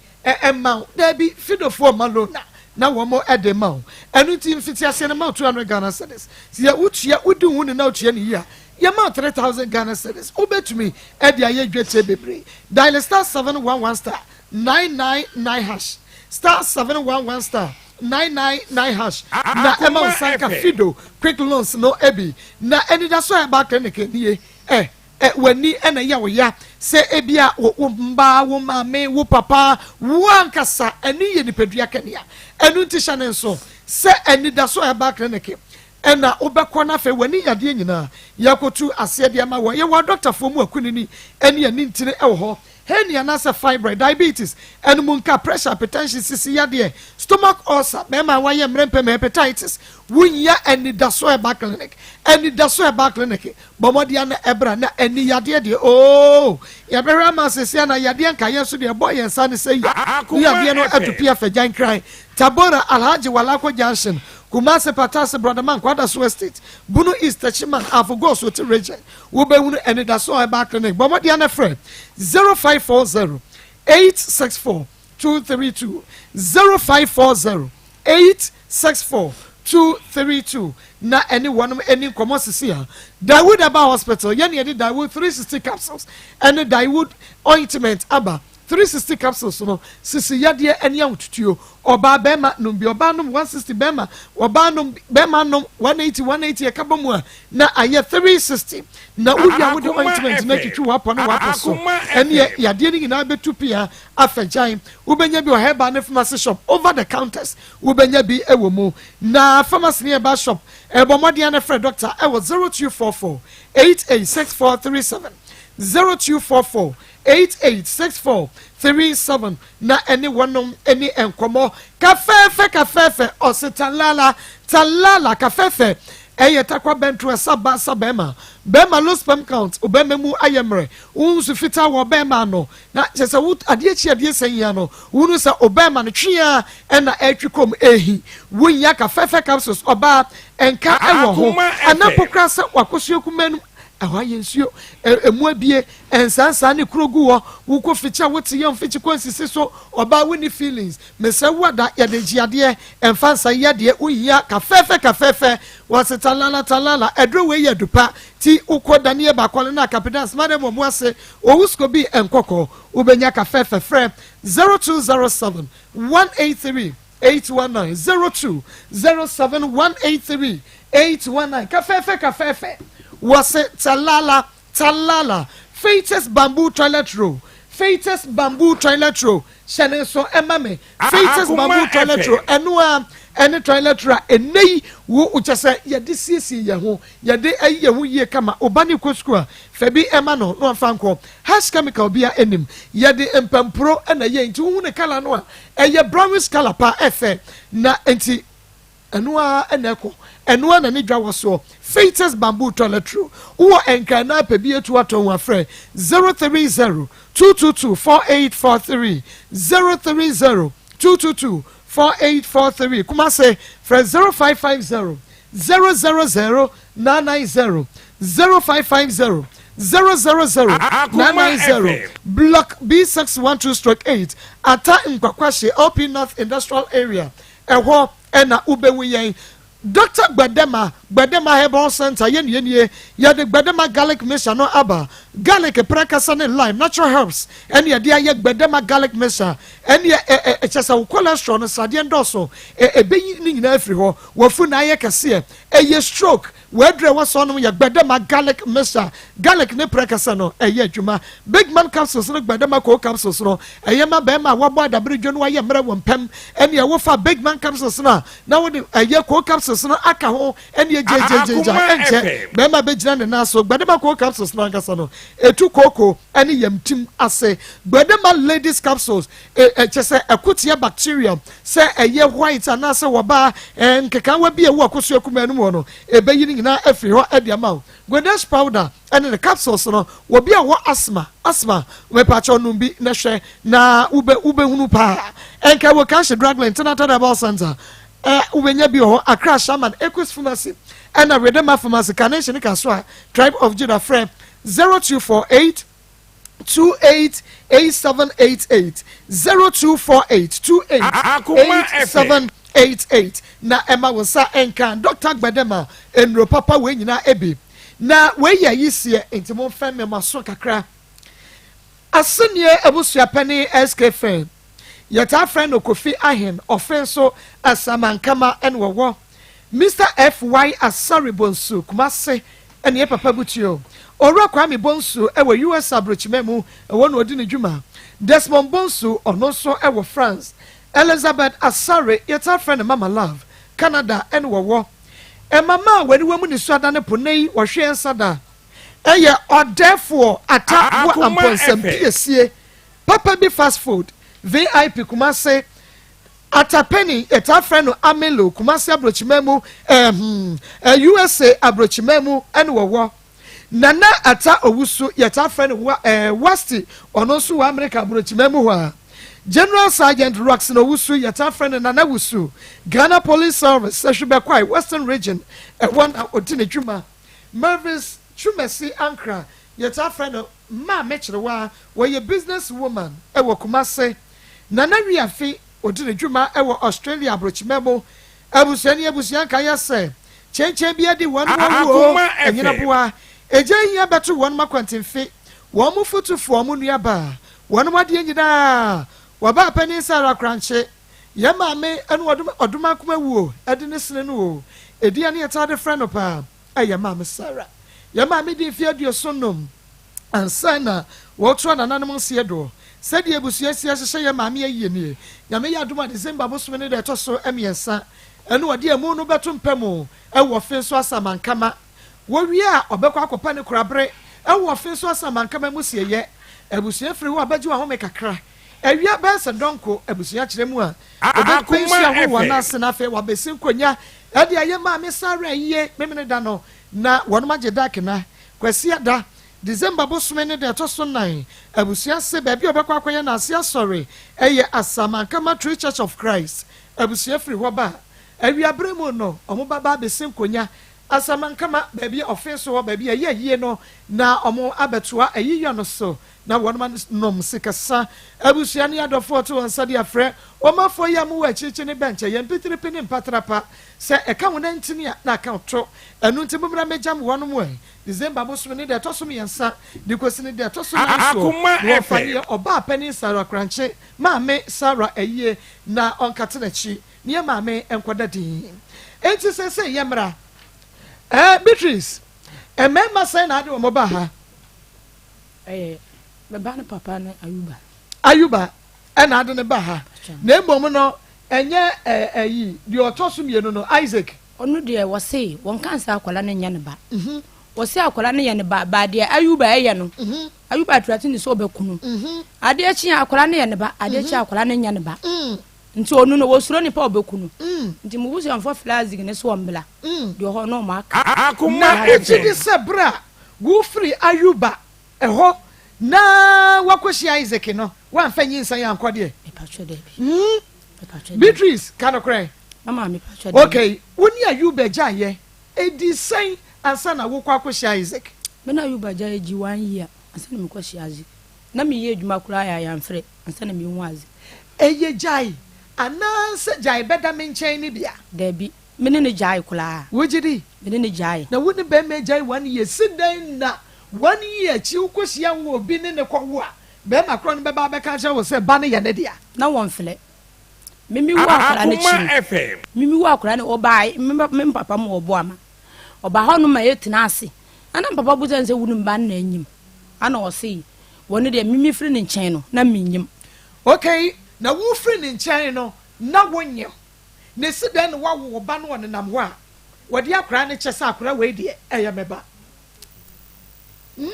mma wo. Daabi, Fidofoɔ mma loan a na wɔn de ma wo. Ɛno nti mfitiaseɛ no ma wo 200 Ghana cedis. Sɛ wotua, wodi wo ho ni na wotua no yie a, yɛma wo 3000 Ghana cedis. Wobɛtumi de ayɛ dwakyɛ bebree. Dial star 711 star 999 hash, star 711 star 999 hash na ɛma wo nsa nka Fido quick loans no bi. Na anidaso a ɛba clinic nie, ɛ ɛ w'ani na ɛyɛ wo ya sɛ ebia wo wo mma, wo maame, wo papa, wo ankasa ani yɛ nipadua kanea. Ɛno nti hyɛ ne nso sɛ anidaso a ɛba clinic ɛna wobɛkɔ na afei w'ani yadeɛ nyinaa yɛakɔtu aseɛ de ama wɔ. Yɛwɔ adɔktafoɔ mu akunini ne ani ntini wɔ hɔ. Hernia anaasɛ fibroid, diabetes, anum nka, pressure, hypertension, sisi yadeɛ, stomach ulcer, bɛrima a wayɛ mmerɛ mpɛm, hepatitis, wonya anidaso herbal clinic, anidaso herbal clinic, bɔ mmɔden na ɛbra na ani yadeɛ deɛ oo yɛbɛhwɛ ama asese na yadeɛ nka yɛn so deɛ ɛbɔ yɛn nsa ne sɛ yi ne yadeɛ no atu pia fɛ gyankran, Tabora, Alhaji Walako Junction, Kumasi, Patase, Brɔdaman, Kwadaso Estate, Bunu East, Techiman, Afo Oti Region. Wobɛhunu Anidaso Herbal Clinic. Bɔ mmɔden na frɛ 0540 864 232, 0540 864 232 na ɛne wɔnom ani nkɔmmɔ sisi a. Dawood Herbal Hospital, yɛne yɛde Dawood 360 capsules ɛne Dawood ointment aba. 360 capsules no sisi yadeɛ ɛne ahotutuo. Ɔbaa, bɛrima nom bi. Ɔbaa nom 160, bɛrima ɔbaa nom, bɛrima nom 180 180, ɛka bɔ mu a na ayɛ 360. Na wowie a wode ointment na twitwi wapɔ ne wapɔ so, ɛneɛ yadeɛ no nyinaa bɛtu pia afɛgyan. Wobɛnya bi wɔ herbal ne pharmacy shop, over the counters wobɛnya bi ɛwɔ mu, na pharmacy ne herbal shop. Ɛbɔ mmɔden no frɛ doctor ɛwɔ 0244 886437, 0244 886437 na ɛne wɔnom ɛne nkɔmmɔ kafɛɛfɛ kafɛɛfɛ. Ɔse talala talala kafɛɛfɛ ɛyɛ takwa bɛnto ɛsa ba sa bɛrima bɛrima low sperm count, ɔbɛrima mu ayɛ mmerɛ, wo nso fitaa wɔ bɛrima ano na kyerɛ sɛ wo adeɛ kyi adeɛ sɛn yia no wonu sɛ ɔbɛrima no twea ɛna ɛtwi kɔm ehi. Wonya kafɛɛfɛ capsules. Ɔbaa ɛnka ɛwɔ ho anapokora sɛ wakosua kuma no ɛhɔ ayɛ nsuo, emu abie, nsansan ne kuro gu hɔ. Wokɔ fikyi a wote yɛn fikyi kɔ nsisi so. Ɔbaa wonni feelings mesɛ wada yɛde gye adeɛ ɛnfa nsa yɛ adeɛ. Wohia kafɛɛfɛ kafɛɛfɛ. Wɔsi talala talala ɛduro wei yɛ dupa ti wokɔ daniel baakɔle na kapidan madam wɔ mu ase owusko bi nkɔkɔ wobɛnya kafɛɛfɛ. Frɛ 0207 183 819, 0207 183 819. Kafɛɛfɛ kafɛɛfɛ, wɔsi talala talala. Fatus bamboo toilet roll, Fatus bamboo toilet roll, hyɛ ne nso ɛma me Fatus bamboo toilet roll. Ɛno a ɛne toilet roll a ɛnɛ yi wo kyɛ sɛ yɛde siesie yɛn ho, yɛde ayi yɛn ho yie kama. Ɔba ne kɔ sukuu a fɛ bi ɛma no na ɔmfa nkɔ. Harsh chemical bi a anim yɛde mpampuro ɛna yɛ nti wohu ne colour no a ɛyɛ brownish colour pa ɛfɛ na nti ɛno ara ɛna ɛkɔ, ɛno ara na ne dwa wɔ soɔ. Fatus bamboo toilet roll wowɔ nkran na apɛ bi etu atɔ ho afrɛ 0302224843, 0302224843. Kumase frɛ 0550000990, 0550000990. Block B612/8, Ata Nkwakwahye, LP North Industrial Area, ɛhɔ ɛna wobɛwu yɛn. Dr Gbedema, Gbedema Herbal Center, yɛn nie yɛde Gbedema garlic mixture no aba. Garlic, prekasa ne lime, natural herbs ɛne yɛde ayɛ Gbedema garlic mixture. Ɛne ɛ ɛ ɛkyɛ sɛ wo cholesterol no sradeɛ ndɔɔso ɛ ɛbɛyi ne nyinaa afiri hɔ. Wɔfu na ayɛ kɛseɛ, ɛyɛ stroke wɔadurɛ wɔ sɔn no yɛ Gbedema garlic mixture. Garlic ne prekasa no ɛyɛ adwuma. Big Man capsules no, Gbedema co capsules no ɛyɛ ma bɛrima a wɔabɔ adabere dwo no wayɛ mmerɛ wɔ mpɛm. Ɛne ɛwofa Big Man capsules no a na wode ɛyɛ co capsules no aka ho ɛne ɛgyegyeegyegya ɛnkyɛ bɛrima bɛgyina ne nan so. Gbedema co capsules no ankasa no etu kooko ɛne yamtim ase. Gbedema ladies capsules ɛ ɛkyɛ sɛ ɛkotia bacteria sɛ ɛyɛ white anaasɛ wɔbaa ɛɛ nkekawa bi a ɛwɔ akosua kuma anim hɔ no ɛbɛyi ne nyinaa afiri hɔ ɛde ama wo. Gwedesh powder ɛne ne capsules no, wɔbi a wɔ asthma, asthma mɛpakyɛw nom bi na hwɛ na wobɛ wobɛhunu paa. Ɛnka wɔ Kanhye Dragland International Herbal Center ɛ wobɛnya bi wɔ hɔ. Accra Shaman Ecos Pharmacy ɛna Redema Pharmacy, Carnation ne Kasoa Tribe of Judah, frɛ 0248 28 8788 0248 28 8788 na ɛma wo nsa nka Dr. Gbedema nnuro papa wei nyinaa ebi na wei yɛ ayisiɛ nti mo mfɛn me ma so kakra. Asenie abusuapɛni SK Fɛn yɛtaa frɛ no Kofi Ahen ɔfe nso Asamankama ɛna wɔwɔ Mister FY Asare Bonsu Kumase ɛne yɛ papa butuo Owura Kwame Bonsu ɛwɔ US abrokyima mu ɛwɔ na ɔdi ne dwuma Desmond Bonsu ɔno nso ɛwɔ France Elizabeth Asare yɛtaa frɛ no Mama Love Canada ɛna wɔwɔ Ɛmama a w'aniwa mu nisuo adane po nnɛ yi wɔhwe nsa da Ɛyɛ ɔdɛɛfoɔ Ata Boa Amponsem piesie papa bi fast food VIP Kumase Ata Penny yɛtaa frɛ no Amilo Kumase abrokyiman mu ɛɛhm USA abrokyiman mu ɛna wɔwɔ Nana Ata Owusu yɛtaa frɛ no wa ɛɛ Wasti ɔno nso wɔ Amerika abrokyiman mu hɔ a General Sergeant Rockson Owusu yɛtaa frɛ no Nana Wusu Ghana Police Service Sɛhwibɛkwae Western Region ɛhɔ na ɔdi ne dwuma Mervis Twumasi Ankrah, yɛtaa frɛ no Maame Kyerewaa, ɔyɛ business woman wɔ Kumase. Nana Wiafe, ɔdi ne dwuma wɔ Australia abrokyima mu. Abusua ne abusua nkaeɛ sɛ, kyenkyen bi adi wɔn awu o, anyina boa. Egya hia bɛto wɔn akwantemfe, wɔn fotufoɔ, wɔn nuabaa, wɔn adeɛ nyinaa. Wɔbaa panin Sarah Korankye, yɛn maame ne Ɔdomankoma wuo de ne sene no o, edin a ne yɛtaa de frɛ no paa. Yɛn maame Sarah. Yɛn maame dii mfeɛ aduoson num ansa na wɔretoa nananom nseɛ doɔ. Sɛdeɛ abusua si ahyehyɛ yɛn maame ayie nie. Nyame yɛ adom a December bosome no da ɛtɔ so mmiɛnsa ɛna ɔde amu no bɛto mpa mu wɔ ɔfe so Asamankama. Wɔwie a ɔbɛkɔ akɔpa ne korabere wɔ ɔfe so Asamankama mu sieyɛ. Abusua firi hɔ a bɛgye wɔn ahome kakra. Awia bɛyɛ sɛ dɔnko abusua kyerɛ mu a, obɛpɛ nsu ahorow wɔn ase na afei wabɛsi nkonya de ayɛ Maame Sarah ayie Memeneda no na wɔnom agye da kena Kwasiada, December bosome ne da ɛtɔ so nan. Abusua se baabi a ɔbɛkɔ akɔyɛ n'ase asɔre yɛ Asamankama True Church of Christ. Abusua firi hɔ ba a, awia berɛ mu no wɔn ba ba abɛsi nkonya Asamankama baabi a ɔfe so hɔ baabi a ɛyɛ ayie no na wɔn abɛtoa ayiyɔ no so. Na wɔnom nom sikasa. Abusua ne adɔfoɔ to wɔn nsa de afrɛ ɔmanfoɔ yi a mowɔ akyirikyiri ne bɛnkyɛ, yɛn mpitiripi ne mpatrapa. Sɛ ɛka wo nantini a, na aka wo to. Ɛno nti mommra mmɛgyam wɔnom ɛ. December bosome ne da ɛtɔ so mmiɛnsa de kɔsi ne da ɛtɔ so nan soɔ, na wɔmfa ne yɛ ɔbaa panin Sarah Korankye maame Sarah ayie na ɔnkate n'akyi ne yɛ maame nkɔda din. Enti seesei yɛmmra. Ɛɛ Beatrice, mmarima sɛn na ade wɔn ba ha? Ɛyɛ me ba no papa ne Ayuba. Ayuba ɛna ade no ba ha. Na mmom no ɛnyɛ ɛyi deɛ ɔtɔ so mmienu no Isaac. Ɔno deɛ wɔse wɔnka sɛ akwadaa no nyɛ ne ba. Mhm. Wɔse akwadaa no yɛ ne ba ba deɛ Ayuba ɛyɛ no. Mhm. Ayuba aturati ne sɛ ɔbɛku no. Mhm. Adeɛ kye a akwadaa no yɛ ne ba adeɛ kye a akwadaa no nyɛ ne ba. Mm. Nti ɔno no wɔsuro nipa ɔbɛku no. Mm. Nti mo busuamfoɔ frɛ Isaac ne so ɔmbla. Mm. Deɛ ɔhɔ no ɔmo aka. Na wogye di sɛ berɛ a Wofiri Ayuba hɔ na woakɔhyia Isaac no, woamfa nyinsɛn ankɔ deɛ? Hmm? Beatrice, ka nokorɛ. Okay, wo ne Ayuba gyaeɛ, ɛdi sɛn ansa na wokɔ akɔhyia Isaac? Me ne Ayuba gyaeɛ gye one year ansa na mekɔhyia Isaac. Na meyɛ adwuma koraa yɛ ayamfrɛ ansa na mehu Isaac. Ɛyɛ gyae anaasɛ gyae bɛda me nkyɛn no bia? Dabi. Me ne no gyae koraa. Wogye di? Me ne no gyae. Na wo ne barima agyae one year, si dɛn na one year akyi wokɔhyia wo obi ne no kɔwo a, barima korɔ no bɛba abɛka akyerɛ wo sɛ ba no yɛ ne dea? Na wɔmfrɛ. Me me wu akwadaa no akyi no, me me wu akwadaa no, ɔbaa me me papa mu ɔboa ma. Ɔbaa hɔ nom ma yɛtena ase. Ɛna me papa busa no sɛ wonim ba no na anyim? Ɛna ɔse wɔno deɛ me me firi ne nkyɛn no na menyim. Okay, na wofiri ne nkyɛn no na wonyim? Na esi dɛn na woawo wo ba na ɔnenam hɔ a, wɔde akwadaa no kyɛ sɛ akwadaa wei deɛ ɛyɛ me ba? Hmm?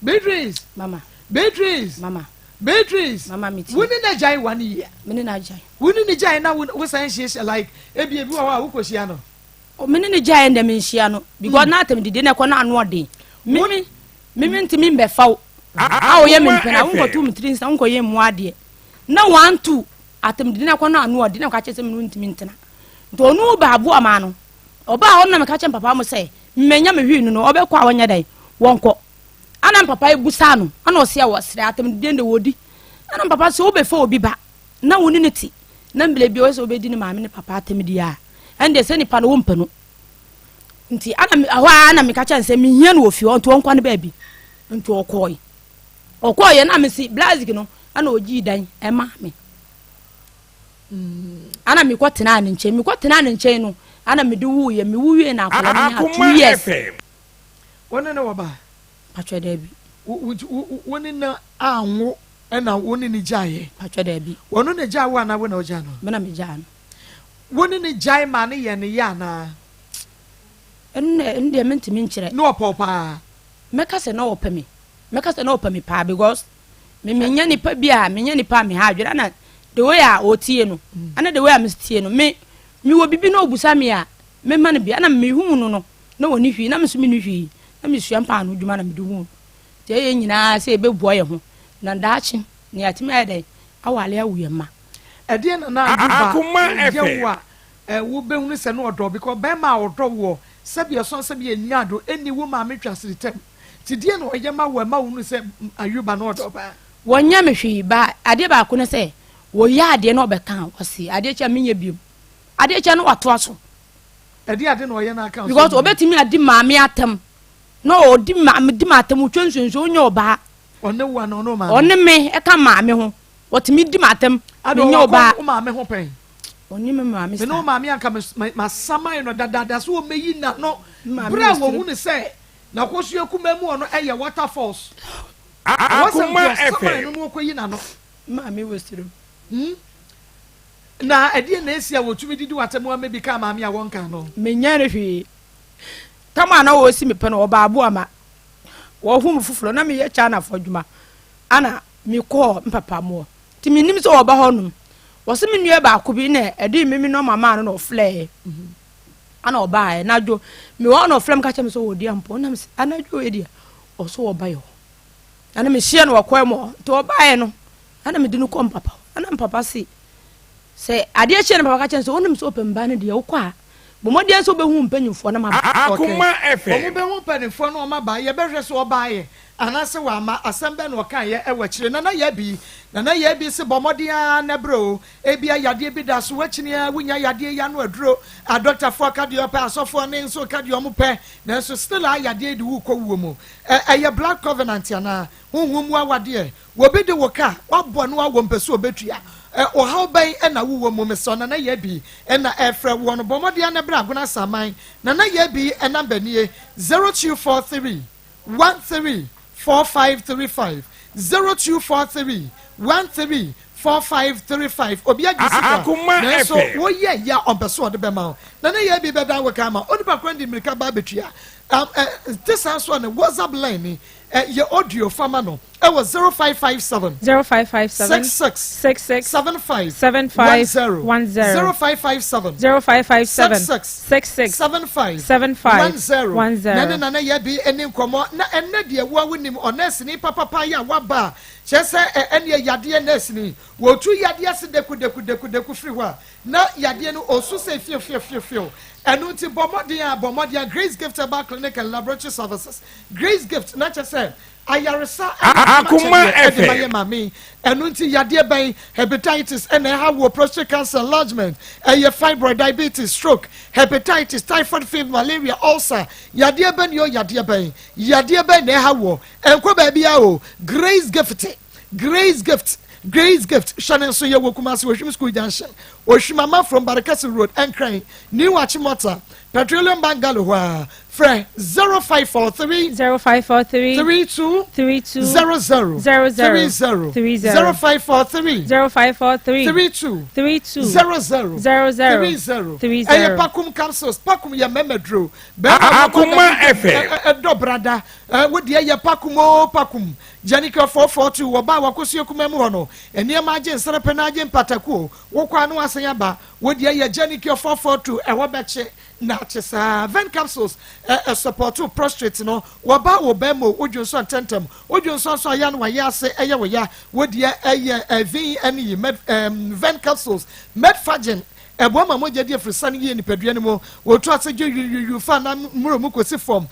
Beatrice. Mama. Beatrice. Mama. Beatrice. Mama mi ti. Wo ne na gyae one year. Me ne na gyae. Wo ne ne gyae na wo san hyiahyia like ebi ebi wɔ hɔ a wokɔ hyia no. O me ne ne gyae ndɛ me nhyia no because mm. na atam didi na ɛkɔ na ano ɔden. Me me me me ntumi mbɛfa wo. A woyɛ me mpena wonkɔto me tiri nsa wonkɔyɛ mmu adeɛ. Na wantu Atemdidi no akɔnnɔ ano ɔden na ɔka kyerɛ sɛ me ne wo ntumi ntena. Nti ɔno ba aboa maa no. Ɔbaa hɔ no na meka kyerɛ papa mo sɛ mmɛnya me hwee no no ɔbɛkɔ a ɔnyɛ dɛn? wɔnkɔ. Ana mpapa yi busaa no, ana ɔse a wɔsrɛ atam didie de wɔdi. Ana mpapa sɛ wobɛfa obi ba na wo ne no te na mmerɛ bi ɔyɛ sɛ wobɛdi ne maame ne papa atam die a, ɛndeɛ sɛ nipa no wompɛ no. Nti ana ɛhɔ ara na meka kyerɛ no sɛ mehia no wɔ fie hɔ nti ɔnkɔ ne baabi. Nti ɔkɔɔe. Ɔkɔɔeɛ na mese Blazik no ana ɔgyii dan ɛmaa me. Ana mekɔ tenaa ne nkyɛn. Mekɔ tenaa ne nkyɛn no ana mede wuiɛ. Mewu wie na akwadaa no nyaa 2 years. Wo ne no wɔ ba? Patwɛ daabi. Wo ne no anwo ɛna wo ne no gyaeɛ? Patwɛ daabi. Ɔno na gyaa wo anaa wo na wogyaa no? Me na megyaa no. Wo ne no gyae maa no yɛɛ ne ya anaa? Ɛno ɛno deɛ mentumi nkyerɛ. Na ɔpɛ wo paa? Mɛka sɛ na ɔpɛ me. Mɛka sɛ na ɔpɛ me paa because me menyɛ nipa bi a menyɛ nipa a meha adwene ɛna the way a ɔtie no ɛna the way a metie no me mewɔ bibi na ɔbusa me a mema no bi ɛna mehu no no na ɔni hwee na me nso menni hwee na mesua mpaano dwuma na mede hu no nti ɛyɛ nyinaa sɛ yɛbɛboa yɛn ho na daakye na yɛatumi ayɛ dɛn awale awo yɛn mma. Ɛdeɛn na na Ayuba yɛ wo a wobɛhunu sɛ na ɔdɔ wo because bɛrima a ɔdɔ woɔ sɛbi ɛsɔn sɛbi ɛnya do ɛnni wo maame twasiritam nti deɛn na ɔyɛ ma wo a ɛma wohunu sɛ Ayuba na ɔdɔ wo paa? Wɔnyɛ me hwee ba adeɛ baako ne sɛ wɔyɛ adeɛ na ɔbɛka a ɔse adeɛ kye a menyɛ biom adeɛ kye a na watoa so. Ɛdeɛ ade na ɔyɛ na aka Because ɔbɛtumi adi maame atam na ɔdi maame di m'atam otwa nsuonsuo onyɛ ɔbaa. Ɔne wo anaa ɔne wo maame? Ɔne me ɛka maame ho ɔtumi di m'atam menyɛ ɔbaa. Ade ɔwɔ wo maame ho pɛn? Ɔne me maame saa. Me ne wo maame anka masaman no dadaada sɛ ɔmɛyi n'ano berɛ a wɔhunu sɛ n'akosua kumaa mu ɔno ɛyɛ waterfalls. Ɛwɔ sɛ nka ɔsaman no na ɔkɔyi n'ano. Maame wɔ srem. Hmm? Na ɛdeɛn na esi a wɔtumi didi w'atɛm ama bi kaa maame a wɔnkaa no? Menyɛɛ no hwee. Tam a na wɔresi me pɛ no, wɔbaa aboa ma wɔhuu me foforɔ. Na meyɛ Chinafoɔ adwuma. Ana mekɔɔ me papa moɔ. Nti mennim sɛ wɔba hɔnom. Wɔse me nua baako bi na ɛde me me nɔma maa no na ɔflɛɛ. Ana ɔbaeɛ. Anadwo mewɔ hɔ na ɔfrɛ me ka kyerɛ me sɛ ɔwɔ Diampɔ. Na mese anadwo wei deɛ ɔso wɔba yɛ hɔ. Ana mehyia no wɔ kwan mu hɔ. Nti ɔbaeɛ no Ɛna mede no kɔ mpapa hɔ. Ɛna mpapa se, sɛ adeɛ kye na papa ka kyerɛ no sɛ, wonim sɛ wopɛ mba no deɛ, wokɔ a, bɔ mmɔden sɛ wobɛhu mpanyimfoɔ na maba. Okay. Wɔn bɛhu mpanimfoɔ na wɔn aba. Yɛbɛhwɛ sɛ ɔbaeɛ anaasɛ wamma. Asɛm bɛn na ɔkaeɛ wɔ akyire? Nana Yabi, Nana Yabi se bɔ mmɔden ara na brɛ o. Ebia yadeɛ bi da so. Woakyini ara wonya yadeɛ yi ano aduro. Adɔktafoɔ ka deɛ wɔpɛ, asɔfoɔ ne nso ka deɛ wɔpɛ. Nanso still a yadeɛ yi de wo rekɔ wuo mu. Ɛ, ɛyɛ blood covenant anaa? Honhom mu awadeɛ. Obi de wo ka a, wabɔ no awɔ mpɛ sɛ ɔbɛtua. Ɔhaw bɛn na wowɔ mu? Mesrɛ wo, Nana Yabi na ɛrefrɛ woɔ no. Bɔ mmɔden ara na bra Agona Asaman. Nana Yabi number nie, 0243 13 4535, 0243 13 4535. Obi agye sika, nanso woyɛ yɛ a ɔmpɛ sɛ ɔde bɛma wo. Nana Yabi bɛdan wo ka ama onipa korɔ no de mmirika ba abɛtua. Te saa nso a ne WhatsApp line ni, Yɛ audio fa ma no wɔ 0557 0557 66 66 75 75 10 10 0557 0557 66 66 75 75 10 10. Na ne Nana Yabi ani nkɔmmɔ. Na ɛnnɛ deɛ wo a wonim ɔnɛɛseni papapa yi a waba a, kyerɛ sɛ ɛ ɛneɛ yadeɛ nɛɛseni. Wɔtu yadeɛ ase deku deku deku deku firi hɔ a, na yadeɛ no ɔsu sɛ fiw fiw fiw fiw. Ɛno nti bɔ mmɔden a bɔ mmɔden a Grace Gift Herbal Clinic and Laboratory Services Grace Gift na kyerɛ sɛ ayaresa ne Akoma akyɛdeɛ ɛde ma FM. yɛ maame yi. Ɛno nti yadeɛ bɛn? Hepatitis ɛna ɛha woɔ, prostate cancer, enlargement, ɛyɛ fibroid, diabetes, stroke, hepatitis, typhoid fever, malaria, ulcer, yadeɛ bɛn o, yadeɛ bɛn? Yadeɛ bɛn na ɛha woɔ? Ɛnkɔ baabiara o, Grace Gift, Grace Gift, Grace Gift, hyɛ ne nso yɛwɔ Kumasi, Ohwim School Junction, Ohwim Amafrom, Barekɛse Road, Nkran, New Achimota, Petroleum Bungalow hɔ ara. Frɛ 0543 0543 32 32 00 00 30 30 0543 0543 32 32 00 00 30 30. Ɛyɛ Pakum capsules. Pakum yɛ mmarima duro. Barima a wɔkɔ Akoma da FM. ɛdɔ brada. Wo deɛ yɛ Pakum oo Pakum. Janika 442 wɔ ba a wakɔsua kumaa mu hɔ no. Nneɛma agye nserepe na agye mpataku o. Wokɔ a na wasan aba. Wo deɛ yɛ Janika 442 ɛhɔ bɛkye. Na kye saa. Ven capsules ɛ sɔpɔto prostrate no wɔ ba wɔ bɛn mu wo dwonsɔ ntɛntɛm wo dwonsɔ nso aya no wayɛ ase ɛyɛ wo ya wo deɛ ɛyɛ ɛ vin ɛne yi med ɛm ven capsules metfagin. Ɛboa ma mogya di afirisane yie nipadua no mu. Wɔtu ase dwo yuyuyu fa nan mmuro mu kɔsi fam.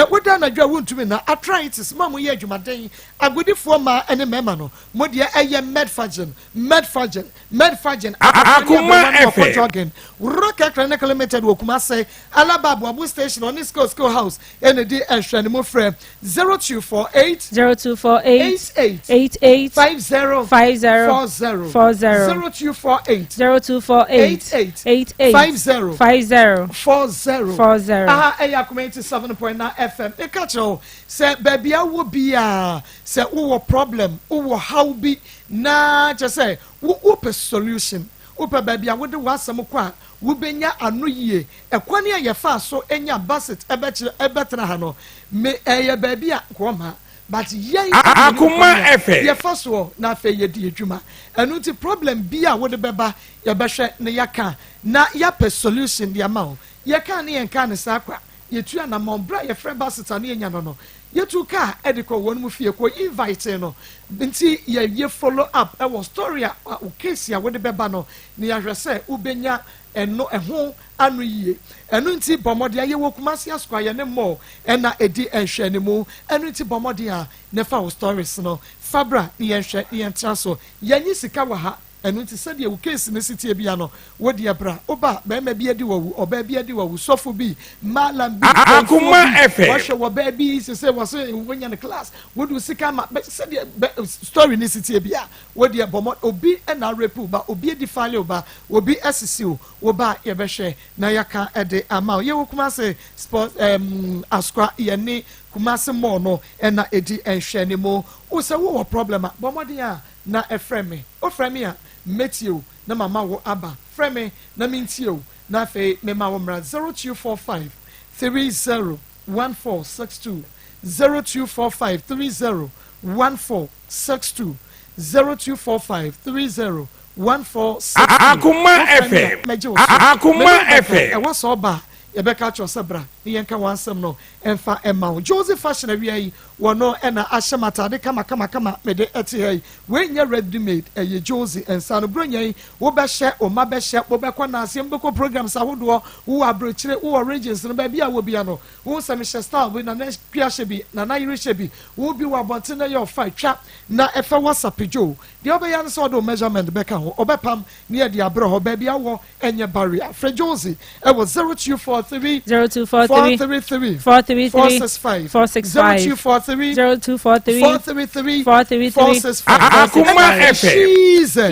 Woda anadwo a wontumi nna. Arthritis, mo a moyɛ adwumaden, agodifoɔ mmaa ne mmarima no, mo deɛ ɛyɛ Medfagen, Medfagen, Medfagen, akwadaa ne aberewa no wɔkɔ jogging. Rocket Clinic Limited wɔ Kumase, Alaba Aboabo Station, ɔne Skill Skill House ɛna ɛdi nhwɛanimu frɛ 0248 0248 88 88 50 50 40 40 0248 0248 88 88 50 50 40 40. Aha ɛyɛ Akoma 87.9 FM. Meka kyerɛ wo sɛ baabi a wowɔ biara sɛ wowɔ problem, wowɔ haw bi na kyerɛ sɛ wo wopɛ solution, wopɛ baabi a wode w'asɛm kɔ a wobɛnya ano yie. Ɛkwan a yɛfaa so nyaa Bassett bɛkyerɛ bɛtena ha no, me ɛyɛ baabi a nka ɔmma but yɛn yɛnim Akoma kwan a FM. yɛfa soɔ na afei yɛdi adwuma. Ɛno nti problem biara a wode bɛba yɛbɛhwɛ na yɛaka na yɛapɛ solution de ama wo. Yɛkaa ne yɛnkaa no saa kwa. Yɛtu anamɔn berɛ a yɛfrɛ Bassett a na yɛnya no no, yɛtu kaa de kɔ wɔn mu fie kɔ invite no. Nti yɛyɛ follow up wɔ story a wo case a wode bɛba no na yɛahwɛ sɛ wobɛnya ɛno ɛho ano yie. Ɛno nti bɔ mmɔden a yɛwɔ Kumasi Asukwa yɛne Mall na ɛdi nhwɛanimu. Ɛno nti bɔ mmɔden a na fa wo stories no fa bra na yɛnhwɛ na yɛntra so. Yɛnnye sika wɔ ha. Ɛno nti sɛdeɛ wo case no si teɛ biara no, wo deɛ bra. Woba a, barima bi adi w'awu, ɔbaa bi adi w'awu, sɔfo bi, mallam bi, kɔmfoɔ Akoma bi, FM. wahwɛ wɔ baa bi, sesei wɔse wonya no class, wode wo sika ama, bɛ, sɛdeɛ bɛ, story no si teɛ biara, wo deɛ bɔ mmɔ, obi na arape wo ba, obi adefile wo ba, obi asisi wo, wo ba a, yɛbɛhwɛ na yɛaka de ama wo. Yɛwɔ Kumasi Sports, ɛɛm, Asokwa, yɛne Kumasi Mall no na ɛdi nhwɛanimu. Wo sɛ wowɔ problem a, bɔ mmɔden a na frɛ me. Wofrɛ me a, mɛtie wo na mama wo aba. Frɛ me na mentie wo, na afei mema wo mmara. 0245 30 1462 0245 30 1462 0245 30 1462 Akoma Wofrɛ me a, FM. mɛgye wo so. Me Akoma ne wo bɛka. FM. Ɛwɔ sɛ ɔba a, yɛbɛka akyerɛ wo sɛ bra na yɛnka w'asɛm no mfa mma wo. Josie Fashion awia yi, Wɔno na ahyɛ m'ataade kamakamakama mede te ha yi. Wei nyɛ ready made, ɛyɛ Josie nsa ano. Buronya yi, wobɛhyɛ, wo mma bɛhyɛ, mobɛkɔ naaseɛ, mobɛkɔ programs ahodoɔ, wowɔ aburokyire, wowɔ regions no, baabi a wɔ bia no, wohu sɛ mehyɛ style bi, Nana Akua hyɛ bi, Nana yere hyɛ bi, wo bi wɔ abɔnten na ɛyɛ ɔfa, twa na ɛfɛ WhatsApp Joe. Deɛ wobɛyɛ ara ne sɛ wode wo measurement bɛka ho, ɔbɛpam na yɛde abrɛ hɔ, baabi a wowɔ ɛnyɛ barrier. Frɛ Josie ɛwɔ 0243 0243 433 433 465 465 0243 0243 433 433 465. Akoma Ɛna FM. Shize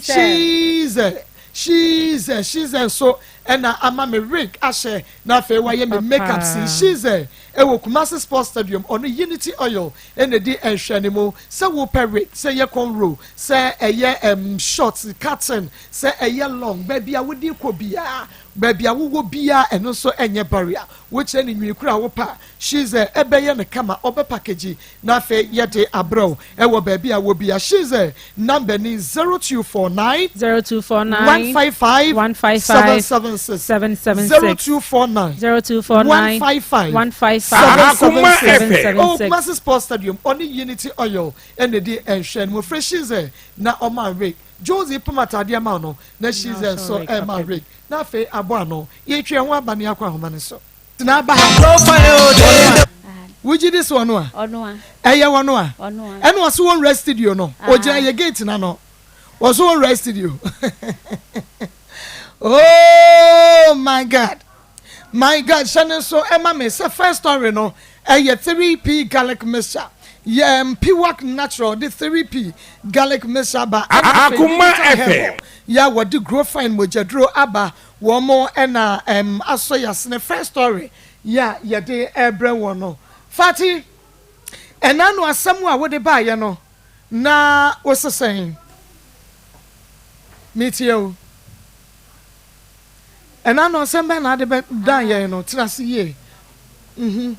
Shize. Shize Shize Shize nso ɛna ama me wig ahyɛ na afei wayɛ me makeup si Shize ɛwɔ Kumasi Sports Stadium ɔno Unity Oil ɛna ɛdi nhwɛanimu sɛ wopɛ wig sɛ ɛyɛ cornrow sɛ ɛyɛ ɛm short cutting Sɛ ɛyɛ long, baabi a wode rekɔ biara, baabi a wowɔ biara, ɛno nso ɛnyɛ barrier. Wokyerɛ no nwi koro a wopɛ a, Shize bɛyɛ no kama, ɔbɛ package na afei yɛde abrɛ wo ɛwɔ baabi a wɔ biara. Shize number ni 0249 0249 155 155 776 776 0249 0249 155 155 Akoma 776. FM. Ɔwɔ Kumasi Sports Stadium, ɔne Unity Oil ɛna ɛdi nhwɛ no. Mofrɛ Shize na ɔma wig. Josie pam ataadeɛ ma no na Shiza nso rema wig na afei abɔ ano. Yɛretwa yɛn ho aba na yɛakɔ ahoma no so. Tena aba ha. Ɔno a. Wogye di sɛ ɔno a? Ɛyɛ ɔno a? Ɛna ɔse wɔnwura studio no. Ɔgyina yɛ gate no ano. Ɔse wɔnwura studio. Oh my God. My God hyɛ no nso ɛma me sɛ first story no ɛyɛ 3P garlic mixture yɛ Mpiwak natural de 3P garlic mixture aba ɛna afei Akoma digital FM. herbal yɛ a wɔde growfine mogyaduro aba wɔn ɛna ɛm asɔ yasene first story yɛ a yɛde ɛbrɛ wɔn no Fati ɛna no asɛm a wode baayɛ no na wosesɛn metie o. Ɛna no asɛm bɛn na ade bɛ dan yɛn no tena ase yie mhm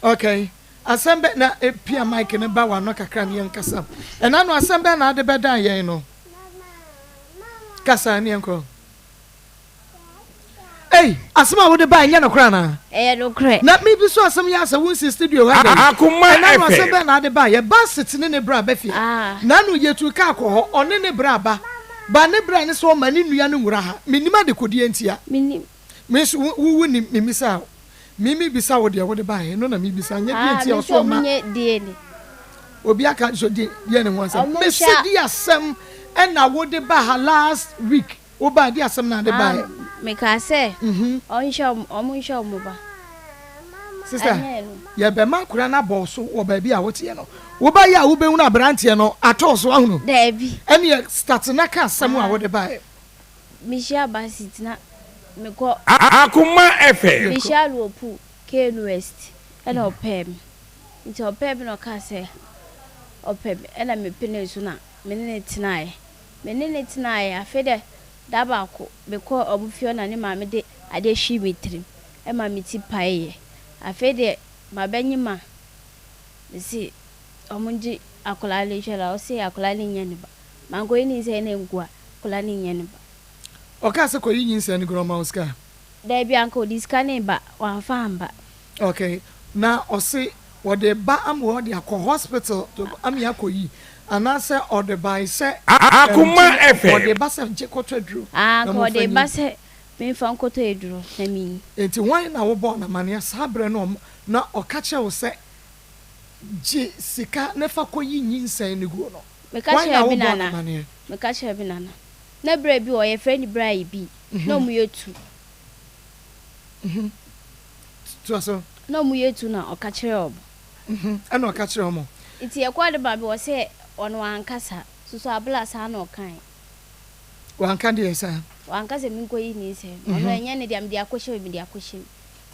okay asɛm bɛ na pia mic no ba wano kakra ne yɛn kasa ɛna no asɛm bɛn na ade bɛ dan yɛn no kasa ne yɛn kɔ Ei asɛm a wode ba ɛnyɛ nokorɛ anaa? Ɛyɛ nokorɛ. Na me bi so asɛm yi asɛ wo nsi studio ha dɛn? Akoma Ɛna no asɛm FM. bɛn na ade ba yɛ ba sit ne ne bra bɛ fie. Ah. Nano yɛ tu kaa kɔ hɔ ɔne ne bra ba. Ba ne berɛ ne sɛ ɔma ne nua no nwura ha. Mennim adekodeɛ ntia. Mennim. Me nso wo wo nim memmisa wo. Me mebisa wo deɛ wode baeɛ no na mebisa nyɛ deɛ Ah, nti a me ɔso nso ɔma. menyɛ DNA. Obi aka nso di DNA ho asɛm. Ɔmo Mese hwɛ a. di asɛm ɛna wode ba ha last week. Wo bae di asɛm na ade Ah, baeɛ. mekaa sɛ ɔnhwɛ ɔmo, ɔmo nhwɛ ɔmo ba. Sister, Ɛnyɛ ɛno. yɛbɛma akwadaa no abɔ wo so wɔ baabi a woteɛ no. Wobaeɛ a wobɛhunu aberanteɛ no atɔ so ahunu. Daabi. Ɛneɛ start na ka asɛm a Ah. wode baeɛ. Mehyia Basit na mekɔ. Akoma FM. Mehyia no wɔ pool, KN West, ɛna ɔpɛɛ me. Nti ɔpɛɛ me na ɔkaa sɛ ɔpɛ me, ɛna mepenee so na me ne no tenaeɛ. Me ne no tenaeɛ, afei deɛ da baako mekɔɔ wɔn fie hɔ na ne maame de adeɛ hwii me tirim ma me ti paeeɛ. Afei deɛ mabɛnyem a, mese wɔngye akwadaa no nhwɛ no a, ɔse akwadaa no nyɛ ne ba. Mankɔyi nyinsɛn no angu a, akwadaa no nyɛ ne ba. Ɔkaa sɛ kɔyi nyinsɛn no gu na ɔma wo sika? Dabi, anka ɔde sika no reba, wamfa amba. Okay, na ɔse ɔde ba ama ɔde akɔ hospital to ama akɔyi anaasɛ ɔde bae sɛ Akoma gye FM. ɔde ba sɛ gye kɔtɔ aduro Ah, na anka momfa ɔde ba nyi. sɛ memfa nkɔtɔ aduro na menyi. Enti hwan na wobɔɔ no amaneɛ saa berɛ no na ɔka kyerɛɛ wo sɛ gye sika na fa kɔyi nyinsɛn no guo no? Meka Hwan na kyerɛɛ me wobɔɔ no nana, amaneɛ? meka kyerɛɛ me nana. Na bra bi wɔ hɔ yɛfrɛ no bra Ibi, na ɔmo yɛ tu. Toa so. Na ɔmo yɛ tu na ɔka kyerɛɛ ɔmo. Ɛna ɔka kyerɛɛ ɔmo. Nti yɛkɔɔ ne maame hɔ sɛ ɔno wanka saa, soso abla saa na ɔkae. Wanka deɛ saa? Wanka sɛ menkɔyi nyinsɛn no, ɔno ɛnyɛ ne dea, mede akɔhyɛ mu, mede akɔhyɛ mu.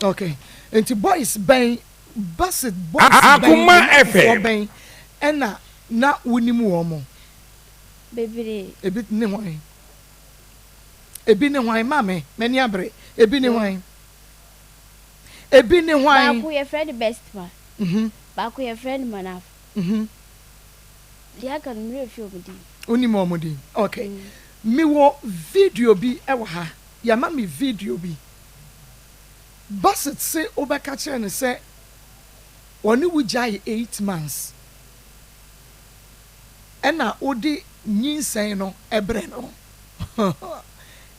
Okay, nti boys bɛn, Basit boys bɛn, Akoma ne nnamfofoɔ FM. bɛn ɛna na wonim wɔn mo? Bebree. Ebi ne hwan? Ebi ne hwan? Maame, m'ani abere. Ebi ne hwan? Ebi ne hwan? Baako yɛfrɛ no Bestman. Baako yɛfrɛ no Manaf. Deɛ aka no, me werɛ fi wɔn din. Wonim wɔn din? Okay. Mewɔ video bi wɔ ha. Yɛama me video bi. Basit se wobɛka kyerɛ no sɛ ɔne wo gyae 8 months. Ɛna wode nyinsɛn no brɛ no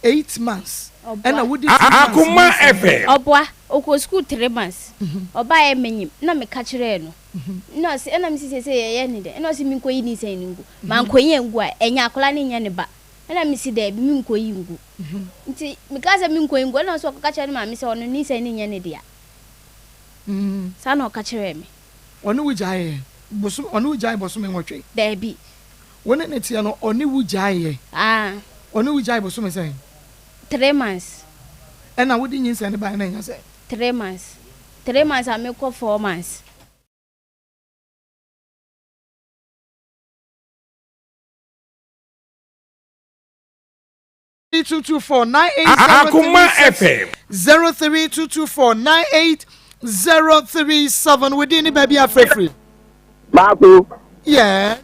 8 months ɛna Ɔboa. wode 2 months Akoma nyinsɛn brɛ FM. no. Ɔboa, ɔkɔɔ sukuu 3 months, ɔbaeɛ menyim na meka kyerɛɛ no, na ɔse ɛna mese seesei yɛyɛ ne dɛn, ɛna ɔse menkɔyi nyinsɛn no ngu, mankɔyi angu a ɛnyɛ akwadaa no nyɛ ne ba, ɛna mese daabi menkɔyi ngu, nti mekaa sɛ menkɔyi ngu ɛna ɔse ɔkɔka kyerɛ ne maame sɛ ɔno nyinsɛn no nyɛ ne dea, saa na ɔka kyerɛɛ me. Ɔne wo gyaeɛ bosom ɔne wo gyae bosome nwɔtwe. Daabi. Wo ne no teɛ no ɔne wo gyaeɛ. Ah. Ɔne wo gyae bosome sɛn? Three months. Ɛna wode nyinsɛn no baeɛ na ɛnya sɛn? Three months. 3 months a mekɔ 4 months. 224 98036 Akoma FM. 03224 98037 within the baby afrefri. Maako. Yeah.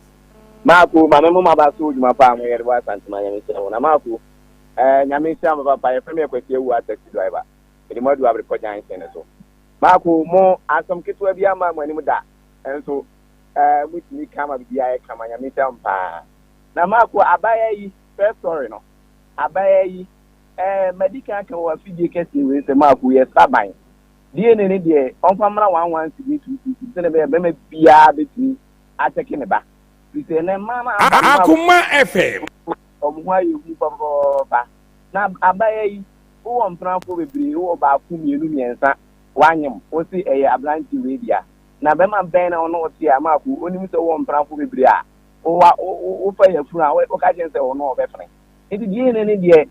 Maako, maame mo ma ba so dwuma pa mo yɛde wɔ Asantema Nyame nhyira mo. Na Maako, eh, Nyame nhyira mo papa. Yɛfrɛ me Akwasi Awuah taxi driver. Mede mo adu Abrepɔ junction no so. Maako, mo asɛm ketewa bi ama mo anim da. Nso, eh, motumi ka ma biribiara yɛ kama. Nyame nhyira mo paa. Na Maako, abaayaa yi, first story no, abaayaa yi, eh, madi kan aka wɔ afidie kɛseɛ wei sɛ Maako yɛ saban. DNA ne deɛ, ɔmfa mmra 1 1 cedi 2 2 cedi sɛdeɛ ɛbɛyɛ bɛrima biara bɛtumi akyɛke ne ba. Firi sɛ ɛnɛ mmaa no aba no Maako, Akoma FM. wɔn ho ayɛ hu papaapa. Na abaayaa yi, wowɔ mpenafoɔ bebree, wowɔ baako, mmienu, mmiɛnsa, woanyem, wo se ɛyɛ aberanteɛ wei dea. Na bɛrima bɛn na ɔne wo te a Maako, ɔnim sɛ wowɔ mpenafoɔ bebree a, wowa, wo, wofa yafunu a, woka kyerɛ no sɛ ɔno ɔbɛfene. Nti DNA ne deɛ,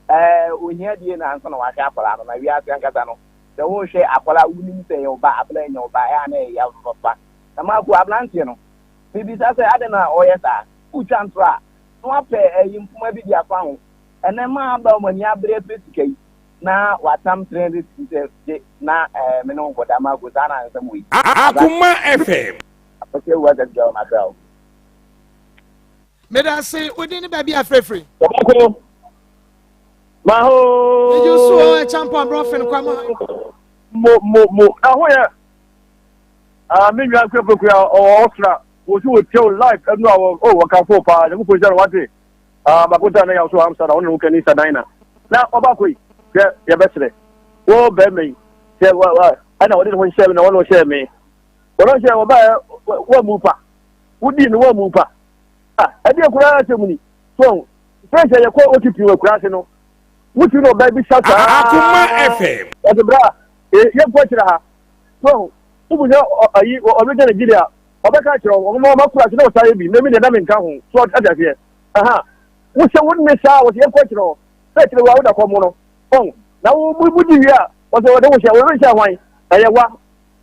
ɛɛ, ohia DNA ansa na wahwɛ akwadaa no. Na wiase ankasa no, sɛ wohwɛ akwadaa a wonim sɛ ɛyɛ wo ba, abere a ɛnyɛ wo ba, ɛyɛ a na ɛyɛ yaw papaapa. Na Maako, aberanteɛ no, mebisa sɛ adɛn na ɔyɛ saa? Wotwa ntorɔ a, na wapɛ ɛyi mpoma bi de afa ho. Ɛnɛ mmaa aba wɔn ani abere apɛ sika yi, na watam 300 cedis sɛ gye na ɛɛ me ne wo nkɔda. Maako, saa na nsɛm wɔ yi. Akoma FM. Akwasi Awuah taxi driver makra o. Meda ase, wo din ne baabi a frɛfiri. Ɔbako. Maho. Megye wo so o, Ɛkyampɔn Brɔfen Kwama. Mo mo mo na ho yɛ. Ah me nua nkurɔfoɔ kura ɔwɔ ɔsra. Wɔ so wɔ tie wo live ɛnu a wɔ oh wɔka fo paa. Nyankopɔn nhyira no wate. Ah, baako na yaw so amsa na ɔne wo kani sadan na. Na ɔba kɔ yi, hwɛ yɛbɛsrɛ. Wo bɛrima yi, sɛ wa wa ɛna wɔde ne ho hyɛ me na wɔne hyɛ me. Wɔne hyɛ wɔba wa mu pa. Wodi no wa mu pa. Ah, ɛdeɛ koraa asɛm ni. So, fɛn sɛ yɛkɔ OTP wɔ akura ase no, wotumi na ɔbaa bi sa saa. Akoma FM. Wɔte bra, yɛnkɔ akyerɛ ha. So, wobu sɛ ayi ɔbɛgya Nigeria, ɔbɛka akyerɛ wɔn, wɔn akura ase na wɔsan yɛ bi, mmɛmi deɛ na menka ho. So, ɔte aseɛ. Aha. Wosɛ wo nne saa, wɔsɛ yɛnkɔ akyerɛ hɔ. Sɛ akyerɛ wɔ a woda kɔm no. Ɔn, na wo mu di wie a, wɔsɛ wɔde wo hyɛ, wɔde hyɛ hwan? Ɛyɛ wa.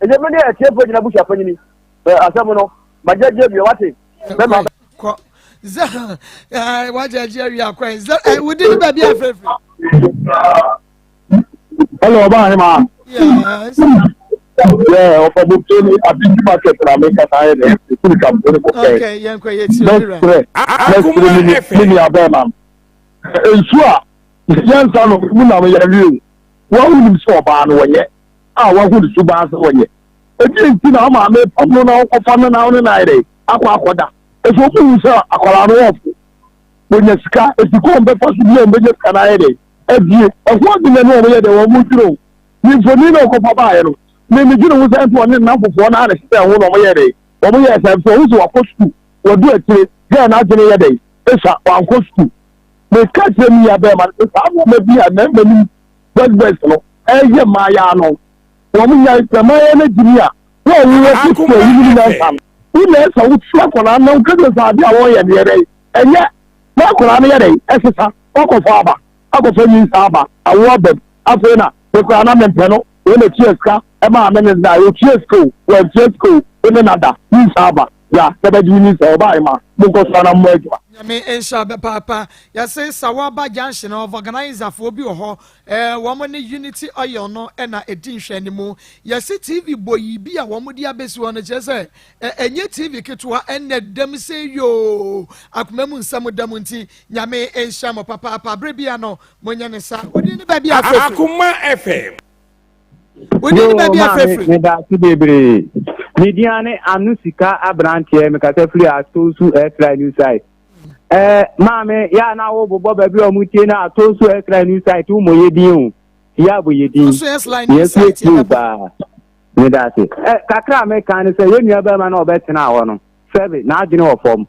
Ɛyɛ me ne atiefoɔ nyina busua panyini. Asɛm no, magyagye awie, wate? Bɛma. Kɔ. Zɛ, ɛɛ, wagyagye awie akwan. Zɛ, ɛɛ, wodi ne baabi afrɛfrɛ. Hello, ọba ahema. Yes. Yeah, ọba mo tie mi abiji market na mi kasa ayɛ dɛ efiri kam ɛne kɔ kɛɛ. Okay, yɛn kɔ yɛ tie wura. Mɛsirɛ mɛsirɛ mi ni mi ni abɛn ma. Nsu a yɛn nsa no mu nam yɛ wie o. Wɔn ahu nim sɛ ɔbaa no wɔnyɛ a wɔn ahu ne suban sɛ wɔnyɛ. Ebi nti na ɔmaame pam no na ɔkɔfa no na ɔne na ayɛ dɛ akɔ akɔda. Efi ɔmo hu sɛ akwadaa no wɔfo wɔnya sika efi kɔn bɛfa so bi a wɔn bɛnya sika na ayɛ dɛ. Abie, ɛho ade na ɛne wɔn yɛ dɛ, wɔn dwene o. Ne mfoni na ɔkɔfa baeɛ no, me medwene ho sɛ nso ɔne nnamfofoɔ no ara na ɛhyehyɛɛ ho na wɔyɛɛ dɛn, wɔyɛɛ saa ɛfiri sɛ ɔhu sɛ wakɔ sukuu, wadu akyire, girl no adwene yɛ dɛn, ɛsua, wankɔ sukuu. Meka kyerɛ me nua bɛrima no sɛ saa nneɛma bi a mmarima nim boys boys no ɛyɛ mmaayaa no, wɔn nyae, sɛ mmaayaa no agyimi a, wo a wowɔ sukuu a wonim nyansa no, wo na ɛsɛ wotu akwadaa no na woka kyerɛ sɛ adeɛ a wɔyɛ no yɛ dɛn, ɛnyɛ, na akwadaa no yɛ dɛn, ɛsesa. Wakɔfa aba, akɔfa nyinsa aba, awo aba mu. Afei na me koraa na mempɛ no. Wei na tua sika maa me ne no dae. Ɔtua sika o, wantua sika o, wo ne no ada. Nyinsa aba, bra na bɛgye wo nyinsa. Ɔbaa Emma, monkɔ so ara na mommɔ adwuma. Nyame nhyira bɛ paapa. Yɛse Sawaba junction hɔ vulcanizer foɔ bi wɔ hɔ eh, wɔn ne Unity oil no na ɛdi nhwɛanimu. Yɛse TV bɔ yi bi a wɔn de abɛsi hɔ no kyerɛ sɛ eh, ɛnyɛ TV ketewa ɛnɛ dam sɛ yoo akoma mu nsɛm da mu nti Nyame nhyira mo papaapa bere bia no monyɛ ne sa wodin ne baabi a frɛfiri. Akoma FM. Wodin ne baabi a frɛfiri. Meda ase bebree. Me din ane Ano Sika aberanteɛ mekasa firi Atonsu Extra New Site. Eh, maame yɛ a na wobobɔ baabi a wɔn tie no Atonsu Extra New Site wo mmɔ yɛ din o. Yɛ abɔ yɛ din. Yɛn nso yɛ tie paa. Meda ase. Eh, kakra a meka ne sɛ yɛn nua bɛrima na ɔbɛtena hɔ no sɛbe n'adwene wɔ fam.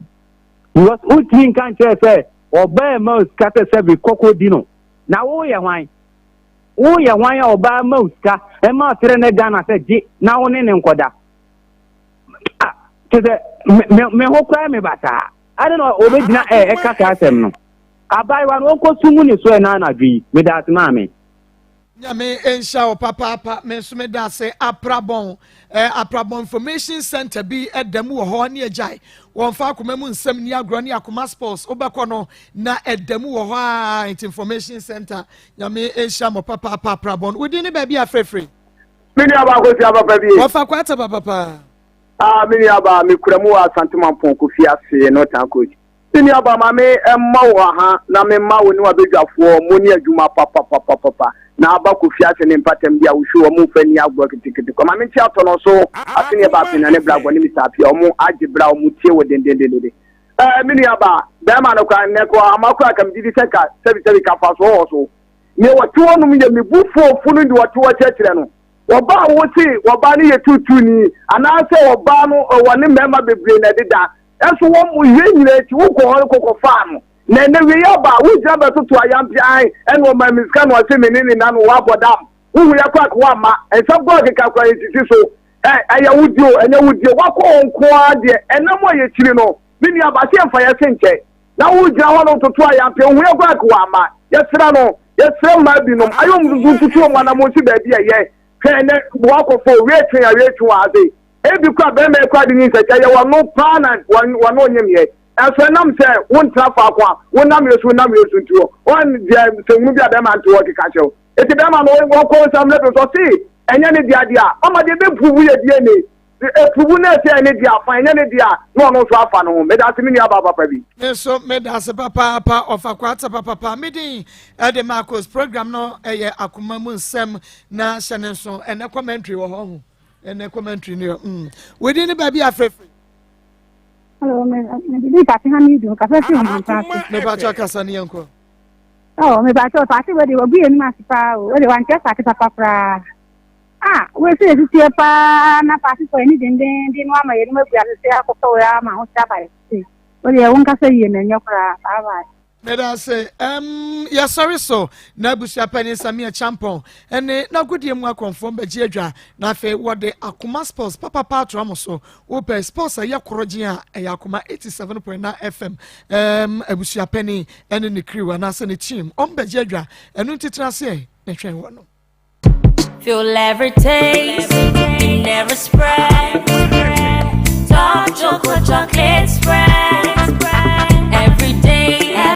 Because wontumi nka nkyerɛ sɛ ɔbaa ma sika sɛ sɛbe kɔkɔ di no. Na woyɛ hwan? Woyɛ hwan a ɔbaa ma sika ɛma ɔtere ne Ghana sɛ gye na wo ne ne nkɔda? Ah, kyɛ sɛ me me ho koraa me basaa. Ade na ɔbɛgyina ɛ ɛka saa asɛm no. Abaayewa no ɔnkɔ sumu ne so ɛna anadwo yi. Meda ase maame. Nyame nhyira wo papaapa me nso meda ase aprabɔn eh, aprabɔn information center bi ɛda mu wɔ hɔ ne agyae wɔmfa akoma mu nsɛm ni agorɔ ne akoma sports wobɛkɔ no na ɛda mu wɔ hɔ a nti information center Nyame nhyira mo papaapa aprabɔn wodin ne baabi afrɛfrɛ Me nua baa kɔsi apapa bi. Wɔfa kwata papapa. Ah, me nua baa me kura mu wɔ Asante Mampɔn Kofi ase Northern Coast. Me nua ba ma me mma wo aha na me mma wo ne w'abadwafoɔ mo ne adwuma papapapapa na aba Kofi ase ne mpatam bi a wohwɛ wɔn mfa nni agorɔ ketekete kwa ma me nte atɔ no so aseneɛ ba apena ne bragɔ ne Mister Appiah wɔn agye bra wɔn tie wo dendendendende ɛɛ me nua ba bɛrima no koraa nnɛ koraa ama koraa ka me gye di sɛ ka sɛbi sɛbi ka fa so wɔ so neɛ wɔte hɔ nom yɛ me bu foofo no deɛ wɔte hɔ kyerɛkyerɛ no wɔba a wo se wɔba no yɛ tuutuuni anaasɛ wɔba no wɔne mmarima bebree na ɛdeda Nanso wɔn yei nyinaa akyi, wokɔɔ hɔ no kɔkɔfaa no. Na ɛnnɛ wei aba a, wogyina bɛtoto ayampe ae, ɛna ɔmaa me sika na ɔse me ne ne na no wɔabɔ dam. Wohu yɛ koraa ka woamma. Nsɛm koraa ɔkeka koraa yɛnsisi so. Ɛ, ɛyɛ wo deɛ o, ɛnyɛ wo deɛ o, woakɔ hɔ nko ara deɛ, ɛnam a yɛkyiri no, me nua ba, se yɛmfa yɛ se nkyɛ. Na wogyina hɔ no toto ayampe, wohu yɛ koraa ka woamma. Yɛsrɛ no, yɛsrɛ mmaa binom, ayɛ wɔn nso ntutu wɔn anammɔn si baabi a ɛyɛ. Hwɛ ɛnnɛ, woakɔfa o, wei twe a, wei twe wɔ ha sei. Ebi koraa bɛrima yi koraa de nyinsɛn kyɛ yɛ wɔno paa na wɔne wo nyemyɛ. Nanso ɛnam sɛ wontra faako a wonam yɛ so wonam yɛ so nti wɔn deɛ nsɛnhunu bi a bɛrima nte hɔ keka kyerɛ wo. Enti bɛrima no wɔkɔ nsɛm no so ɔse ɛnyɛ ne dea deɛ a ɔma deɛ ɛbɛpuruvu yɛ DNA. Ɛpuruvu na ɛsɛ ɛyɛ ne dea fa ɛnyɛ ne dea a na ɔno nso afa ne ho. Medase me nua baa papa bi. Me nso medase papaapa ɔfa kwata papapa me din ɛde Marcos program no ɛyɛ akoma mu nsɛm na hyɛ ne nso ɛnɛ commentary wɔ hɔ ho. Ɛnɛ commentary ni mm. Within ne baabi afrɛfrɛ. Hello, me me di Fati Hamidu, kasa fi ɔmo nsa ase. Mepa kyɛw kasa ne yɛnkɔ. Oh, mepa kyɛw Fati wei de wagu yɛn anim ase paa o, wei de wankyerɛ Fati papa koraa. Ah, wei sɛ yɛsisiɛ paa na Fati sɔ ani dendenden no ama yɛn anim agu ase sɛ akɔtɔ wei ama ahokyerɛ aba yɛn so. Wei deɛ wo nkasa yie na ɛnyɛ koraa. Bye bye. Meda ase. Um, yɛsɔre so na abusua panyin Samia Champon ne n'agodie mu akɔmfoɔ mbɛgye adwa na afei wɔde Akoma Sports papapa atoa mo so. Wopɛ sports a ɛyɛ korɔgyen a ɛyɛ Akoma 87.9 FM. Um, abusua panyin ne ne crew anaasɛ ne team ɔmbɛgye adwa ɛno nti tena aseɛ na twɛn wɔ no. Feel every taste, in every spread. Top chocolate, chocolate spread.